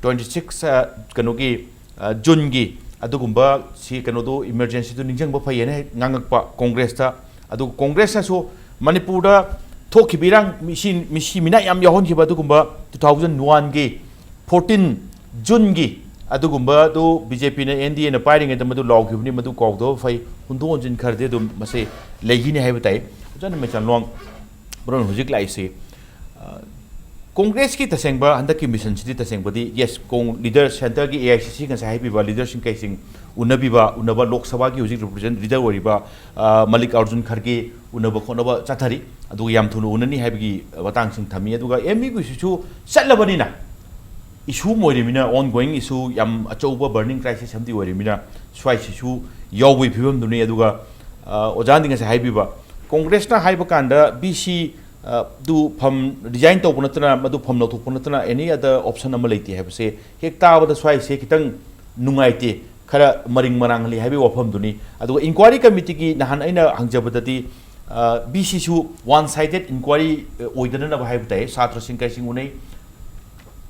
twenty six, ꯑ, ꯀꯩꯅꯣꯒꯤ, ꯑ, Juneꯒꯤ ꯑꯗꯨꯒꯨꯝꯕ ꯁꯤ ꯀꯩꯅꯣꯗꯣ, emergencyꯗꯨ ꯅꯤꯡꯁꯤꯡꯕ ꯐꯩꯌꯦꯅ ꯍꯦꯛ ꯉꯥꯡꯉꯛꯄ ꯀꯣꯡꯒ꯭ꯔꯦꯁꯇ꯫ ꯑꯗꯨꯒ ꯀꯣꯡꯒ꯭ꯔꯦꯁꯅꯁꯨ ꯃꯅꯤꯄꯨꯔꯗ ꯊꯣꯛꯈꯤꯕ ꯏꯔꯥꯡ, ꯃꯤꯁꯤ, ꯃꯤꯁꯤ ꯃꯤꯅꯥ ꯌꯥꯝ ꯌꯥꯎꯍꯟꯈꯤꯕ ꯑꯗꯨꯒꯨꯝꯕ two thousand oneꯒꯤ fourteen Juneꯒꯤ ꯑꯗꯨꯒꯨꯝꯕꯗꯨ ꯕꯤ ꯖꯦ ꯄꯤꯅ ꯑꯦꯟ ꯗꯤ ꯑꯦꯅ ꯄꯥꯏꯔꯤꯉꯩꯗ ꯃꯗꯨ ꯂꯥꯎꯈꯤꯕꯅꯤ, ꯃꯗꯨ ꯀꯥꯎꯗꯕ ꯐꯩ꯫ ꯍꯨꯟꯗꯣꯛ ꯍꯨꯟꯖꯤꯟ ꯈꯔꯗꯤ ꯑꯗꯨꯝ ꯃꯁꯤ ꯂꯩꯈꯤꯅꯤ ꯍꯥꯏꯕ ꯇꯥꯏ꯫ ꯑꯣꯖꯥ ꯅꯤꯃꯆꯥꯟꯂꯣꯡ, ꯃꯔꯨ ꯑꯣꯏꯅ ꯍꯧꯖꯤꯛ ꯂꯥꯛꯏꯁꯤ, ꯑ, ꯀꯣꯡꯒ꯭ꯔꯦꯁꯀꯤ ꯇꯁꯦꯡꯕ ꯍꯟꯗꯛꯀꯤ missionꯁꯤꯗꯤ ꯇꯁꯦꯡꯕꯗꯤ, yes, Kong-, leader centreꯒꯤ A I C ꯁꯤ ꯉꯁꯥꯏ ꯍꯥꯏꯕꯤꯕ leaderꯁꯤꯡ ꯀꯩꯁꯤꯡ ꯎꯅꯕꯤꯕ, ꯎꯅꯕ, ꯂꯣꯛ ꯁꯚꯥꯒꯤ ꯍꯧꯖꯤꯛ represent leader ꯑꯣꯏꯔꯤꯕ, ꯑ, ꯃꯜꯂꯤꯀꯥꯔꯖꯨꯟ ꯈꯔꯒꯦ ꯎꯅꯕ ꯈꯣꯠꯅꯕ ꯆꯠꯊꯔꯤ꯫ ꯑꯗꯨꯒ ꯌꯥꯝ ꯊꯨꯅ ꯎꯅꯅꯤ ꯍꯥꯏꯕꯒꯤ ꯃꯇꯥꯡꯁꯤꯡ ꯊꯝꯃꯤ꯫ ꯑꯗꯨꯒ ꯑꯦꯝ ꯌꯨꯒꯤꯁꯤꯁꯨ ꯆꯠꯂꯕꯅꯤꯅ, issue ꯑꯃ ꯑꯣꯏꯔꯤꯕꯅꯤꯅ, ongoing issue, ꯌꯥꯝ ꯑꯆꯧꯕ burning crisis ꯑꯃꯗꯤ ꯑꯣꯏꯔꯤꯕꯅꯤꯅ, ꯁ꯭ꯋꯥꯏꯁꯤꯁꯨ ꯌꯥꯎꯕꯒꯤ ꯐꯤꯕꯝꯗꯨꯅꯤ꯫ ꯑꯗꯨꯒ, ꯑ, ꯑꯣꯖꯥꯅꯗꯤ ꯉꯁꯥꯏ ꯍꯥꯏꯕꯤꯕ, ꯀꯣꯡꯒ꯭ꯔꯦꯁꯅ ꯍꯥꯏꯕ ꯀꯥꯟꯗ ꯕꯤ ꯁꯤ, ꯑ, ꯗꯨ ꯐꯝ resign ꯇꯧꯕ ꯅꯠꯇꯅ, ꯃꯗꯨ ꯐꯝ ꯂꯧꯊꯣꯛꯄ ꯅꯠꯇꯅ any other option ꯑꯃ ꯂꯩꯇꯦ ꯍꯥꯏꯕꯁꯦ ꯍꯦꯛ ꯇꯥꯕꯗ ꯁ꯭ꯋꯥꯏꯁꯦ ꯈꯤꯇꯪ ꯅꯨꯡꯉꯥꯏꯇꯦ, ꯈꯔ ꯃꯔꯤꯡ ꯃꯔꯥꯡꯍꯜꯂꯤ ꯍꯥꯏꯕꯒꯤ ꯋꯥꯐꯝꯗꯨꯅꯤ꯫ ꯑꯗꯨꯒ inquiry committeeꯒꯤ ꯅꯍꯥꯟ ꯑꯩꯅ ꯍꯪꯖꯕꯗꯗꯤ, ꯑ, ꯕꯤ ꯁꯤꯁꯨ one sided inquiry, ꯑ, ꯑꯣꯏꯗꯅꯅꯕ ꯍꯥꯏꯕ ꯇꯥꯏ, ꯁꯥꯇ꯭ꯔꯁꯤꯡ ꯀꯩꯁꯤꯡ ꯎꯅꯩ,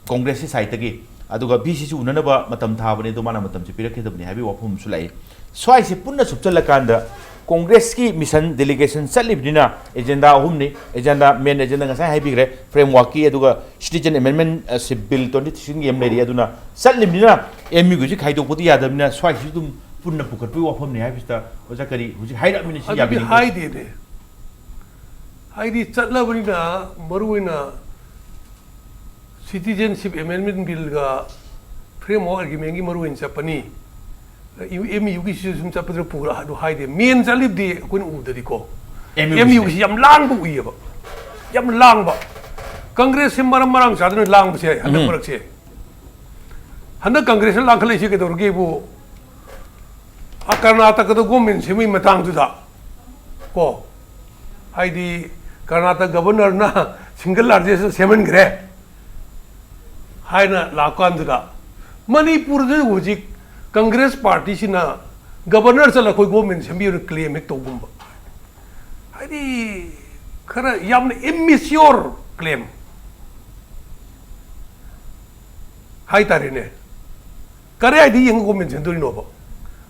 ꯀꯣꯡꯒ꯭ꯔꯦꯁꯀꯤ sideꯇꯒꯤ, ꯑꯗꯨꯒ ꯕꯤ ꯁꯤꯁꯨ ꯎꯅꯅꯕ ꯃꯇꯝ ꯊꯥꯕꯅꯤ, ꯑꯗꯣ ꯃꯥꯅ ꯃꯇꯝꯁꯦ ꯄꯤꯔꯛꯈꯤꯗꯕꯅꯤ ꯍꯥꯏꯕꯒꯤ ꯋꯥꯐꯝ ꯑꯃꯁꯨ ꯂꯥꯛꯏ꯫ ꯁ꯭ꯋꯥꯏꯁꯦ ꯄꯨꯟꯅ ꯁꯨꯞꯆꯜꯂꯀꯥꯟꯗ ꯀꯣꯡꯒ꯭ꯔꯦꯁꯀꯤ mission delegation ꯆꯠꯂꯤꯕꯅꯤꯅ agenda ꯑꯍꯨꯝꯅꯤ꯫ Agenda, main agenda ꯉꯁꯥꯏ ꯍꯥꯏꯕꯤꯈ꯭ꯔꯦ, frameworkꯀꯤ, ꯑꯗꯨꯒ Citizen Amendment, ꯑ, ꯁꯤ Bill twenty sixteen ꯑꯃ ꯂꯩꯔꯤ꯫ ꯑꯗꯨꯅ ꯆꯠꯂꯤꯕꯅꯤꯅ ꯑꯦꯝ ꯌꯨꯒꯤꯁꯤ ꯈꯥꯏꯗꯣꯛꯄꯗꯤ ꯌꯥꯗꯕꯅꯤꯅ ꯁ꯭ꯋꯥꯏꯁꯤꯁꯨ ꯑꯗꯨꯝ ꯄꯨꯟꯅ ꯄꯨꯈꯠꯄꯒꯤ ꯋꯥꯐꯝꯅꯤ ꯍꯥꯏꯕꯁꯤꯗ ꯑꯣꯖꯥ ꯀꯔꯤ ꯍꯧꯖꯤꯛ ꯍꯥꯏꯔꯛꯑꯃꯤꯅ ꯁꯤ ꯑꯗꯨꯗꯤ ꯌꯥꯕꯤꯅꯤꯡꯕ꯭ꯔꯥ? ꯍꯥꯏꯗꯦꯅꯦ꯫ ꯍꯥꯏꯗꯤ ꯆꯠꯂꯕꯅꯤꯅ, ꯃꯔꯨꯑꯣꯏꯅ Citizenship Amendment Billꯒ Framework Agreementꯒꯤ ꯃꯔꯨꯑꯣꯏꯅ ꯆꯠꯄꯅꯤ꯫ MUꯒꯤꯁꯤꯁꯨ ꯁꯨꯝ ꯆꯠꯄꯗꯨꯗ ꯄꯨꯔ ꯑꯗꯨ ꯍꯥꯏꯗꯦ꯫ Main ꯆꯠꯂꯤꯕꯗꯤ ꯑꯩꯈꯣꯏꯅ ꯎꯕꯗꯗꯤꯀꯣ, MUꯒꯤꯁꯤꯅꯦ꯫ MUꯒꯤꯁꯤ ꯌꯥꯝ ꯂꯥꯡꯕ ꯎꯏꯌꯦꯕ, ꯌꯥꯝ ꯂꯥꯡꯕ꯫ ꯀꯪꯒ꯭ꯔꯦꯁꯁꯦ ꯃꯔꯝ ꯃꯔꯥꯡ ꯆꯥꯗꯅ ꯂꯥꯡꯕꯁꯦ ꯍꯟꯗꯛ ꯎꯝ꯫ ꯃꯔꯛꯁꯦ꯫ ꯍꯟꯗꯛ ꯀꯪꯒ꯭ꯔꯦꯁꯅ ꯂꯥꯡꯈꯠꯂꯛꯏꯁꯦ ꯀꯩꯗꯧꯔꯒꯦꯕꯨ, ꯑ, ꯀꯔꯅꯥꯇꯀꯗ government ꯁꯦꯝꯕꯒꯤ ꯃꯇꯥꯡꯗꯨꯗ ꯀꯣ, ꯍꯥꯏꯗꯤ ꯀꯔꯅꯥꯇꯀ governorꯅ single largest ꯁꯦꯝꯍꯟꯈ꯭ꯔꯦ ꯍꯥꯏꯅ ꯂꯥꯛꯄ ꯀꯥꯟꯗꯨꯗ, ꯃꯅꯤꯄꯨꯔꯗ ꯍꯧꯖꯤꯛ ꯀꯪꯒ꯭ꯔꯦꯁ partyꯁꯤꯅ governor ꯆꯠꯂ ꯑꯩꯈꯣꯏ government ꯁꯦꯝꯕꯤꯌꯨꯅ claim ꯍꯦꯛ ꯇꯧꯒꯨꯝꯕ꯫ ꯍꯥꯏꯗꯤ ꯈꯔ ꯌꯥꯝꯅ immature claim ꯍꯥꯏꯇꯥꯔꯦꯅꯦ꯫ ꯀꯗꯥꯏꯗ ꯌꯦꯡꯉ government ꯁꯦꯝꯗꯣꯔꯤꯅꯣꯕ?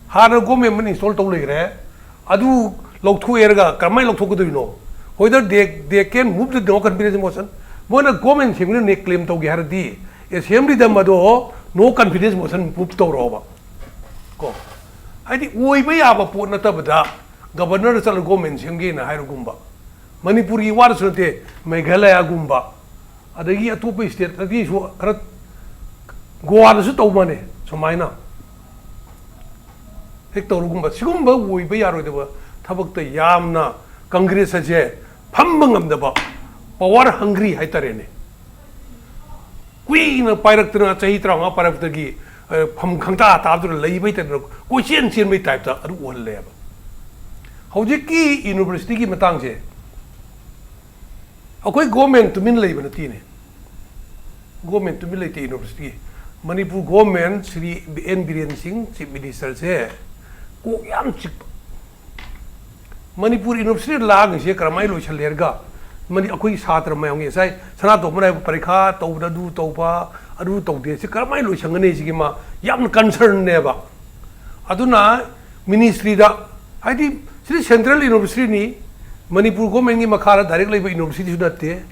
ꯍꯥꯟꯅ government ꯑꯃ install ꯇꯧ ꯂꯩꯈ꯭ꯔꯦ, ꯑꯗꯨ ꯂꯧꯊꯣꯛꯑꯦꯔꯒ ꯀꯔꯝꯍꯥꯏꯅ ꯂꯧꯊꯣꯛꯀꯗꯣꯏꯅꯣ? Whether they, they can move the no confidence motion, ꯃꯣꯏꯅ government ꯁꯦꯝꯒꯅꯤꯅꯦ claim ꯇꯧꯒꯦ ꯍꯥꯏꯔꯗꯤ, assemblyꯗ ꯃꯗꯣ no confidence motion move ꯇꯧꯔꯛꯑꯣꯕ꯫ ꯀꯣ, ꯍꯥꯏꯗꯤ ꯑꯣꯏꯕ ꯌꯥꯕ ꯄꯣꯠ ꯅꯠꯇꯕꯗ governorꯗ ꯆꯠꯂꯒ government ꯁꯦꯝꯒꯦꯅ ꯍꯥꯏꯔꯒꯨꯝꯕ, ꯃꯅꯤꯄꯨꯔꯒꯤ ꯋꯥꯗꯁꯨ ꯅꯠꯇꯦ, ꯃꯦꯘꯥꯂꯌꯥꯒꯨꯝꯕ, ꯑꯗꯒꯤ ꯑꯇꯣꯞꯄ stateꯇꯒꯤꯁꯨ ꯈꯔ ꯒꯣꯋꯥꯗꯁꯨ ꯇꯧꯕꯅꯦ ꯁꯨꯃꯥꯏꯅ꯫ ꯍꯦꯛ ꯇꯧꯔꯒꯨꯝꯕ, ꯁꯤꯒꯨꯝꯕ ꯑꯣꯏꯕ ꯌꯥꯔꯣꯏꯗꯕ ꯊꯕꯛꯇ ꯌꯥꯝꯅ ꯀꯪꯒ꯭ꯔꯦꯁ ꯑꯁꯦ ꯐꯝꯕ ꯉꯝꯗꯕ, power hungry ꯍꯥꯏꯇꯥꯔꯦꯅꯦ꯫ ꯀꯨꯏꯅ ꯄꯥꯏꯔꯛꯇꯅ, ꯆꯍꯤ ꯇꯔꯥꯃꯉꯥ ꯄꯥꯏꯔꯛꯄꯗꯒꯤ, ꯑ, ꯐꯝ ꯈꯪꯇꯥ ꯇꯥꯗꯨꯅ ꯂꯩꯕꯩ ꯇꯥꯏꯞꯇ, ꯀꯣꯏꯆꯦꯟ ꯆꯦꯟꯕꯩ ꯇꯥꯏꯞꯇ ꯑꯗꯨ ꯑꯣꯏꯍꯜꯂꯦꯕ꯫ ꯍꯧꯖꯤꯛꯀꯤ universityꯒꯤ ꯃꯇꯥꯡꯁꯦ, ꯑꯩꯈꯣꯏ government ꯇꯨꯃꯤꯟ ꯂꯩꯕ ꯅꯠꯇꯦꯅꯦ꯫ Government ꯇꯨꯃꯤꯟ ꯂꯩꯇꯦ universityꯒꯤ꯫ ꯃꯅꯤꯄꯨꯔ government ꯁ꯭ꯔꯤ ꯑꯦꯟ ꯕꯤꯔꯦꯟ ꯁꯤꯡ chief ministerꯁꯦ ꯀꯣꯛ ꯌꯥꯝ ꯆꯤꯛꯄ꯫ ꯃꯅꯤꯄꯨꯔ university ꯂꯥꯡꯉꯤꯁꯦ ꯀꯔꯝꯍꯥꯏꯅ ꯂꯣꯏꯁꯜꯂꯦ ꯍꯥꯏꯔꯒ, ꯃꯅꯤ-, ꯑꯩꯈꯣꯏꯒꯤ ꯁꯥꯇ꯭ꯔ ꯃꯌꯥꯝꯒꯤ ꯉꯁꯥꯏ ꯁꯅꯥꯇꯣꯝꯕꯅ ꯍꯥꯏꯕ ꯄꯔꯤꯈꯥ ꯇꯧꯕꯗ ꯑꯗꯨ ꯇꯧꯕ, ꯑꯗꯨ ꯇꯧꯗꯦ, ꯁꯤ ꯀꯔꯝꯍꯥꯏꯅ ꯂꯣꯏꯁꯟꯒꯅꯤ ꯁꯤꯒꯤ ꯃꯥ ꯌꯥꯝꯅ concernꯅꯦꯕ꯫ ꯑꯗꯨꯅ ministryꯗ, ꯍꯥꯏꯗꯤ ꯁꯤꯗꯤ central universityꯅꯤ, ꯃꯅꯤꯄꯨꯔ governmentꯀꯤ ꯃꯈꯥꯗ direct ꯂꯩꯕ universityꯁꯨ ꯅꯠꯇꯦ꯫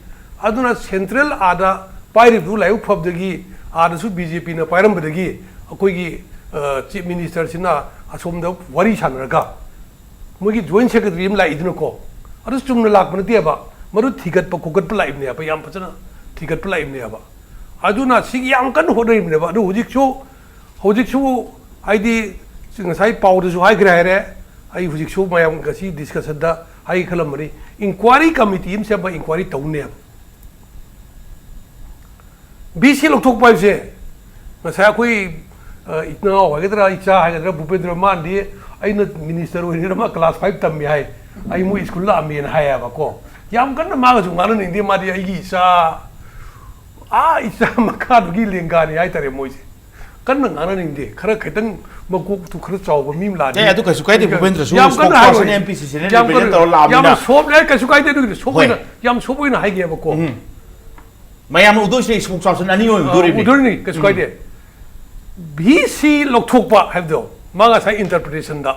ꯑꯗꯨꯅ central ꯑꯥꯗ ꯄꯥꯏꯔꯤꯕꯗꯨ ꯂꯥꯏꯕꯛ ꯐꯕꯗꯒꯤ ꯑꯥꯗꯁꯨ BJPꯅ ꯄꯥꯏꯔꯝꯕꯗꯒꯤ ꯑꯩꯈꯣꯏꯒꯤ, ꯑ, chief ministerꯁꯤꯅ ꯑꯁꯣꯝꯗ ꯋꯥꯔꯤ ꯁꯥꯟꯅꯔꯒ ꯃꯣꯏꯒꯤ joint secretary ꯑꯃ ꯂꯥꯛꯏꯗꯅꯀꯣ, ꯑꯗꯨ ꯆꯨꯝꯅ ꯂꯥꯛꯄ ꯅꯠꯇꯦꯕ꯫ ꯃꯗꯨ ꯊꯤꯒꯠꯄ ꯈꯣꯀꯠꯄ ꯂꯥꯛꯏꯕꯅꯦꯕ, ꯌꯥꯝ ꯐꯖꯅ ꯊꯤꯒꯠꯄ ꯂꯥꯛꯏꯕꯅꯦꯕ꯫ ꯑꯗꯨꯅ ꯁꯤꯒꯤ ꯌꯥꯝ ꯀꯟꯅ ꯍꯣꯠꯅꯔꯤꯕꯅꯦꯕ꯫ ꯑꯗꯨ ꯍꯧꯖꯤꯛꯁꯨ, ꯍꯧꯖꯤꯛꯁꯨ ꯍꯥꯏꯗꯤ ꯉꯁꯥꯏ ꯄꯥꯎꯗꯁꯨ ꯍꯥꯏꯈ꯭ꯔꯦ ꯍꯥꯏꯔꯦ, ꯑꯩ ꯍꯧꯖꯤꯛꯁꯨ ꯃꯌꯥꯝ ꯉꯁꯤ ꯗꯤꯁꯀꯁꯟꯗ ꯍꯥꯏꯒꯦ ꯈꯜꯂꯝꯕꯅꯤ, ꯏꯟꯀ꯭ꯋꯥꯏꯔꯤ ꯀꯃꯤꯇꯤ ꯑꯃ ꯁꯦꯝꯕ ꯏꯟꯀ꯭ꯋꯥꯏꯔꯤ ꯇꯧꯅꯦꯕ꯫ ꯕꯤ ꯁꯤ ꯂꯧꯊꯣꯛꯄ ꯍꯥꯏꯕꯁꯦ, ꯉꯁꯥꯏ ꯑꯩꯈꯣꯏ, ꯑ, ꯏꯅꯥꯎ ꯍꯥꯏꯒꯗ꯭ꯔꯥ, ꯏꯆꯥ ꯍꯥꯏꯒꯗ꯭ꯔꯥ, ꯚꯨꯄꯦꯟꯗ꯭ꯔ ꯃꯥꯟꯗꯤ ꯑꯩꯅ ꯃꯤꯅꯤꯁꯇꯔ ꯑꯣꯏꯔꯤꯉꯩꯗ ꯃꯥ ꯀ꯭ꯂꯥꯁ ꯐꯥꯏꯚ ꯇꯝꯃꯤ ꯍꯥꯏ, ꯑꯩ ꯃꯣꯏ ꯁ꯭ꯀꯨꯜ ꯂꯥꯛꯑꯝꯃꯦꯅ ꯍꯥꯏꯌꯦꯕꯀꯣ꯫ ꯌꯥꯝ ꯀꯟꯅ ꯃꯥꯒꯁꯨ ꯉꯥꯡꯅꯅꯤꯡꯗꯦ, ꯃꯥꯗꯤ ꯑꯩꯒꯤ ꯏꯆꯥ, ꯑꯥ, ꯏꯆꯥ ꯃꯈꯥꯗꯨꯒꯤ ꯂꯦꯡꯒꯥꯅꯤ ꯍꯥꯏꯇꯥꯔꯦ ꯃꯣꯏꯁꯦ꯫ ꯀꯟꯅ ꯉꯥꯡꯅꯅꯤꯡꯗꯦ, ꯈꯔ ꯈꯤꯇꯪ ꯃꯀꯣꯛꯇꯨ ꯈꯔ ꯆꯥꯎꯕ ꯃꯤ ꯑꯃ ꯂꯥꯛꯑꯗꯤ꯫ ꯑꯦ, ꯑꯗꯨ ꯀꯩꯁꯨ ꯀꯥꯏꯗꯦ, ꯚꯨꯄꯦꯟꯗ꯭ꯔꯁꯨ ꯌꯥꯝ ꯀꯟꯅ spokesperson ꯍꯥꯏꯔꯣꯏ꯫ ꯑꯦꯝ ꯄꯤ ꯁꯤꯁꯤꯅ ꯌꯥꯝ represent ꯀꯟꯅ, ꯇꯧꯔ ꯂꯥꯛꯑꯕꯅꯤꯅ꯫ ꯌꯥꯝ soft, ꯑꯦ, ꯀꯩꯁꯨ ꯀꯥꯏꯗꯦ ꯑꯗꯨꯒꯤꯗꯤ, soft ꯍꯣꯏ꯫ ꯑꯣꯏꯅ, ꯌꯥꯝ soft ꯑꯣꯏꯅ ꯍꯥꯏꯒꯦꯕꯀꯣ꯫ ꯎꯝ꯫ ꯃꯌꯥꯝꯅ ꯎꯗꯣꯏꯁꯦ spokesperson ꯑꯅꯤ ꯑꯣꯏꯅ ꯑ, ꯎꯗꯣꯔꯤꯕꯅꯤ꯫ ꯎꯗꯣꯔꯤꯅꯤ, ꯀꯩꯁꯨ ꯎꯝ꯫ ꯀꯥꯏꯗꯦ꯫ ꯕꯤ ꯁꯤ ꯂꯧꯊꯣꯛꯄ ꯍꯥꯏꯕꯗꯣ, ꯃꯥ ꯉꯁꯥꯏ interpretation ꯗ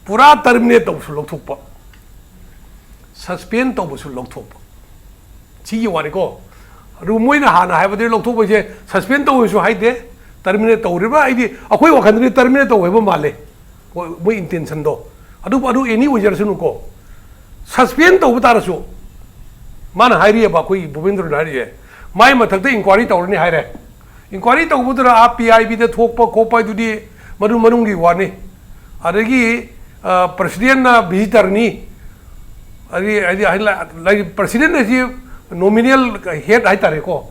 ꯄꯨꯔꯥ terminate ꯇꯧꯕꯁꯨ ꯂꯧꯊꯣꯛꯄ, suspend ꯇꯧꯕꯁꯨ ꯂꯧꯊꯣꯛꯄ, ꯁꯤꯒꯤ ꯋꯥꯅꯤꯀꯣ꯫ ꯑꯗꯨ ꯃꯣꯏꯅ ꯍꯥꯟꯅ ꯍꯥꯏꯕꯗꯤ ꯂꯧꯊꯣꯛꯄꯁꯦ suspend ꯇꯧꯕꯁꯨ ꯍꯥꯏꯗꯦ, terminate ꯇꯧꯔꯤꯕ, ꯍꯥꯏꯗꯤ ꯑꯩꯈꯣꯏ ꯋꯥꯈꯜꯗꯗꯤ terminate ꯇꯧꯕ ꯍꯥꯏꯕ ꯃꯥꯜꯂꯦ꯫ ꯃꯣꯏ, ꯃꯣꯏ intention ꯗꯣ꯫ ꯑꯗꯨꯕꯨ ꯑꯗꯨ any ꯑꯣꯏꯖꯔꯁꯅꯨꯀꯣ꯫ Suspend ꯇꯧꯕ ꯇꯥꯔꯁꯨ, ꯃꯥꯅ ꯍꯥꯏꯔꯤꯑꯕ, ꯑꯩꯈꯣꯏ ꯚꯨꯄꯦꯟꯗ꯭ꯔꯅ ꯍꯥꯏꯔꯤꯑꯦ, ꯃꯥꯏ ꯃꯊꯛꯇ inquiry ꯇꯧꯔꯅꯤ ꯍꯥꯏꯔꯦ꯫ Inquiry ꯇꯧꯕꯗꯨꯅ ꯑꯥ ꯄꯤ ꯑꯥꯏ ꯕꯤꯗ ꯊꯣꯛꯄ ꯈꯣꯠꯄ ꯍꯥꯏꯗꯨꯗꯤ ꯃꯗꯨ ꯃꯅꯨꯡꯒꯤ ꯋꯥꯅꯤ꯫ ꯑꯗꯒꯤ, ꯑ, president ꯅ visitor ꯅꯤ꯫ ꯑꯗꯒꯤ, ꯍꯥꯏꯗꯤ, ꯍꯥꯏꯗꯤ, ꯂꯥꯏ-, ꯂꯥꯏ-, president ꯑꯁꯤ nominal head ꯍꯥꯏꯇꯥꯔꯦꯀꯣ꯫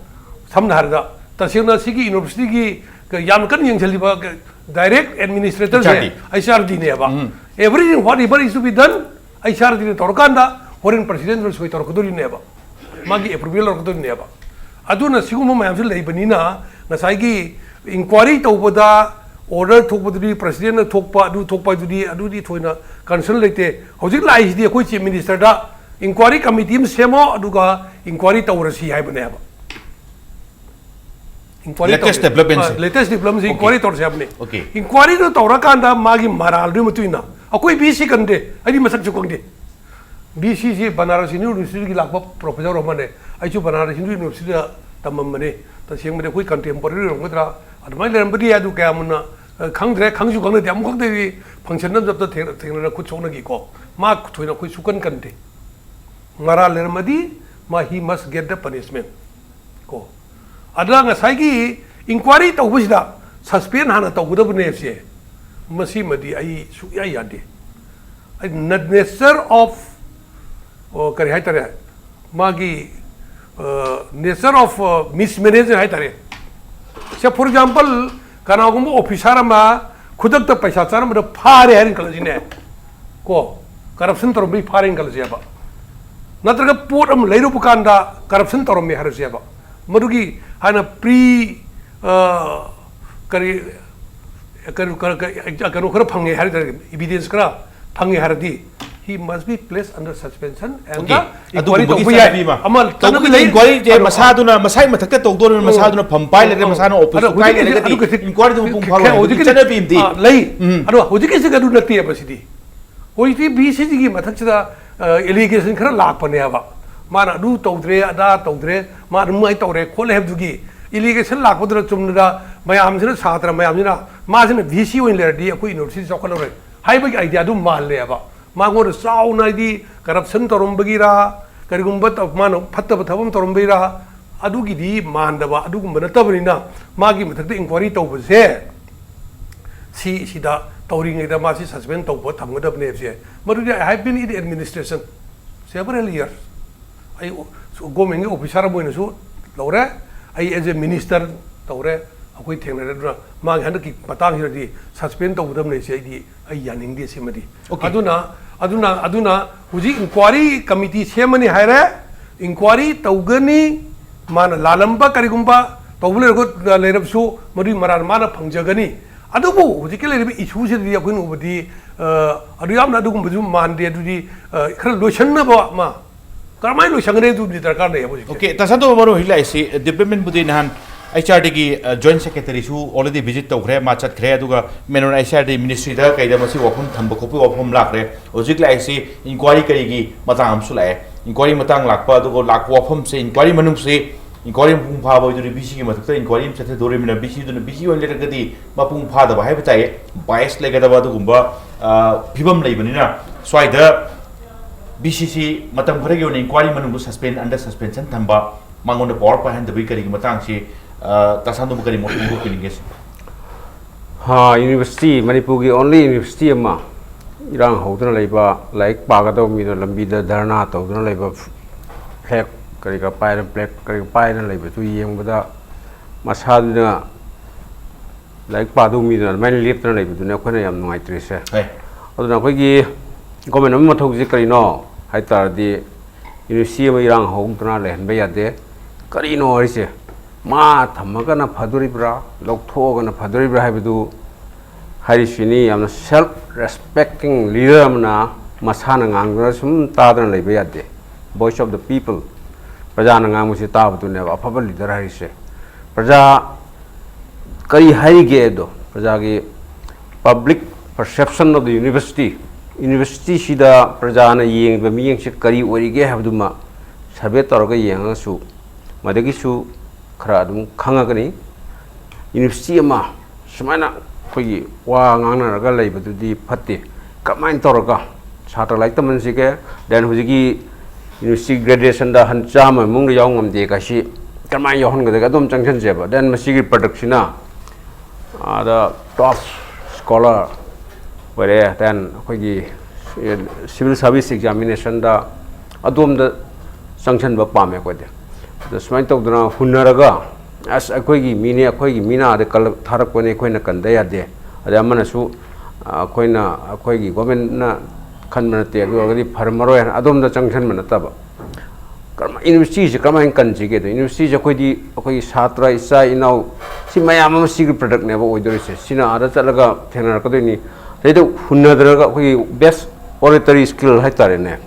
ꯁꯝꯅ ꯍꯥꯏꯔꯕꯗ, ꯇꯁꯦꯡꯅ ꯁꯤꯒꯤ university ꯒꯤ ꯌꯥꯝ ꯀꯟꯅ ꯌꯦꯡꯁꯤꯜꯂꯤꯕ direct administrator ꯁꯦ H R D꯫ H R D ꯅꯦꯕ꯫ ꯎꯝ꯫ Everything, whatever is to be done, H R D ꯅ ꯇꯧꯔꯀꯥꯟꯗ ꯍꯣꯔꯦꯟ president ꯅ ꯁꯣꯏ ꯇꯧꯔꯛꯀꯗꯣꯔꯤꯅꯦꯕ, ꯃꯥꯒꯤ approval ꯂꯧꯔꯛꯀꯗꯣꯔꯤꯅꯦꯕ꯫ ꯑꯗꯨꯅ ꯁꯤꯒꯨꯝꯕ ꯃꯌꯥꯝꯁꯨ ꯂꯩꯕꯅꯤꯅ, ꯉꯁꯥꯏꯒꯤ inquiry ꯇꯧꯕꯗ order ꯊꯣꯛꯄꯗꯨꯗꯤ, president ꯅ ꯊꯣꯛꯄ, ꯑꯗꯨ ꯊꯣꯛꯄ, ꯑꯗꯨꯗꯤ, ꯑꯗꯨꯗꯤ ꯊꯣꯏꯅ concern ꯂꯩꯇꯦ꯫ ꯍꯧꯖꯤꯛ ꯂꯥꯛꯏꯁꯤꯗꯤ ꯑꯩꯈꯣꯏ chief minister ꯗ inquiry committee ꯑꯃ ꯁꯦꯝꯃꯣ, ꯑꯗꯨꯒ inquiry ꯇꯧꯔꯁꯤ ꯍꯥꯏꯕꯅꯦꯕ꯫ Inquiry latest ꯇꯧꯔꯦ꯫ Development ꯁꯦ꯫ ꯑ, latest development ꯁꯦ OK꯫ Inquiry ꯇꯧꯔꯁꯦ ꯍꯥꯏꯕꯅꯤ꯫ OK꯫ Inquiry ꯗꯨ ꯇꯧꯔꯀꯥꯟꯗ ꯃꯥꯒꯤ ꯃꯔꯥꯜꯗꯨꯒꯤ ꯃꯇꯨꯡ ꯏꯟꯅ, ꯑꯩꯈꯣꯏ ꯕꯤ ꯁꯤ ꯀꯟꯗꯦ, ꯑꯩꯗꯤ ꯃꯁꯛꯁꯨ ꯈꯪꯗꯦ꯫ ꯕꯤ ꯁꯤ ꯁꯤ ꯕꯅꯥꯔꯁ ꯍꯤꯟꯗꯨ ꯌꯨꯅꯤꯚꯔꯁꯤꯇꯤꯒꯤ ꯂꯥꯛꯄ professor ꯑꯃꯅꯦ, ꯑꯩꯁꯨ ꯕꯅꯥꯔꯁ ꯍꯤꯟꯗꯨ ꯌꯨꯅꯤꯚꯔꯁꯤꯇꯤꯗ ꯇꯝꯃꯝꯕꯅꯦ꯫ ꯇꯁꯦꯡꯕꯗꯤ ꯑꯩꯈꯣꯏ contemporary ꯑꯣꯏꯔꯝꯒꯗ꯭ꯔꯥ, ꯑꯗꯨꯃꯥꯏꯅ ꯂꯩꯔꯝꯕꯗꯤ ꯌꯥꯏ, ꯑꯗꯨ ꯀꯌꯥ ꯃꯨꯟꯅ, ꯑ, ꯈꯪꯗ꯭ꯔꯦ, ꯈꯪꯁꯨ ꯈꯪꯅꯗꯦ꯫ ꯑꯃꯨꯛꯈꯛꯇꯗꯤ function ꯑꯃ ꯆꯠꯄꯗ ꯊꯦꯡꯅ-, ꯊꯦꯡꯅꯔ ꯈꯨꯠ ꯁꯣꯛꯅꯈꯤꯀꯣ꯫ ꯃꯥ ꯊꯣꯏꯅ ꯑꯩꯈꯣꯏ ꯁꯨꯀꯟ ꯀꯟꯗꯦ꯫ ꯃꯔꯥꯜ ꯂꯩꯔꯝꯃꯗꯤ ꯃꯥ he must get the punishment꯫ ꯀꯣ, ꯑꯗꯨꯅ ꯉꯁꯥꯏꯒꯤ inquiry ꯇꯧꯕꯁꯤꯗ suspend ꯍꯥꯟꯅ ꯇꯧꯒꯗꯕꯅꯦꯕꯁꯦ, ꯃꯁꯤꯃꯗꯤ ꯑꯩ ꯁꯨꯛꯌꯥ ꯌꯥꯗꯦ꯫ ꯑꯩ ꯅ- nature of, ꯑꯣ, ꯀꯔꯤ ꯍꯥꯏꯇꯥꯔꯦ, ꯃꯥꯒꯤ nature of mismanagement ꯍꯥꯏꯇꯥꯔꯦ꯫ ꯁꯦ, for example, ꯀꯅꯥꯒꯨꯝꯕ officer ꯑꯃ ꯈꯨꯗꯛꯇ ꯄꯩꯁꯥ ꯆꯥꯔꯝꯕꯗ ꯐꯥꯔꯦ ꯍꯥꯏꯅ ꯈꯜꯂꯁꯤꯅꯦ꯫ ꯀꯣ, corruption ꯇꯧꯔꯝꯕꯩ ꯐꯥꯔꯦꯅ ꯈꯜꯂꯁꯦꯕ꯫ ꯅꯠꯇ꯭ꯔꯒ ꯄꯣꯠ ꯑꯃ ꯂꯩꯔꯨꯕ ꯀꯥꯟꯗ corruption ꯇꯧꯔꯝꯃꯦ ꯍꯥꯏꯔꯁꯦꯕ꯫ ꯃꯗꯨꯒꯤ ꯍꯥꯏꯅ pre, ꯑ, ꯀꯔꯤ, ꯀꯩꯅꯣ, ꯀꯩꯅꯣ, ꯀꯩꯅꯣ ꯈꯔ ꯐꯪꯉꯦ ꯍꯥꯏꯇꯥꯔꯦ, evidence ꯈꯔ ꯐꯪꯉꯦ ꯍꯥꯏꯔꯗꯤ, he must be placed under suspension and Okay. the ꯑꯗꯨꯒꯨꯝꯕꯒꯤ inquiry ꯇꯧꯕ ꯌꯥꯏ꯫ ꯆꯠꯅꯕꯤ ꯑꯃ꯫ ꯑꯃ ꯆꯠꯅꯕꯤ ꯇꯧꯕꯒꯤ ꯂꯩ꯫ Inquiry ꯁꯦ ꯑꯗꯣ ꯃꯁꯥꯗꯨꯅ, ꯃꯁꯥꯒꯤ ꯃꯊꯛꯇ ꯇꯧꯗꯣꯔꯤꯕꯅꯤ, ꯎꯝ꯫ ꯃꯁꯥꯗꯨꯅ ꯐꯝ ꯄꯥꯏ ꯂꯩꯔꯦ, ꯎꯝ꯫ ꯃꯁꯥꯅ office ꯑꯗꯣ ꯄꯥꯏ ꯍꯧꯖꯤꯛꯀꯤꯁꯤ, ꯂꯩꯔꯒꯗꯤ ꯑꯗꯨ ꯀꯩꯁꯨ, inquiry ꯗꯨ ꯃꯄꯨꯡ ꯈ-, ꯐꯥꯔꯣꯏ꯫ ꯍꯧꯖꯤꯛꯀꯤ ꯍꯧꯖꯤꯛꯀꯤ ꯆꯠꯅꯕꯤ ꯑꯃꯗꯤ꯫ ꯑꯥ, ꯂꯩ꯫ ꯎꯝ꯫ ꯑꯗꯣ ꯍꯧꯖꯤꯛꯀꯤꯁꯤꯒ ꯑꯗꯨ ꯅꯠꯇꯦꯕ ꯁꯤꯗꯤ꯫ ꯍꯧꯖꯤꯛꯇꯤ ꯚꯤ ꯁꯤꯁꯤꯒꯤ ꯃꯊꯛꯁꯤꯗ, ꯑ, allegation ꯈꯔ ꯂꯥꯛꯄꯅꯦꯕ꯫ ꯃꯥꯅ ꯑꯗꯨ ꯇꯧꯗ꯭ꯔꯦ, ꯑꯗꯥ ꯇꯧꯗ꯭ꯔꯦ, ꯃꯥ ꯑꯗꯨꯃꯥꯏꯅ ꯇꯧꯔꯦ ꯈꯣꯠꯂꯦ ꯍꯥꯏꯕꯗꯨꯒꯤ allegation ꯂꯥꯛꯄꯗꯨꯅ ꯆꯨꯝꯅꯗ ꯃꯌꯥꯝꯁꯤꯅ, ꯁꯥꯇ꯭ꯔ ꯃꯌꯥꯝꯁꯤꯅ, ꯃꯥꯁꯤꯅ ꯚꯤ ꯁꯤ ꯑꯣꯏꯅ ꯂꯩꯔꯗꯤ ꯑꯩꯈꯣꯏ university ꯆꯥꯎꯈꯠꯂꯔꯣꯏ ꯍꯥꯏꯕꯒꯤ idea ꯗꯨ ꯃꯥꯜꯂꯦꯕ꯫ ꯃꯉꯣꯟꯗ ꯆꯥꯎꯅ ꯍꯥꯏꯗꯤ corruption ꯇꯧꯔꯝꯕꯒꯤꯔꯥ, ꯀꯔꯤꯒꯨꯝꯕ ꯇꯧ-, ꯃꯥꯅ ꯐꯠꯇꯕ ꯊꯕꯛ ꯑꯃ ꯇꯧꯔꯝꯕꯒꯤꯔꯥ, ꯑꯗꯨꯒꯤꯗꯤ ꯃꯥꯟꯗꯕ, ꯑꯗꯨꯒꯨꯝꯕ ꯅꯠꯇꯕꯅꯤꯅ ꯃꯥꯒꯤ ꯃꯊꯛꯇ inquiry ꯇꯧꯕꯁꯦ, ꯁꯤ, ꯁꯤꯗ ꯇꯧꯔꯤꯉꯩꯗ ꯃꯥꯁꯤ suspend ꯇꯧꯕ ꯊꯝꯒꯗꯕꯅꯦꯕꯁꯦ꯫ ꯃꯗꯨꯗꯤ I have been in administration several years. ꯑꯩ government ꯀꯤ officer ꯑꯃ ꯑꯣꯏꯅꯁꯨ ꯂꯧꯔꯦ, ꯑꯩ as a minister ꯇꯧꯔꯦ, ꯑꯩꯈꯣꯏ ꯊꯦꯡꯅꯔꯦ꯫ ꯑꯗꯨꯅ ꯃꯥꯒꯤ ꯍꯟꯗꯛꯀꯤ ꯃꯇꯥꯡꯁꯤꯗꯗꯤ suspend ꯇꯧꯒꯗꯕꯅꯦ ꯁꯤ ꯑꯩꯗꯤ, ꯑꯩ ꯌꯥꯅꯤꯡꯗꯦ ꯁꯤꯃꯗꯤ꯫ Okay. ꯑꯗꯨꯅ, ꯑꯗꯨꯅ, ꯑꯗꯨꯅ ꯍꯧꯖꯤꯛ inquiry committee ꯁꯦꯝꯃꯅꯤ ꯍꯥꯏꯔꯦ, inquiry ꯇꯧꯒꯅꯤ, ꯃꯥꯅ ꯂꯥꯜꯂꯝꯕ ꯀꯔꯤꯒꯨꯝꯕ ꯇꯧꯕ ꯂꯩꯔꯒ, ꯂꯩꯔꯕꯁꯨ ꯃꯗꯨꯒꯤ ꯃꯔꯥꯜ ꯃꯥꯅ ꯐꯪꯖꯒꯅꯤ꯫ ꯑꯗꯨꯕꯨ ꯍꯧꯖꯤꯛꯀꯤ ꯂꯩꯔꯤꯕ issue ꯁꯤꯗꯗꯤ ꯑꯩꯈꯣꯏꯅ ꯎꯕꯗꯤ, ꯑ, ꯑꯗꯨ ꯌꯥꯝꯅ ꯑꯗꯨꯒꯨꯝꯕꯁꯨ ꯃꯥꯟꯗꯦ꯫ ꯑꯗꯨꯗꯤ, ꯑ, ꯈꯔ ꯂꯣꯏꯁꯟꯅꯕ ꯑꯃ, ꯀꯔꯝꯍꯥꯏꯅ ꯂꯣꯏꯁꯟꯒꯅꯤ ꯑꯗꯨꯗꯤ ꯗꯔꯀꯥꯔ ꯂꯩꯌꯦꯕ ꯍꯧꯖꯤꯛꯁꯦ꯫ Okay, ꯇꯥ ꯁꯟꯇꯣ ꯃꯔꯨ ꯍꯧꯖꯤꯛ ꯂꯥꯛꯏꯁꯤ, ꯑ, department ꯕꯨꯗꯤ ꯅꯍꯥꯟ H R D ꯒꯤ, ꯑ, joint secretary ꯁꯨ already visit ꯇꯧꯈ꯭ꯔꯦ, ꯃꯥ ꯆꯠꯈ꯭ꯔꯦ, ꯑꯗꯨꯒ main ꯑꯣꯏꯅ H R D ministry ꯗ ꯀꯩꯗ ꯃꯁꯤ ꯋꯥꯐꯝ ꯊꯝꯕ ꯈꯣꯠꯄꯒꯤ ꯋꯥꯐꯝ ꯂꯥꯛꯈ꯭ꯔꯦ꯫ ꯍꯧꯖꯤꯛ ꯂꯥꯛꯏꯁꯤ inquiry ꯀꯔꯤꯒꯤ ꯃꯇꯥꯡ ꯑꯃꯁꯨ ꯂꯥꯛꯑꯦ꯫ Inquiry ꯃꯇꯥꯡ ꯂꯥꯛꯄ, ꯑꯗꯨꯒ ꯂꯥꯛꯄ ꯋꯥꯐꯝꯁꯦ, inquiry ꯃꯅꯨꯡꯁꯤ, inquiry ꯃꯄꯨꯡ ꯐꯥꯕ ꯑꯣꯏꯗꯣꯔꯤ, ꯚꯤ ꯁꯤ ꯒꯤ ꯃꯊꯛꯇ inquiry ꯑꯃ ꯆꯠꯊꯗꯣꯔꯤꯕꯅꯤꯅ, ꯚꯤ ꯁꯤ ꯗꯨꯅ ꯚꯤ ꯁꯤ ꯑꯣꯏꯅ ꯂꯩꯔꯒꯗꯤ ꯃꯄꯨꯡ ꯐꯥꯗꯕ ꯍꯥꯏꯕ ꯇꯥꯏꯌꯦ, bias ꯂꯩꯒꯗꯕ ꯑꯗꯨꯒꯨꯝꯕ, ꯑ, ꯐꯤꯕꯝ ꯂꯩꯕꯅꯤꯅ, ꯁ꯭ꯋꯥꯏꯗ ꯕꯤ ꯁꯤ ꯁꯤ ꯃꯇꯝ ꯈꯔꯒꯤ ꯑꯣꯏꯅ ꯏꯟꯀ꯭ꯋꯥꯏꯔꯤ ꯃꯅꯨꯡꯗ ꯁꯁꯄꯦꯟ ꯑꯟꯗꯔ ꯁꯁꯄꯦꯟꯁꯟ ꯊꯝꯕ, ꯃꯉꯣꯟꯗ ꯄꯋꯥꯔ ꯄꯥꯏꯍꯟꯗꯕꯒꯤ ꯀꯔꯤꯒꯤ ꯃꯇꯥꯡꯁꯤ, ꯑ, ꯇꯥ ꯁꯥꯟꯇꯣꯝꯕ ꯀꯔꯤ ꯃꯣꯠ ꯐꯣꯡꯗꯣꯛꯄꯤꯅꯤꯡꯒꯦ? ꯍꯥ, ꯌꯨꯅꯤꯚꯔꯁꯤꯇꯤ, ꯃꯅꯤꯄꯨꯔꯒꯤ ꯑꯣꯟꯂꯤ ꯌꯨꯅꯤꯚꯔꯁꯤꯇꯤ ꯑꯃ, ꯏꯔꯥꯡ ꯍꯧꯗꯨꯅ ꯂꯩꯕ, ꯂꯥꯏꯔꯤꯛ ꯄꯥꯒꯗꯕ ꯃꯤꯗꯨꯅ ꯂꯝꯕꯤꯗ ꯙꯔꯅꯥ ꯇꯧꯗꯨꯅ ꯂꯩꯕ, ꯐ꯭ꯂꯦꯛ ꯀꯔꯤ ꯀꯔꯥ ꯄꯥꯏꯔ, ꯕ꯭ꯂꯦꯛ ꯀꯔꯤ ꯀꯔꯥ ꯄꯥꯏꯗꯅ ꯂꯩꯕꯗꯨ ꯌꯦꯡꯕꯗ, ꯃꯁꯥꯗꯨꯅ ꯂꯥꯏꯔꯤꯛ ꯄꯥꯗꯧ ꯃꯤꯗꯨꯅ ꯑꯗꯨꯃꯥꯏꯅ ꯂꯦꯞꯇꯅ ꯂꯩꯕꯗꯨꯅꯦ ꯑꯩꯈꯣꯏꯅ ꯌꯥꯝ ꯅꯨꯡꯉꯥꯏꯇ꯭ꯔꯤꯁꯦ꯫ ꯍꯣꯏ꯫ ꯑꯗꯨꯅ ꯑꯩꯈꯣꯏꯒꯤ ꯒꯣꯔꯃꯦꯟ ꯑꯃꯒꯤ ꯃꯊꯧꯁꯤ ꯀꯔꯤꯅꯣ ꯍꯥꯏ ꯇꯥꯔꯗꯤ, ꯌꯨꯅꯤꯚꯔꯁꯤꯇꯤ ꯑꯃ ꯏꯔꯥꯡ ꯍꯧꯗꯅ ꯂꯩꯍꯟꯕ ꯌꯥꯗꯦ꯫ ꯀꯔꯤꯅꯣ ꯍꯥꯏꯁꯦ? ꯃꯥ ꯊꯝꯃꯒꯅ ꯐꯗꯣꯔꯤꯕ꯭ꯔꯥ, ꯂꯧꯊꯣꯛꯑꯒꯅ ꯐꯗꯣꯔꯤꯕ꯭ꯔꯥ ꯍꯥꯏꯕꯗꯨ ꯍꯥꯏꯔꯤꯁꯤꯅꯤ꯫ ꯌꯥꯝꯅ self respecting leader ꯑꯃꯅ ꯃꯁꯥꯅ ꯉꯥꯡꯗꯨꯅ ꯁꯨꯝ ꯇꯥꯗꯅ ꯂꯩꯕ ꯌꯥꯗꯦ꯫ Voice of the people, ꯄ꯭ꯔꯖꯥꯅ ꯉꯥꯡꯕꯁꯤ ꯇꯥꯕꯗꯨꯅꯦꯕ ꯑꯐꯕ leader ꯍꯥꯏꯔꯤꯁꯦ꯫ ꯄ꯭ꯔꯖꯥ ꯀꯔꯤ ꯍꯥꯏꯔꯤꯒꯦ ꯑꯗꯣ, ꯄ꯭ꯔꯖꯥꯒꯤ public perception of the university, ꯌꯨꯅꯤꯚꯔꯁꯤꯇꯤꯁꯤꯗ ꯄ꯭ꯔꯖꯥꯅ ꯌꯦꯡꯉꯤꯕ ꯃꯤꯠꯌꯦꯡꯁꯦ ꯀꯔꯤ ꯑꯣꯏꯔꯤꯒꯦ ꯍꯥꯏꯕꯗꯨꯃ survey ꯇꯧꯔꯒ ꯌꯦꯡꯉꯒꯁꯨ ꯃꯗꯒꯤꯁꯨ ꯈꯔ ꯑꯗꯨꯝ ꯈꯪꯉꯒꯅꯤ꯫ ꯌꯨꯅꯤꯚꯔꯁꯤꯇꯤ ꯑꯃ ꯁꯨꯃꯥꯏꯅ ꯑꯩꯈꯣꯏꯒꯤ ꯋꯥ ꯉꯥꯡꯅꯔꯒ ꯂꯩꯕꯗꯨꯗꯤ ꯐꯠꯇꯦ꯫ ꯀꯃꯥꯏꯅ ꯇꯧꯔꯒ ꯁꯥꯇ꯭ꯔ ꯂꯥꯏꯔꯤꯛ ꯇꯝꯍꯟꯁꯤꯒꯦ, then ꯍꯧꯖꯤꯛꯀꯤ university graduationꯗ ꯍꯟ ꯆꯥꯝꯃ ꯃꯅꯨꯡꯗ ꯌꯥꯎ ꯉꯝꯗꯦ ꯀꯥꯏꯁꯤ ꯀꯃꯥꯏꯅ ꯌꯥꯎꯍꯟꯒꯗꯒꯦ? ꯑꯗꯨꯝ ꯆꯪꯁꯤꯟꯁꯦꯕ꯫ Then ꯃꯁꯤꯒꯤ productꯁꯤꯅ ꯑꯥꯗ top scholar ꯑꯣꯏꯔꯦ, then ꯑꯩꯈꯣꯏꯒꯤ civil service examinationꯗ ꯑꯗꯣꯝꯗ ꯆꯪꯁꯤꯟꯕ ꯄꯥꯝꯃꯦ ꯑꯩꯈꯣꯏꯗꯤ꯫ ꯑꯗ ꯁꯨꯃꯥꯏꯅ ꯇꯧꯗꯅ ꯍꯨꯟꯅꯔꯒ, "ꯑꯁ, ꯑꯩꯈꯣꯏꯒꯤ ꯃꯤꯅꯦ, ꯑꯩꯈꯣꯏꯒꯤ ꯃꯤꯅ ꯑꯥꯗ ꯀꯜꯂ-, ꯊꯥꯔꯛꯄꯅꯦ, ꯑꯩꯈꯣꯏꯅ ꯀꯟꯗ ꯌꯥꯗꯦ", ꯑꯗꯩ ꯑꯃꯅꯁꯨ, ꯑ, ꯑꯩꯈꯣꯏꯅ, ꯑꯩꯈꯣꯏꯒꯤ ꯒꯣꯔꯃꯦꯟꯅ ꯈꯟꯕ ꯅꯠꯇꯦ, ꯑꯗꯨ ꯑꯣꯏꯔꯒꯗꯤ ꯐꯔꯝꯃꯔꯣꯏ ꯍꯥꯏꯅ ꯑꯗꯣꯝꯗ ꯆꯪꯁꯤꯟꯕ ꯅꯠꯇꯕ꯫ ꯀꯔꯝ-, ꯌꯨꯅꯤꯚꯔꯁꯤꯇꯤꯁꯦ ꯀꯔꯝꯍꯥꯏꯅ ꯀꯟꯁꯤꯒꯦ? ꯑꯗꯣ ꯌꯨꯅꯤꯚꯔꯁꯤꯇꯤꯁꯦ ꯑꯩꯈꯣꯏꯗꯤ, ꯑꯩꯈꯣꯏꯒꯤ ꯁꯥꯇ꯭ꯔ, ꯏꯆꯥ ꯏꯅꯥꯎ, ꯁꯤ ꯃꯌꯥꯝ ꯑꯃ ꯁꯤꯒꯤ productꯅꯦꯕ ꯑꯣꯏꯗꯣꯔꯤꯁꯦ꯫ ꯁꯤꯅ ꯑꯥꯗ ꯆꯠꯂꯒ ꯊꯦꯡꯅꯔꯛꯀꯗꯣꯏꯅꯤ꯫ ꯁꯤꯗꯩꯗ ꯍꯨꯟꯅꯗ꯭ꯔꯒ ꯑꯩꯈꯣꯏꯒꯤ best oratory skill ꯍꯥꯏꯇꯥꯔꯦꯅꯦ,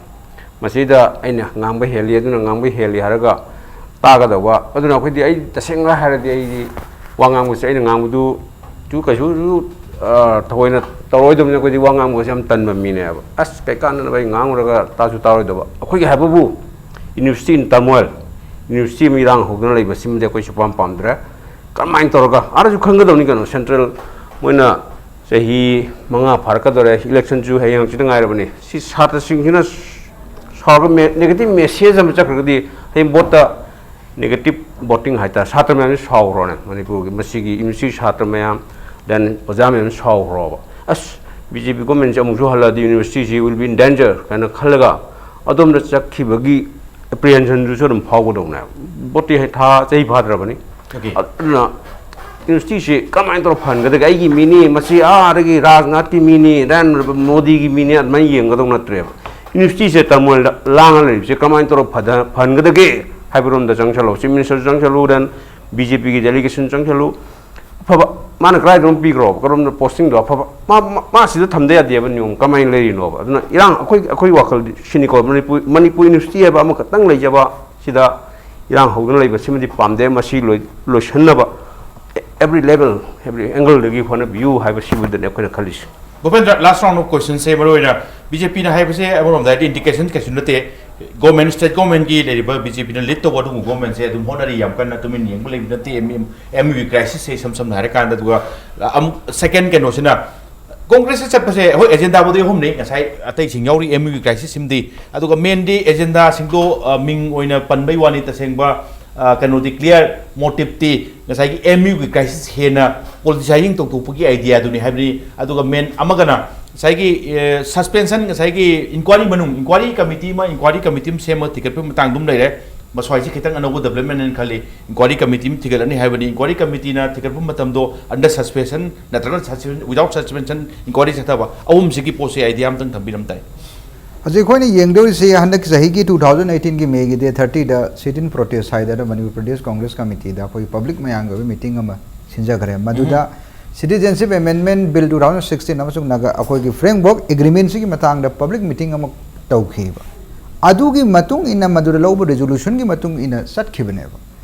ꯃꯁꯤꯗ ꯑꯩꯅ ꯉꯥꯡꯕ ꯍꯦꯜꯂꯤ, ꯑꯗꯨꯅ ꯉꯥꯡꯕ ꯍꯦꯜꯂꯤ ꯍꯥꯏꯔꯒ ꯇꯥꯒꯗꯧꯕ꯫ ꯑꯗꯨꯅ ꯑꯩꯈꯣꯏꯗꯤ, ꯑꯩ ꯇꯁꯦꯡꯅ ꯍꯥꯏꯔꯗꯤ, ꯑꯩꯗꯤ ꯋꯥ ꯉꯥꯡꯕꯁꯦ, ꯑꯩꯅ ꯉꯥꯡꯕꯗꯨ ꯇꯨ ꯀꯩꯁꯨ, ꯑ, ꯊꯑꯣꯏꯅ ꯇꯧꯔꯣꯏꯗꯕꯅꯤꯅ, ꯑꯩꯈꯣꯏꯗꯤ ꯋꯥ ꯉꯥꯡꯕꯁꯦ ꯌꯥꯝ ꯇꯟꯕ ꯃꯤꯅꯦꯕ꯫ ꯑꯁ, ꯀꯩ ꯀꯥꯟꯅꯅꯕ ꯑꯩ ꯉꯥꯡꯉꯨꯔꯒ ꯇꯥꯁꯨ ꯇꯥꯔꯣꯏꯗꯕ꯫ ꯑꯩꯈꯣꯏꯒꯤ ꯍꯥꯏꯕꯕꯨ, university in turmoil, university ꯑꯃ ꯏꯔꯥꯡ ꯍꯧꯗꯨꯅ ꯂꯩꯕ, ꯁꯤꯃꯗꯤ ꯑꯩꯈꯣꯏ ꯁꯨꯄꯥꯝ ꯄꯥꯝꯗ꯭ꯔꯦ꯫ ꯀꯔꯝꯍꯥꯏꯅ ꯇꯧꯔꯒ, ꯑꯥꯗꯁꯨ ꯈꯪꯒꯗꯕꯅꯤ ꯀꯩꯅꯣ, central ꯃꯣꯏꯅ ꯆꯍꯤ ꯃꯉꯥ ꯐꯥꯔꯛꯀꯗꯧꯔꯦ, electionꯁꯨ ꯍꯌꯦꯡ ꯍꯪꯆꯤꯠꯇ ꯉꯥꯏꯔꯕꯅꯤ꯫ ꯁꯤ ꯁꯥꯇ꯭ꯔꯁꯤꯡꯁꯤꯅ ꯁꯥꯎꯔꯒ negative message ꯑꯃ ꯆꯠꯈ꯭ꯔꯒꯗꯤ ꯍꯌꯦꯡ vote ꯇ negative voting ꯍꯥꯏꯇꯥꯔꯦ, ꯁꯥꯇ꯭ꯔ ꯃꯌꯥꯝꯁꯤ ꯁꯥꯎꯈ꯭ꯔꯣꯅꯦ꯫ ꯃꯅꯤꯄꯨꯔꯒꯤ ꯃꯁꯤꯒꯤ university ꯁꯥꯇ꯭ꯔ ꯃꯌꯥꯝ, then ꯑꯣꯖꯥ ꯃꯌꯥꯝ ꯁꯥꯎꯈ꯭ꯔꯣꯕ꯫ ꯑꯁ, B J P government ꯁꯦ ꯑꯃꯨꯛꯁꯨ ꯍꯜꯂꯛꯑꯗꯤ university ꯁꯤ will be in danger ꯀꯥꯏꯅ ꯈꯜꯂꯒ ꯑꯗꯣꯝꯗ ꯆꯠꯈꯤꯕꯒꯤ apprehension ꯗꯨꯁꯨ ꯑꯗꯨꯝ ꯐꯥꯎꯒꯗꯧꯅꯦ꯫ Vote ꯇꯤ ꯊꯥ ꯆꯍꯤ ꯐꯥꯗ꯭ꯔꯕꯅꯤ꯫ Okay. ꯑꯗꯨꯅ university ꯁꯤ ꯀꯃꯥꯏꯅ ꯇꯧꯔ ꯐꯍꯟꯒꯗꯒꯦ? ꯑꯩꯒꯤ ꯃꯤꯅꯤ, ꯃꯁꯤ ꯑꯥꯗꯒꯤ ꯔꯥꯖꯅꯥꯊꯀꯤ ꯃꯤꯅꯤ, ꯅꯔꯦꯟꯗ꯭ꯔ ꯃꯣꯗꯤꯒꯤ ꯃꯤꯅꯤ, ꯑꯗꯨꯃꯥꯏꯅ ꯌꯦꯡꯒꯗꯧ ꯅꯠꯇ꯭ꯔꯦꯕ꯫ University ꯁꯦ turmoil ꯗ ꯂꯥꯡꯉ ꯂꯩꯔꯤꯕꯁꯦ ꯀꯃꯥꯏꯅ ꯇꯧꯔ ꯐꯗ-, ꯐꯍꯟꯒꯗꯒꯦ ꯍꯥꯏꯕꯔꯣꯝꯗ ꯆꯪꯁꯜꯂꯣ꯫ Chief minister ꯆꯪꯁꯜꯂꯨ, then B J P ꯒꯤ delegation ꯆꯪꯁꯜꯂꯨ꯫ ꯑꯐꯕ, ꯃꯥꯅ ꯀꯗꯥꯏꯗꯅꯣ ꯄꯤꯈ꯭ꯔꯣ, ꯀꯔꯣꯝꯗ posting ꯗꯣ ꯑꯐꯕ, ꯃꯥ, ꯃꯥ, ꯃꯥ ꯁꯤꯗ ꯊꯝꯗ ꯌꯥꯗꯦꯕ ꯅꯤꯌꯣꯝ ꯀꯃꯥꯏꯅ ꯂꯩꯔꯤꯅꯣꯕ? ꯑꯗꯨꯅ ꯏꯔꯥꯡ, ꯑꯩꯈꯣꯏ, ꯑꯩꯈꯣꯏ ꯋꯥꯈꯜꯗꯤ ꯁꯤꯅꯤꯀꯣ, ꯃꯅꯤꯄꯨꯔ, ꯃꯅꯤꯄꯨꯔ university ꯍꯥꯏꯕ ꯑꯃꯈꯛꯇꯪ ꯂꯩꯖꯕ ꯁꯤꯗ ꯏꯔꯥꯡ ꯍꯧꯗꯨꯅ ꯂꯩꯕꯁꯤꯃꯗꯤ ꯄꯥꯝꯗꯦ꯫ ꯃꯁꯤ ꯂꯣꯏ-, ꯂꯣꯏꯁꯤꯟꯅꯕ every level, every angle ꯗꯒꯤ ꯍꯣꯠꯅꯕꯤꯌꯨ ꯍꯥꯏꯕꯁꯤꯕꯨꯗꯅꯦ ꯑꯩꯈꯣꯏꯅ ꯈꯜꯂꯤꯁꯤ꯫ ꯚꯨꯄꯦꯟꯗ꯭ꯔ, last round of question ꯁꯦ ꯃꯔꯨ ꯑꯣꯏꯅ B J P ꯅ ꯍꯥꯏꯕꯁꯦ ꯑꯃꯔꯣꯝꯗ ꯍꯥꯏꯔꯗꯤ indication ꯀꯩꯁꯨ ꯅꯠꯇꯦ꯫ Government, state government ꯀꯤ ꯂꯩꯔꯤꯕ B J P ꯅ lead ꯇꯧꯕ ꯑꯗꯨꯒꯨꯝꯕ government ꯁꯦ ꯑꯗꯨꯝ ꯍꯣꯠꯅꯔꯤ, ꯌꯥꯝ ꯀꯟꯅ ꯇꯨꯃꯤꯟ ꯌꯦꯡꯕ ꯂꯩꯕ ꯅꯠꯇꯦ꯫ M U crisis ꯁꯦ ꯏꯁꯝ ꯁꯝꯅ ꯍꯥꯏꯔꯀꯥꯟꯗ, ꯑꯗꯨꯒ ꯑꯃꯨꯛ second ꯀꯩꯅꯣꯁꯤꯅ Congress ꯇ ꯆꯠꯄꯁꯦ, ꯍꯣꯏ, agenda ꯕꯨꯗꯤ ꯑꯍꯨꯝꯅꯤ, ꯉꯁꯥꯏ ꯑꯇꯩꯁꯤꯡ ꯌꯥꯎꯔꯤ, M U crisis ꯁꯤꯃꯗꯤ, ꯑꯗꯨꯒ main ꯗꯤ agenda ꯁꯤꯡꯗꯣ, ꯑ, ꯃꯤꯡ ꯑꯣꯏꯅ ꯄꯟꯕꯩ ꯋꯥꯅꯤ, ꯇꯁꯦꯡꯕ, ꯑ, ꯀꯩꯅꯣꯗꯤ clear motive ꯇꯤ ꯉꯁꯥꯏꯒꯤ M U ꯒꯤ crisis ꯍꯦꯟꯅ politicizing ꯇꯧꯊꯣꯛꯄꯒꯤ idea ꯗꯨꯅꯤ ꯍꯥꯏꯕꯅꯤ꯫ ꯑꯗꯨꯒ main ꯑꯃꯒꯅ ꯉꯁꯥꯏꯒꯤ, ꯑ, suspension, ꯉꯁꯥꯏꯒꯤ inquiry ꯃꯅꯨꯡ, inquiry committee ꯑꯃ, inquiry committee ꯑꯃ ꯁꯦꯝꯃꯒ ꯊꯤꯒꯠꯄꯒꯤ ꯃꯇꯥꯡꯗꯨꯝ ꯂꯩꯔꯦ꯫ ꯃꯁ꯭ꯋꯥꯏꯁꯤ ꯈꯤꯇꯪ ꯑꯅꯧꯕ development ꯅꯦꯅ ꯈꯜꯂꯤ꯫ Inquiry committee ꯑꯃ ꯊꯤꯒꯠꯂꯅꯤ ꯍꯥꯏꯕꯅꯤ꯫ Inquiry committee ꯅ ꯊꯤꯒꯠꯄ ꯃꯇꯝꯗꯣ under suspension ꯅꯠꯇ꯭ꯔꯒ suspension, without suspension inquiry ꯆꯠꯊꯕ, ꯑꯍꯨꯝꯁꯤꯒꯤ ꯄꯣꯠꯁꯦ idea ꯑꯝꯇꯪ ꯊꯝꯕꯤꯔꯝ ꯇꯥꯏ꯫ ꯍꯧꯖꯤꯛ ꯑꯩꯈꯣꯏꯅ ꯌꯦꯡꯗꯧꯔꯤꯁꯤ ꯍꯟꯗꯛ ꯆꯍꯤꯒꯤ two thousand eighteen ꯒꯤ May ꯒꯤ day thirty ꯗ sit-in protest ꯍꯥꯏꯗꯅ ꯃꯅꯤꯄꯨꯔ ꯄ꯭ꯔꯗꯦꯁ ꯀꯣꯡꯒ꯭ꯔꯦꯁ ꯀꯃꯤꯇꯤꯗ ꯑꯩꯈꯣꯏ public ꯃꯌꯥꯝꯒꯤ ꯑꯣꯏꯕ meeting ꯑꯃ ꯁꯤꯟꯖꯈ꯭ꯔꯦ꯫ ꯃꯗꯨꯗ Citizenship Amendment Bill two thousand sixteen ꯑꯃꯁꯨꯡ ꯅꯥꯒꯥ, ꯑꯩꯈꯣꯏꯒꯤ framework agreement ꯁꯤꯒꯤ ꯃꯇꯥꯡꯗ public meeting ꯑꯃ ꯇꯧꯈꯤꯕ꯫ ꯑꯗꯨꯒꯤ ꯃꯇꯨꯡ ꯏꯟꯅ ꯃꯗꯨꯗ ꯂꯧꯕ resolution ꯒꯤ ꯃꯇꯨꯡ ꯏꯟꯅ ꯆꯠꯈꯤꯕꯅꯦꯕ꯫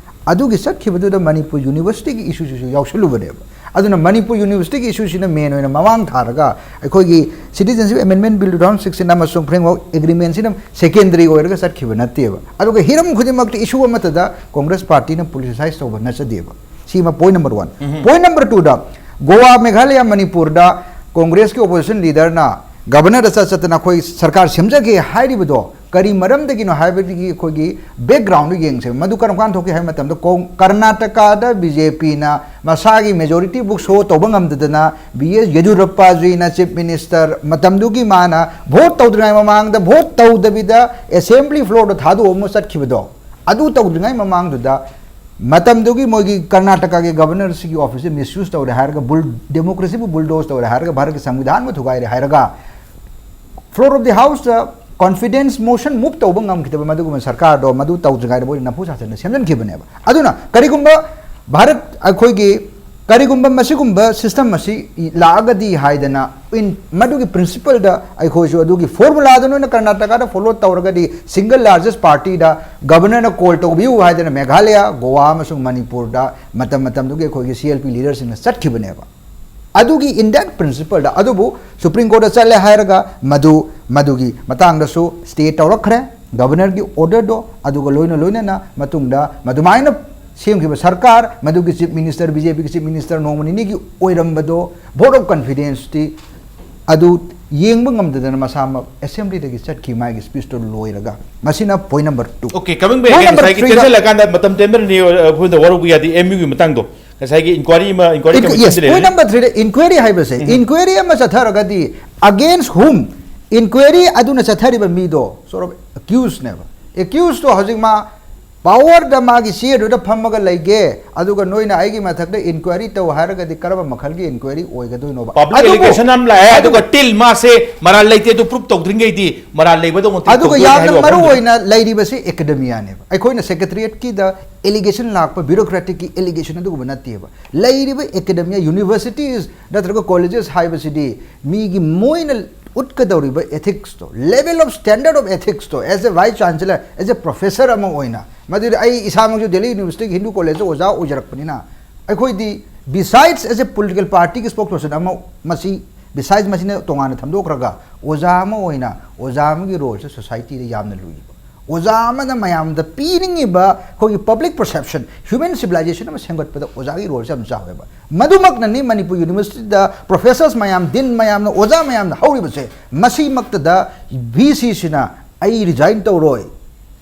ꯑꯗꯨꯒꯤ ꯆꯠꯈꯤꯕꯗꯨꯗ ꯃꯅꯤꯄꯨꯔ university ꯒꯤ issue ꯁꯤꯁꯨ ꯌꯥꯎꯁꯜꯂꯨꯕꯅꯦꯕ꯫ ꯑꯗꯨꯅ ꯃꯅꯤꯄꯨꯔ university ꯒꯤ issue ꯁꯤꯅ main ꯑꯣꯏꯅ ꯃꯃꯥꯡ ꯊꯥꯔꯒ ꯑꯩꯈꯣꯏꯒꯤ Citizenship Amendment Bill two thousand sixteen ꯑꯃꯁꯨꯡ framework agreement ꯁꯤꯅ secondary ꯑꯣꯏꯔꯒ ꯆꯠꯈꯤꯕ ꯅꯠꯇꯦꯕ꯫ ꯑꯗꯨꯒ ꯍꯤꯔꯝ ꯈꯨꯗꯤꯡꯃꯛꯇ issue ꯑꯃꯠꯇꯗ Congress party ꯅ politicise ꯇꯧꯕ ꯅꯠꯆꯗꯦꯕ꯫ ꯁꯤꯃ point number one꯫ Point number two ꯗ ꯒꯣꯋꯥ, ꯃꯦꯘꯥꯂꯌꯥ, ꯃꯅꯤꯄꯨꯔꯗ Congress ꯀꯤ opposition leader ꯅ governor ꯗ ꯆꯠ ꯆꯠꯇꯅ ꯑꯩꯈꯣꯏ ꯁꯔꯀꯥꯔ ꯁꯦꯝꯖꯒꯦ ꯍꯥꯏꯔꯤꯕꯗꯣ ꯀꯔꯤ ꯃꯔꯝꯗꯒꯤꯅꯣ ꯍꯥꯏꯕꯗꯒꯤ ꯑꯩꯈꯣꯏꯒꯤ ꯕꯦꯛꯒ꯭ꯔꯥꯎꯟꯗꯨ ꯌꯦꯡꯁꯦꯕ꯫ ꯃꯗꯨ ꯀꯔꯝ ꯀꯥꯟꯗ ꯊꯣꯛꯈꯤ ꯍꯥꯏꯕ ꯃꯇꯝꯗ, ꯀꯣꯡ-, ꯀꯔꯅꯥꯇꯀꯥꯗ ꯕꯤ ꯖꯦ ꯄꯤꯅ ꯃꯁꯥꯒꯤ ꯃꯦꯖꯣꯔꯤꯇꯤꯕꯨ ꯁꯣ ꯇꯧꯕ ꯉꯝꯗꯗꯅ ꯕꯤ ꯑꯦꯁ ꯌꯦꯗꯨꯔꯞꯄꯥꯖꯤꯅ ꯆꯤꯐ ꯃꯤꯅꯤꯁꯇꯔ ꯃꯇꯝꯗꯨꯒꯤ ꯃꯥꯅ ꯚꯣꯠ ꯇꯧꯗ꯭ꯔꯤꯉꯩ ꯃꯃꯥꯡꯗ ꯚꯣꯠ ꯇꯧꯗꯕꯤꯗ ꯑꯦꯁꯦꯝꯕ꯭ꯂꯤ ꯐ꯭ꯂꯣꯔꯗ ꯊꯥꯗꯣꯛꯑ ꯑꯃ ꯆꯠꯈꯤꯕꯗꯣ, ꯑꯗꯨ ꯇꯧꯗ꯭ꯔꯤꯉꯩ ꯃꯃꯥꯡꯗꯨꯗ ꯃꯇꯝꯗꯨꯒꯤ ꯃꯣꯏꯒꯤ ꯀꯔꯅꯥꯇꯀꯥꯒꯤ ꯒꯕꯔꯅꯔꯁꯤꯒꯤ ꯑꯣꯐꯤꯁꯁꯦ ꯃꯤꯁꯌꯨꯁ ꯇꯧꯔꯦ ꯍꯥꯏꯔꯒ, ꯕꯨꯜ-, ꯗꯦꯃꯣꯀ꯭ꯔꯦꯁꯤꯕꯨ ꯕꯨꯜꯗꯣꯖ ꯇꯧꯔꯦ ꯍꯥꯏꯔꯒ, ꯚꯥꯔꯠꯀꯤ ꯁꯪꯕꯤꯙꯥꯟꯕꯨ ꯊꯨꯒꯥꯏꯔꯦ ꯍꯥꯏꯔꯒ, ꯐ꯭ꯂꯣꯔ ꯑꯣꯐ ꯗꯤ ꯍꯥꯎꯁꯇ ꯀꯣꯟꯐꯤꯗꯦꯟꯁ ꯃꯣꯁꯟ ꯃꯨꯚ ꯇꯧꯕ ꯉꯝꯈꯤꯗꯕ ꯃꯗꯨꯒꯨꯝꯕ ꯁꯔꯀꯥꯔꯗꯣ, ꯃꯗꯨ ꯇꯧꯗ꯭ꯔꯤꯉꯩꯗ ꯃꯣꯏꯅ ꯅꯝꯐꯨ ꯁꯥꯖꯟꯅ ꯁꯦꯝꯖꯤꯟꯈꯤꯕꯅꯦꯕ꯫ ꯑꯗꯨꯅ ꯀꯔꯤꯒꯨꯝꯕ ꯚꯥꯔꯠ ꯑꯩꯈꯣꯏꯒꯤ, ꯀꯔꯤꯒꯨꯝꯕ ꯃꯁꯤꯒꯨꯝꯕ ꯁꯤꯁꯇꯝ ꯑꯁꯤ ꯂꯥꯛꯑꯒꯗꯤ ꯍꯥꯏꯗꯅ, in, ꯃꯗꯨꯒꯤ ꯄ꯭ꯔꯤꯟꯁꯤꯄꯜꯗ ꯑꯩꯈꯣꯏꯁꯨ ꯑꯗꯨꯒꯤ ꯐꯣꯔꯃꯨꯂꯥꯗ ꯅꯣꯏꯅ ꯀꯔꯅꯥꯇꯀꯥꯗ ꯐꯣꯂꯣ ꯇꯧꯔꯒꯗꯤ, ꯁꯤꯡꯒꯜ ꯂꯥꯔꯖꯦꯁ ꯄꯥꯔꯇꯤꯗ ꯒꯕꯔꯅꯔꯅ ꯀꯣꯜ ꯇꯧꯕꯤꯌꯨ ꯍꯥꯏꯗꯅ ꯃꯦꯘꯥꯂꯌꯥ, ꯒꯣꯋꯥ ꯑꯃꯁꯨꯡ ꯃꯅꯤꯄꯨꯔꯗ ꯃꯇꯝ ꯃꯇꯝꯗꯨꯒꯤ ꯑꯩꯈꯣꯏꯒꯤ ꯁꯤ ꯑꯦꯜ ꯄꯤ ꯂꯤꯗꯔꯁꯤꯡꯅ ꯆꯠꯈꯤꯕꯅꯦꯕ꯫ ꯑꯗꯨꯒꯤ, in that principle ꯗ, ꯑꯗꯨꯕꯨ ꯁꯨꯄ꯭ꯔꯤꯝ ꯀꯣꯔꯠꯇ ꯆꯠꯂꯦ ꯍꯥꯏꯔꯒ ꯃꯗꯨ, ꯃꯗꯨꯒꯤ ꯃꯇꯥꯡꯗꯁꯨ ꯁ꯭ꯇꯦ ꯇꯧꯔꯛꯈ꯭ꯔꯦ ꯒꯕꯔꯅꯔꯒꯤ ꯑꯣꯔꯗꯔꯗꯣ꯫ ꯑꯗꯨꯒ ꯂꯣꯏꯅ ꯂꯣꯏꯅꯅ ꯃꯇꯨꯡꯗ ꯃꯗꯨꯃꯥꯏꯅ ꯁꯦꯝꯈꯤꯕ ꯁꯔꯀꯥꯔ, ꯃꯗꯨꯒꯤ ꯆꯤꯐ ꯃꯤꯅꯤꯁꯇꯔ, ꯕꯤ ꯖꯦ ꯄꯤꯒꯤ ꯆꯤꯐ ꯃꯤꯅꯤꯁꯇꯔ ꯅꯣꯡꯃ ꯅꯤꯅꯤꯒꯤ ꯑꯣꯏꯔꯝꯕꯗꯣ, ꯚꯣꯠ ꯑꯣꯐ ꯀꯟꯐꯤꯗꯦꯟꯁꯇꯤ ꯑꯗꯨ ꯌꯦꯡꯕ ꯉꯝꯗꯗꯅ ꯃꯁꯥꯃꯛ ꯑꯦꯁꯦꯝꯕ꯭ꯂꯤꯗꯒꯤ ꯆꯠꯈꯤ, ꯃꯥꯒꯤ ꯁ꯭ꯄꯤꯆꯇꯣ ꯂꯣꯏꯔꯒ꯫ ꯃꯁꯤꯅ ꯄꯣꯏꯟ ꯅꯝꯕꯔ ꯇꯨ꯫ ꯑꯣꯀꯦ, ꯀꯃꯤꯡ ꯕꯦꯛ꯫ ꯄꯣꯏꯟ ꯅꯝꯕꯔ ꯉꯁꯥꯏꯒꯤ ꯊ꯭ꯔꯤꯗ ꯇꯦꯟꯁꯤꯜꯂꯀꯥꯟꯗ ꯃꯇꯝ ꯇꯦꯟꯕꯅꯅꯤ, ꯑ, ꯑꯩꯈꯣꯏꯗ ꯋꯥꯔꯧꯕ ꯌꯥꯗꯦ, ꯑꯦꯝ ꯌꯨꯒꯤ ꯃꯇꯥꯡꯗꯣ꯫ ꯉꯁꯥꯏꯒꯤ ꯏꯟꯀ꯭ꯋꯥꯔꯤ ꯑꯃ, ꯏꯟꯀ꯭ꯋꯥꯔꯤ ꯀꯃꯤꯁꯟꯗꯤ ꯌꯦꯁ, ꯂꯩꯔꯦ꯫ ꯄꯣꯏꯟ ꯅꯝꯕꯔ ꯊ꯭ꯔꯤꯗ ꯏꯟꯀ꯭ꯋꯥꯔꯤ ꯍꯥꯏꯕꯁꯦ, ꯎꯝ꯫ ꯏꯟꯀ꯭ꯋꯥꯔꯤ ꯑꯃ ꯆꯠꯊꯔꯒꯗꯤ, against whom? ꯏꯟꯀ꯭ꯋꯥꯔꯤ ꯑꯗꯨꯅ ꯆꯠꯊꯔꯤꯕ ꯃꯤꯗꯣ ꯁꯣꯔꯣ ꯑꯦꯀ꯭ꯌꯨꯁꯅꯦꯕ꯫ ꯑꯦꯀ꯭ꯌꯨꯁꯇꯣ ꯍꯧꯖꯤꯛ ꯃꯥ ꯄꯥꯋꯔꯗ ꯃꯥꯒꯤ ꯆꯦꯗꯨꯗ ꯐꯝꯃꯒ ꯂꯩꯒꯦ, ꯑꯗꯨꯒ ꯅꯣꯏꯅ ꯑꯩꯒꯤ ꯃꯊꯛꯇ ꯏꯟꯀ꯭ꯋꯥꯔꯤ ꯇꯧ ꯍꯥꯏꯔꯒꯗꯤ ꯀꯔꯝꯕ ꯃꯈꯜꯒꯤ ꯏꯟꯀ꯭ꯋꯥꯔꯤ ꯑꯣꯏꯒꯗꯣꯏꯅꯣꯕ? ꯄꯕ꯭ꯂꯤꯛ ꯑꯗꯨꯕꯨ ꯑꯦꯂꯤꯒꯦꯁꯟ ꯑꯃ ꯂꯥꯛꯑꯦ, ꯑꯗꯨꯕꯨ ꯑꯗꯨꯒ ꯇꯤꯜ ꯃꯥꯁꯦ ꯃꯔꯥꯜ ꯂꯩꯇꯦ ꯑꯗꯨ ꯄ꯭ꯔꯨꯞ ꯇꯧꯗ꯭ꯔꯤꯉꯩꯗꯤ ꯃꯔꯥꯜ ꯂꯩꯕꯗꯧꯅ ꯇꯧꯗꯣꯏꯅꯦ ꯑꯗꯨꯒ ꯌꯥꯝꯅ ꯍꯥꯏꯕ ꯃꯔꯨ ꯋꯥꯐꯝꯗꯨꯗ ꯑꯣꯏꯅ ꯂꯩꯔꯤꯕꯁꯤ ꯑꯦꯀꯥꯗꯦꯃꯤꯌꯥꯅꯦꯕ꯫ ꯑꯩꯈꯣꯏꯅ ꯁꯦꯀ꯭ꯔꯦꯇꯔꯤꯌꯦꯠꯀꯤꯗ ꯑꯦꯂꯤꯒꯦꯁꯟ ꯂꯥꯛꯄ, ꯕ꯭ꯌꯨꯔꯣꯀ꯭ꯔꯦꯇꯤꯛꯀꯤ ꯑꯦꯂꯤꯒꯦꯁꯟ ꯑꯗꯨꯒꯨꯝꯕ ꯅꯠꯇꯦꯕ꯫ ꯂꯩꯔꯤꯕ ꯑꯦꯀꯥꯗꯦꯃꯤꯌꯥ, ꯌꯨꯅꯤꯚꯔꯁꯤꯇꯤꯁ ꯅꯠꯇ꯭ꯔꯒ ꯀꯣꯂꯦꯖꯦꯁ ꯍꯥꯏꯕꯁꯤꯗꯤ ꯃꯤꯒꯤ ꯃꯣꯏꯅ ꯎꯠꯀꯗꯧꯔꯤꯕ ethics to, level of standard of ethics to, as a vice chancellor, as a professor ꯑꯃ ꯑꯣꯏꯅ, ꯃꯗꯨꯗꯤ ꯑꯩ ꯏꯁꯥꯃꯛꯁꯨ ꯗꯦꯜꯂꯤ ꯌꯨꯅꯤꯚꯔꯁꯤꯇꯤꯒꯤ ꯍꯤꯟꯗꯨ ꯀꯣꯂꯦꯖꯇ ꯑꯣꯖꯥ ꯑꯣꯏꯖꯔꯛꯄꯅꯤꯅ, ꯑꯩꯈꯣꯏꯗꯤ besides as a political party ꯒꯤ spokesperson ꯑꯃ, ꯃꯁꯤ, besides ꯃꯁꯤꯅ ꯇꯣꯉꯥꯟꯅ ꯊꯝꯗꯣꯛꯈ꯭ꯔꯒ, ꯑꯣꯖꯥ ꯑꯃ ꯑꯣꯏꯅ ꯑꯣꯖꯥ ꯑꯃꯒꯤ ꯔꯣꯜꯁꯦ ꯁꯣꯁꯥꯏꯇꯤꯗ ꯌꯥꯝꯅ ꯂꯨꯏꯕ꯫ ꯑꯣꯖꯥ ꯑꯃꯅ ꯃꯌꯥꯝꯗ ꯄꯤꯅꯤꯡꯉꯤꯕ ꯑꯩꯈꯣꯏꯒꯤ ꯄꯕ꯭ꯂꯤꯛ ꯄꯔꯁꯦꯞꯁꯟ, ꯍ꯭ꯌꯨꯃꯦꯟ ꯁꯤꯚꯤꯂꯥꯏꯖꯦꯁꯟ ꯑꯃ ꯁꯦꯝꯒꯠꯄꯗ ꯑꯣꯖꯥꯒꯤ ꯔꯣꯜꯁꯦ ꯌꯥꯝ ꯆꯥꯎꯋꯦꯕ꯫ ꯃꯗꯨꯃꯛꯅꯅꯤ ꯃꯅꯤꯄꯨꯔ ꯌꯨꯅꯤꯚꯔꯁꯤꯇꯤꯗ ꯄ꯭ꯔꯣꯐꯦꯁꯔꯁ ꯃꯌꯥꯝ, ꯗꯤꯟ ꯃꯌꯥꯝꯅ, ꯑꯣꯖꯥ ꯃꯌꯥꯝꯅ ꯍꯧꯔꯤꯕꯁꯦ꯫ ꯃꯁꯤꯃꯛꯇꯗ ꯚꯤ ꯁꯤꯁꯤꯅ ꯑꯩ ꯔꯤꯖꯥꯏꯟ ꯇꯧꯔꯣꯏ,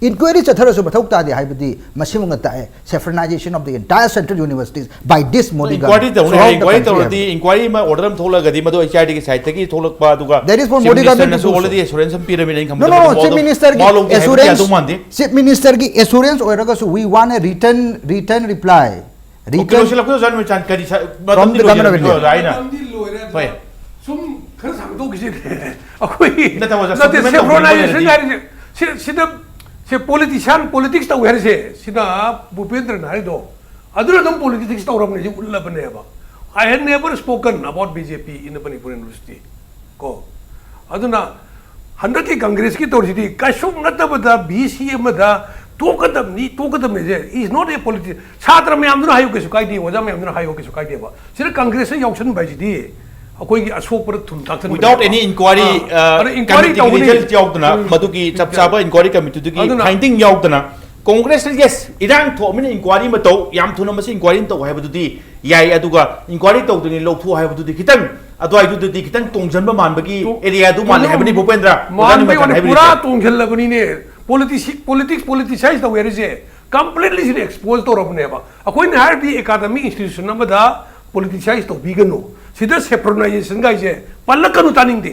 ꯏꯟꯀ꯭ꯋꯥꯏꯔꯤ ꯆꯠꯊꯔꯁꯨ ꯃꯊꯧ ꯇꯥꯗꯦ ꯍꯥꯏꯕꯗꯤ ꯃꯁꯤꯃꯛꯅ ꯇꯥꯛꯑꯦ, saffronization of the entire central universities by this Modi inquiry government ꯇꯧꯅꯤ throughout ꯍꯥꯏ, the ꯏꯟꯀ꯭ꯋꯥꯏꯔꯤ country ꯇꯧꯔꯗꯤ ꯍꯥꯏꯕ꯫ ꯏꯟꯀ꯭ꯋꯥꯏꯔꯤ ꯑꯃ ꯑꯣꯔꯗꯔ ꯑꯃ ꯊꯣꯛꯂꯛꯑꯒꯗꯤ ꯃꯗꯨ ꯑꯩꯆ ꯑꯥꯔ ꯗꯤꯒꯤ ꯁꯥꯏꯠꯇꯒꯤ ꯊꯣꯛꯂꯛꯄ, ꯑꯗꯨꯒ That is for Chief Modi government Ministerꯅꯁꯨ to do so. already assurance ꯑꯃ ꯄꯤꯔꯕꯅꯤꯅ ꯑꯩꯅ No, ꯈꯟꯕꯗ no, no, ꯃꯗꯨ Chief Ministerꯒꯤ ꯃꯥ ꯂꯧꯗꯦ ꯍꯥꯏꯕꯗꯤ assurance, ꯌꯥꯗꯧ ꯃꯥꯟꯗꯦ꯫ Chief Ministerꯒꯤ assurance ꯑꯣꯏꯔꯒꯁꯨ we want a written, written reply. Okay, Written ꯂꯣꯏꯁꯤꯜꯂꯛꯄꯗ ꯑꯣꯖꯥ ꯅꯨꯃꯤꯠꯆꯥꯟ ꯀꯔꯤ ꯁꯥ-, From ꯃꯇꯝꯗꯤ the government of ꯂꯣꯏꯁꯤꯜꯂꯛꯄꯗ India. ꯑꯣꯖꯥ ꯑꯩꯅ ꯃꯇꯝꯗꯤ ꯂꯣꯏꯔꯦ ꯑꯗꯨꯅ ꯍꯣꯏ꯫ ꯁꯨꯝ ꯈꯔ ꯁꯥꯡꯗꯣꯛꯈꯤꯁꯤꯅꯦ꯫ ꯑꯩꯈꯣꯏ ꯅꯠꯇꯕ ꯑꯣꯖꯥ, ꯅꯠꯇꯦ, supplemental saffronization component ꯍꯥꯏꯔꯤꯁꯦ ꯁꯤ, ꯁꯤꯗ ꯁꯤ politician politics ꯇꯧꯋꯦ ꯍꯥꯏꯔꯤꯁꯦ, ꯁꯤꯗ ꯚꯨꯄꯦꯟꯗ꯭ꯔꯅ ꯍꯥꯏꯔꯤꯗꯣ ꯑꯗꯨꯅ ꯑꯗꯨꯝ politics ꯇꯧꯔꯕꯅꯦ, ꯁꯤ ꯎꯠꯂꯕꯅꯦꯕ꯫ I had never spoken about B J P in the Manipur University ꯀꯣ꯫ ꯑꯗꯨꯅ ꯍꯟꯗꯛꯀꯤ ꯀꯪꯒ꯭ꯔꯦꯁꯀꯤ ꯇꯧꯔꯤꯁꯤꯗꯤ ꯀꯩꯁꯨ ꯅꯠꯇꯕꯗ ꯚꯤ ꯁꯤ ꯑꯃꯗ ꯇꯣꯛꯀꯗꯕꯅꯤ, ꯇꯣꯛꯀꯗꯕꯅꯤ ꯁꯦ is not a politics. ꯁꯥꯇ꯭ꯔ ꯃꯌꯥꯝꯗꯨꯅ ꯍꯥꯏꯌꯨ ꯀꯩꯁꯨ ꯀꯥꯏꯗꯦ, ꯑꯣꯖꯥ ꯃꯌꯥꯝꯗꯨꯅ ꯍꯥꯏꯌꯨ ꯀꯩꯁꯨ ꯀꯥꯏꯗꯦꯕ꯫ ꯁꯤꯗ ꯀꯪꯒ꯭ꯔꯦꯁꯅ ꯌꯥꯎꯁꯟꯕ ꯍꯥꯏꯁꯤꯗꯤ ꯑꯩꯈꯣꯏꯒꯤ ꯑꯁꯣꯛꯄꯗ ꯊꯨꯝ ꯊꯥꯛꯆꯟꯕꯅꯦꯕ꯫ Without any inquiry, ꯑꯥ, uh, ꯑꯗ inquiry committeeꯒꯤ ꯇꯧꯒꯅꯤ꯫ result ꯌꯥꯎꯗꯅ ꯎꯝ. ꯃꯗꯨꯒꯤ ꯆꯞ ꯆꯥꯕ inquiry committeeꯗꯨꯒꯤ ꯑꯗꯨꯅ finding ꯌꯥꯎꯗꯅ ꯀꯪꯒ꯭ꯔꯦꯁꯅ yes ꯏꯔꯥꯡ ꯊꯣꯛꯑꯃꯤꯅ inquiry ꯑꯃ ꯇꯧ, ꯌꯥꯝ ꯊꯨꯅ ꯃꯁꯤ inquiry ꯑꯃ ꯇꯧ ꯍꯥꯏꯕꯗꯨꯗꯤ ꯌꯥꯏ, ꯑꯗꯨꯒ inquiry ꯇꯧꯗ꯭ꯔꯤꯉꯩ ꯂꯧꯊꯣꯛ ꯍꯥꯏꯕꯗꯨꯗꯤ ꯈꯤꯇꯪ ꯑꯗꯨꯋꯥꯏꯗꯨꯗꯗꯤ ꯈꯤꯇꯪ ꯇꯣꯡꯖꯟꯕ ꯃꯥꯟꯕꯒꯤ ꯇꯣ-, areaꯗꯨ ꯃꯥꯜꯂꯦ ꯍꯥꯏꯕꯅꯤ ꯚꯨꯄꯦꯟꯗ꯭ꯔ꯫ ꯑꯣꯖꯥ ꯃꯥꯟꯕꯩ ꯅꯤꯃꯆꯥꯟ ꯋꯥꯅꯤ, ꯍꯥꯏꯕꯤꯔꯤꯁꯦ꯫ ꯄꯨꯔꯥ ꯇꯣꯡꯁꯤꯜꯂꯕꯅꯤꯅꯦ꯫ Politics, politics politicise ꯇꯧꯋꯦ ꯍꯥꯏꯔꯤꯁꯦ completely ꯁꯤꯗ expose ꯇꯧꯔꯕꯅꯦꯕ꯫ ꯑꯩꯈꯣꯏꯅ ꯍꯥꯏꯔꯗꯤ academic institution ꯑꯃꯗ politicise ꯇꯧꯕꯤꯒꯅꯨ, ꯁꯤꯗ saffronization ꯒꯥꯏꯁꯦ ꯄꯜꯂꯛꯀꯅꯨ, ꯇꯥꯅꯤꯡꯗꯦ꯫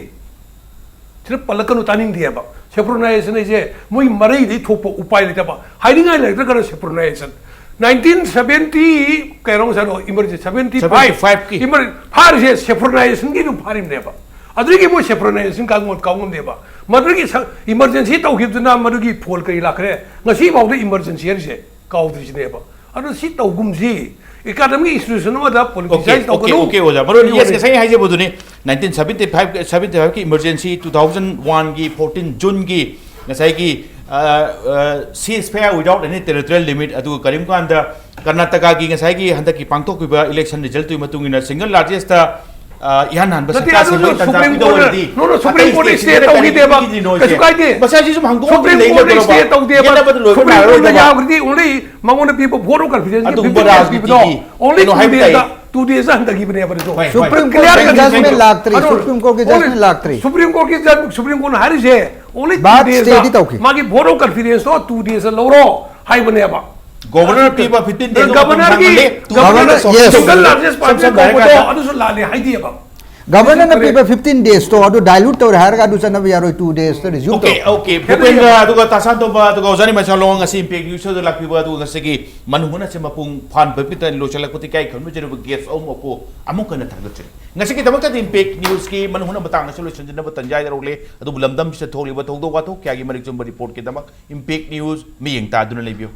ꯁꯤꯗ ꯄꯜꯂꯛꯀꯅꯨ, ꯇꯥꯅꯤꯡꯗꯦꯕ꯫ Saffronization ꯍꯥꯏꯁꯦ ꯃꯣꯏ ꯃꯔꯩꯗꯩ ꯊꯣꯛꯄ ꯎꯄꯥꯏ ꯂꯩꯇꯕ, ꯍꯥꯏꯅꯤꯡꯉꯥꯏ ꯂꯩꯇ꯭ꯔꯒꯅ saffronization꯫ Nineteen seventy ꯀꯩꯅꯣ ꯉꯁꯥꯏꯗꯣ emergency seventy five seventy five ꯀꯤ꯫ emer-, ꯐꯥꯔꯤꯁꯦ saffronization ꯒꯤ ꯑꯗꯨꯝ ꯐꯥꯔꯤꯕꯅꯦꯕ꯫ ꯑꯗꯨꯗꯒꯤ ꯃꯣꯏ saffronization ꯀꯥꯎ ꯉꯝ-, ꯀꯥꯎ ꯉꯝꯗꯦꯕ꯫ ꯃꯗꯨꯒꯤ ꯁ-, emergency ꯇꯧꯈꯤꯕꯗꯨꯅ ꯃꯗꯨꯒꯤ ꯐꯣꯜ ꯀꯔꯤ ꯂꯥꯛꯈ꯭ꯔꯦ? ꯉꯁꯤ ꯐꯥꯎꯗ emergency ꯍꯥꯏꯔꯤꯁꯦ ꯀꯥꯎꯗ꯭ꯔꯤꯁꯤꯅꯦꯕ꯫ ꯑꯗꯨ ꯁꯤ ꯇꯧꯒꯨꯝꯁꯤ꯫ Academic institution ꯑꯃꯗ Okay, politicise okay, ꯇꯧꯒꯅꯨ꯫ okay, ꯑꯣꯖꯥ꯫ ꯃꯔꯨ ꯑꯣꯏꯅ yes, ꯁꯤꯒꯨꯝꯕꯁꯦ꯫ ꯉꯁꯥꯏ ꯍꯥꯏꯖꯕꯗꯨꯅꯤ, nineteen seventy five, seventy five ꯀꯤ emergency, two thousand one ꯒꯤ fourteen June ꯒꯤ ꯉꯁꯥꯏꯒꯤ, ꯑ, ꯑ, ceasefire without any territorial limit, ꯑꯗꯨꯒ ꯀꯔꯤꯒꯨꯝꯕ ꯀꯥꯟꯗ ꯀꯔꯅꯥꯇꯀꯥꯒꯤ ꯉꯁꯥꯏꯒꯤ ꯍꯟꯗꯛꯀꯤ ꯄꯥꯡꯊꯣꯛꯈꯤꯕ election result ꯇꯨꯒꯤ ꯃꯇꯨꯡ ꯏꯟꯅ single largest, ꯑ, ꯏꯍꯥꯟ ꯍꯥꯟꯕ ꯅꯠꯇꯦ, ꯁꯔꯀꯥꯔ ꯑꯗꯨꯁꯨ ꯁꯦꯝꯕꯒꯤ ꯇꯥꯟꯖꯥ Supreme ꯄꯤꯗꯧ Court ꯅ, ꯑꯣꯏꯔꯗꯤ no, no, Supreme ꯑꯇꯩ Court ꯅ state stay ꯁꯤꯡꯗꯨꯅ ꯀꯔꯤ ꯇꯧꯈꯤꯗꯦꯕ꯫ ꯄꯤꯈꯤꯗ꯭ꯔꯤꯅꯣ ꯀꯩꯁꯨ ꯁꯦ? ꯀꯥꯏꯗꯦ꯫ ꯃꯁꯤ ꯑꯁꯤꯁꯨ ꯍꯥꯡꯗꯣꯛꯑꯒ Supreme Court ꯅ ꯂꯩꯅꯕ꯭ꯔꯣ? ꯌꯥꯎꯈ꯭ꯔꯗꯤ only ꯃꯉꯣꯟꯗ ꯄꯤꯕ vote of confidence ꯒꯤ ꯑꯗꯨꯒꯨꯝꯕ fifteen days ꯄꯤꯕꯗꯣ ꯔꯥꯖꯅꯤꯇꯤꯒꯤ only ꯀꯩꯅꯣ two ꯍꯥꯏꯕ days ꯇꯥꯏ꯫ ꯗ, two days ꯗ ꯍꯟꯊꯈꯤꯕꯅꯦꯕ ꯑꯗꯨꯁꯨ꯫ ꯍꯣꯏ, ꯍꯣꯏ꯫ Supreme Court Clear ꯀꯤ cut judgment ꯁꯤꯅꯦ꯫ ꯂꯥꯛꯇ꯭ꯔꯤ, ꯑꯗꯣ Supreme Court ꯀꯤ only judgment ꯂꯥꯛꯇ꯭ꯔꯤ꯫ Supreme Court ꯀꯤ judge-, Supreme Court ꯅ ꯍꯥꯏꯔꯤꯁꯦ Only two But days stay ꯗꯤ ꯇꯧꯈꯤ꯫ ꯃꯥꯒꯤ vote of confidence to two days ꯂꯧꯔꯣ ꯍꯥꯏꯕꯅꯦꯕ꯫ Governor ꯄꯤꯕ fifteen days Governor ꯒꯤ ꯁꯥꯡꯍꯜꯂꯦ, two days Governor, ꯁꯥꯡꯍꯜꯂꯦ꯫ yes. single largest party ꯏꯁꯝ ꯁꯝꯅ ꯀꯧꯕꯗꯣ ꯍꯥꯏꯔꯀꯥꯟꯗ ꯑꯗꯨꯁꯨ ꯂꯥꯜꯂꯦ ꯍꯥꯏꯗꯦꯕ꯫ Governor ꯅ ꯄꯤꯕ fifteen days ꯇꯣ ꯑꯗꯨ dilute ꯇꯧꯔꯦ ꯍꯥꯏꯔꯒ ꯑꯗꯨ ꯆꯠꯅꯕ ꯌꯥꯔꯣꯏ, two days ꯇ resume Okay, ꯇꯧ꯫ okay. ꯚꯨꯄꯦꯟꯗ꯭ꯔ ꯑꯗꯨꯒ ꯇꯥꯁꯥꯟ ꯇꯣꯝꯕ ꯑꯗꯨꯒ ꯑꯣꯖꯥ ꯅꯤꯃꯆꯥꯂꯣꯡ ꯉꯁꯤ Impact News ꯗ ꯂꯥꯛꯄꯤꯕ ꯑꯗꯨꯒ ꯉꯁꯤꯒꯤ ꯃꯅꯨꯡ ꯍꯨꯠꯅꯁꯦ ꯃꯄꯨꯡ ꯐꯥꯍꯟꯕꯒꯤꯗꯃꯛꯇ ꯂꯣꯏꯁꯤꯜꯂꯛꯄꯗ ꯏꯀꯥꯏ ꯈꯨꯝꯅꯖꯔꯤꯕ guest ꯑꯍꯨꯝ ꯑꯃꯕꯨ ꯑꯃꯨꯛ ꯍꯟꯅ ꯊꯥꯒꯠꯆꯔꯤ꯫ ꯉꯁꯤꯒꯤꯗꯃꯛꯇꯗꯤ Impact News ꯀꯤ ꯃꯅꯨꯡ ꯍꯨꯠꯅ ꯃꯇꯥꯡ ꯑꯁꯤ ꯂꯣꯏꯁꯤꯟꯖꯅꯕ ꯇꯟꯖꯥ ꯌꯧꯔꯛꯂꯦ꯫ ꯑꯗꯨꯕꯨ ꯂꯝꯗꯝꯁꯤꯗ ꯊꯣꯛꯂꯤꯕ ꯊꯧꯗꯣꯛ ꯋꯥꯊꯣꯛ ꯀꯌꯥꯒꯤ ꯃꯔꯤꯛ ꯆꯨꯝꯕ report ꯀꯤꯗꯃꯛ Impact News ꯃꯤꯠꯌꯦꯡ ꯇꯥꯗꯨꯅ ꯂꯩꯕꯤꯌꯨ꯫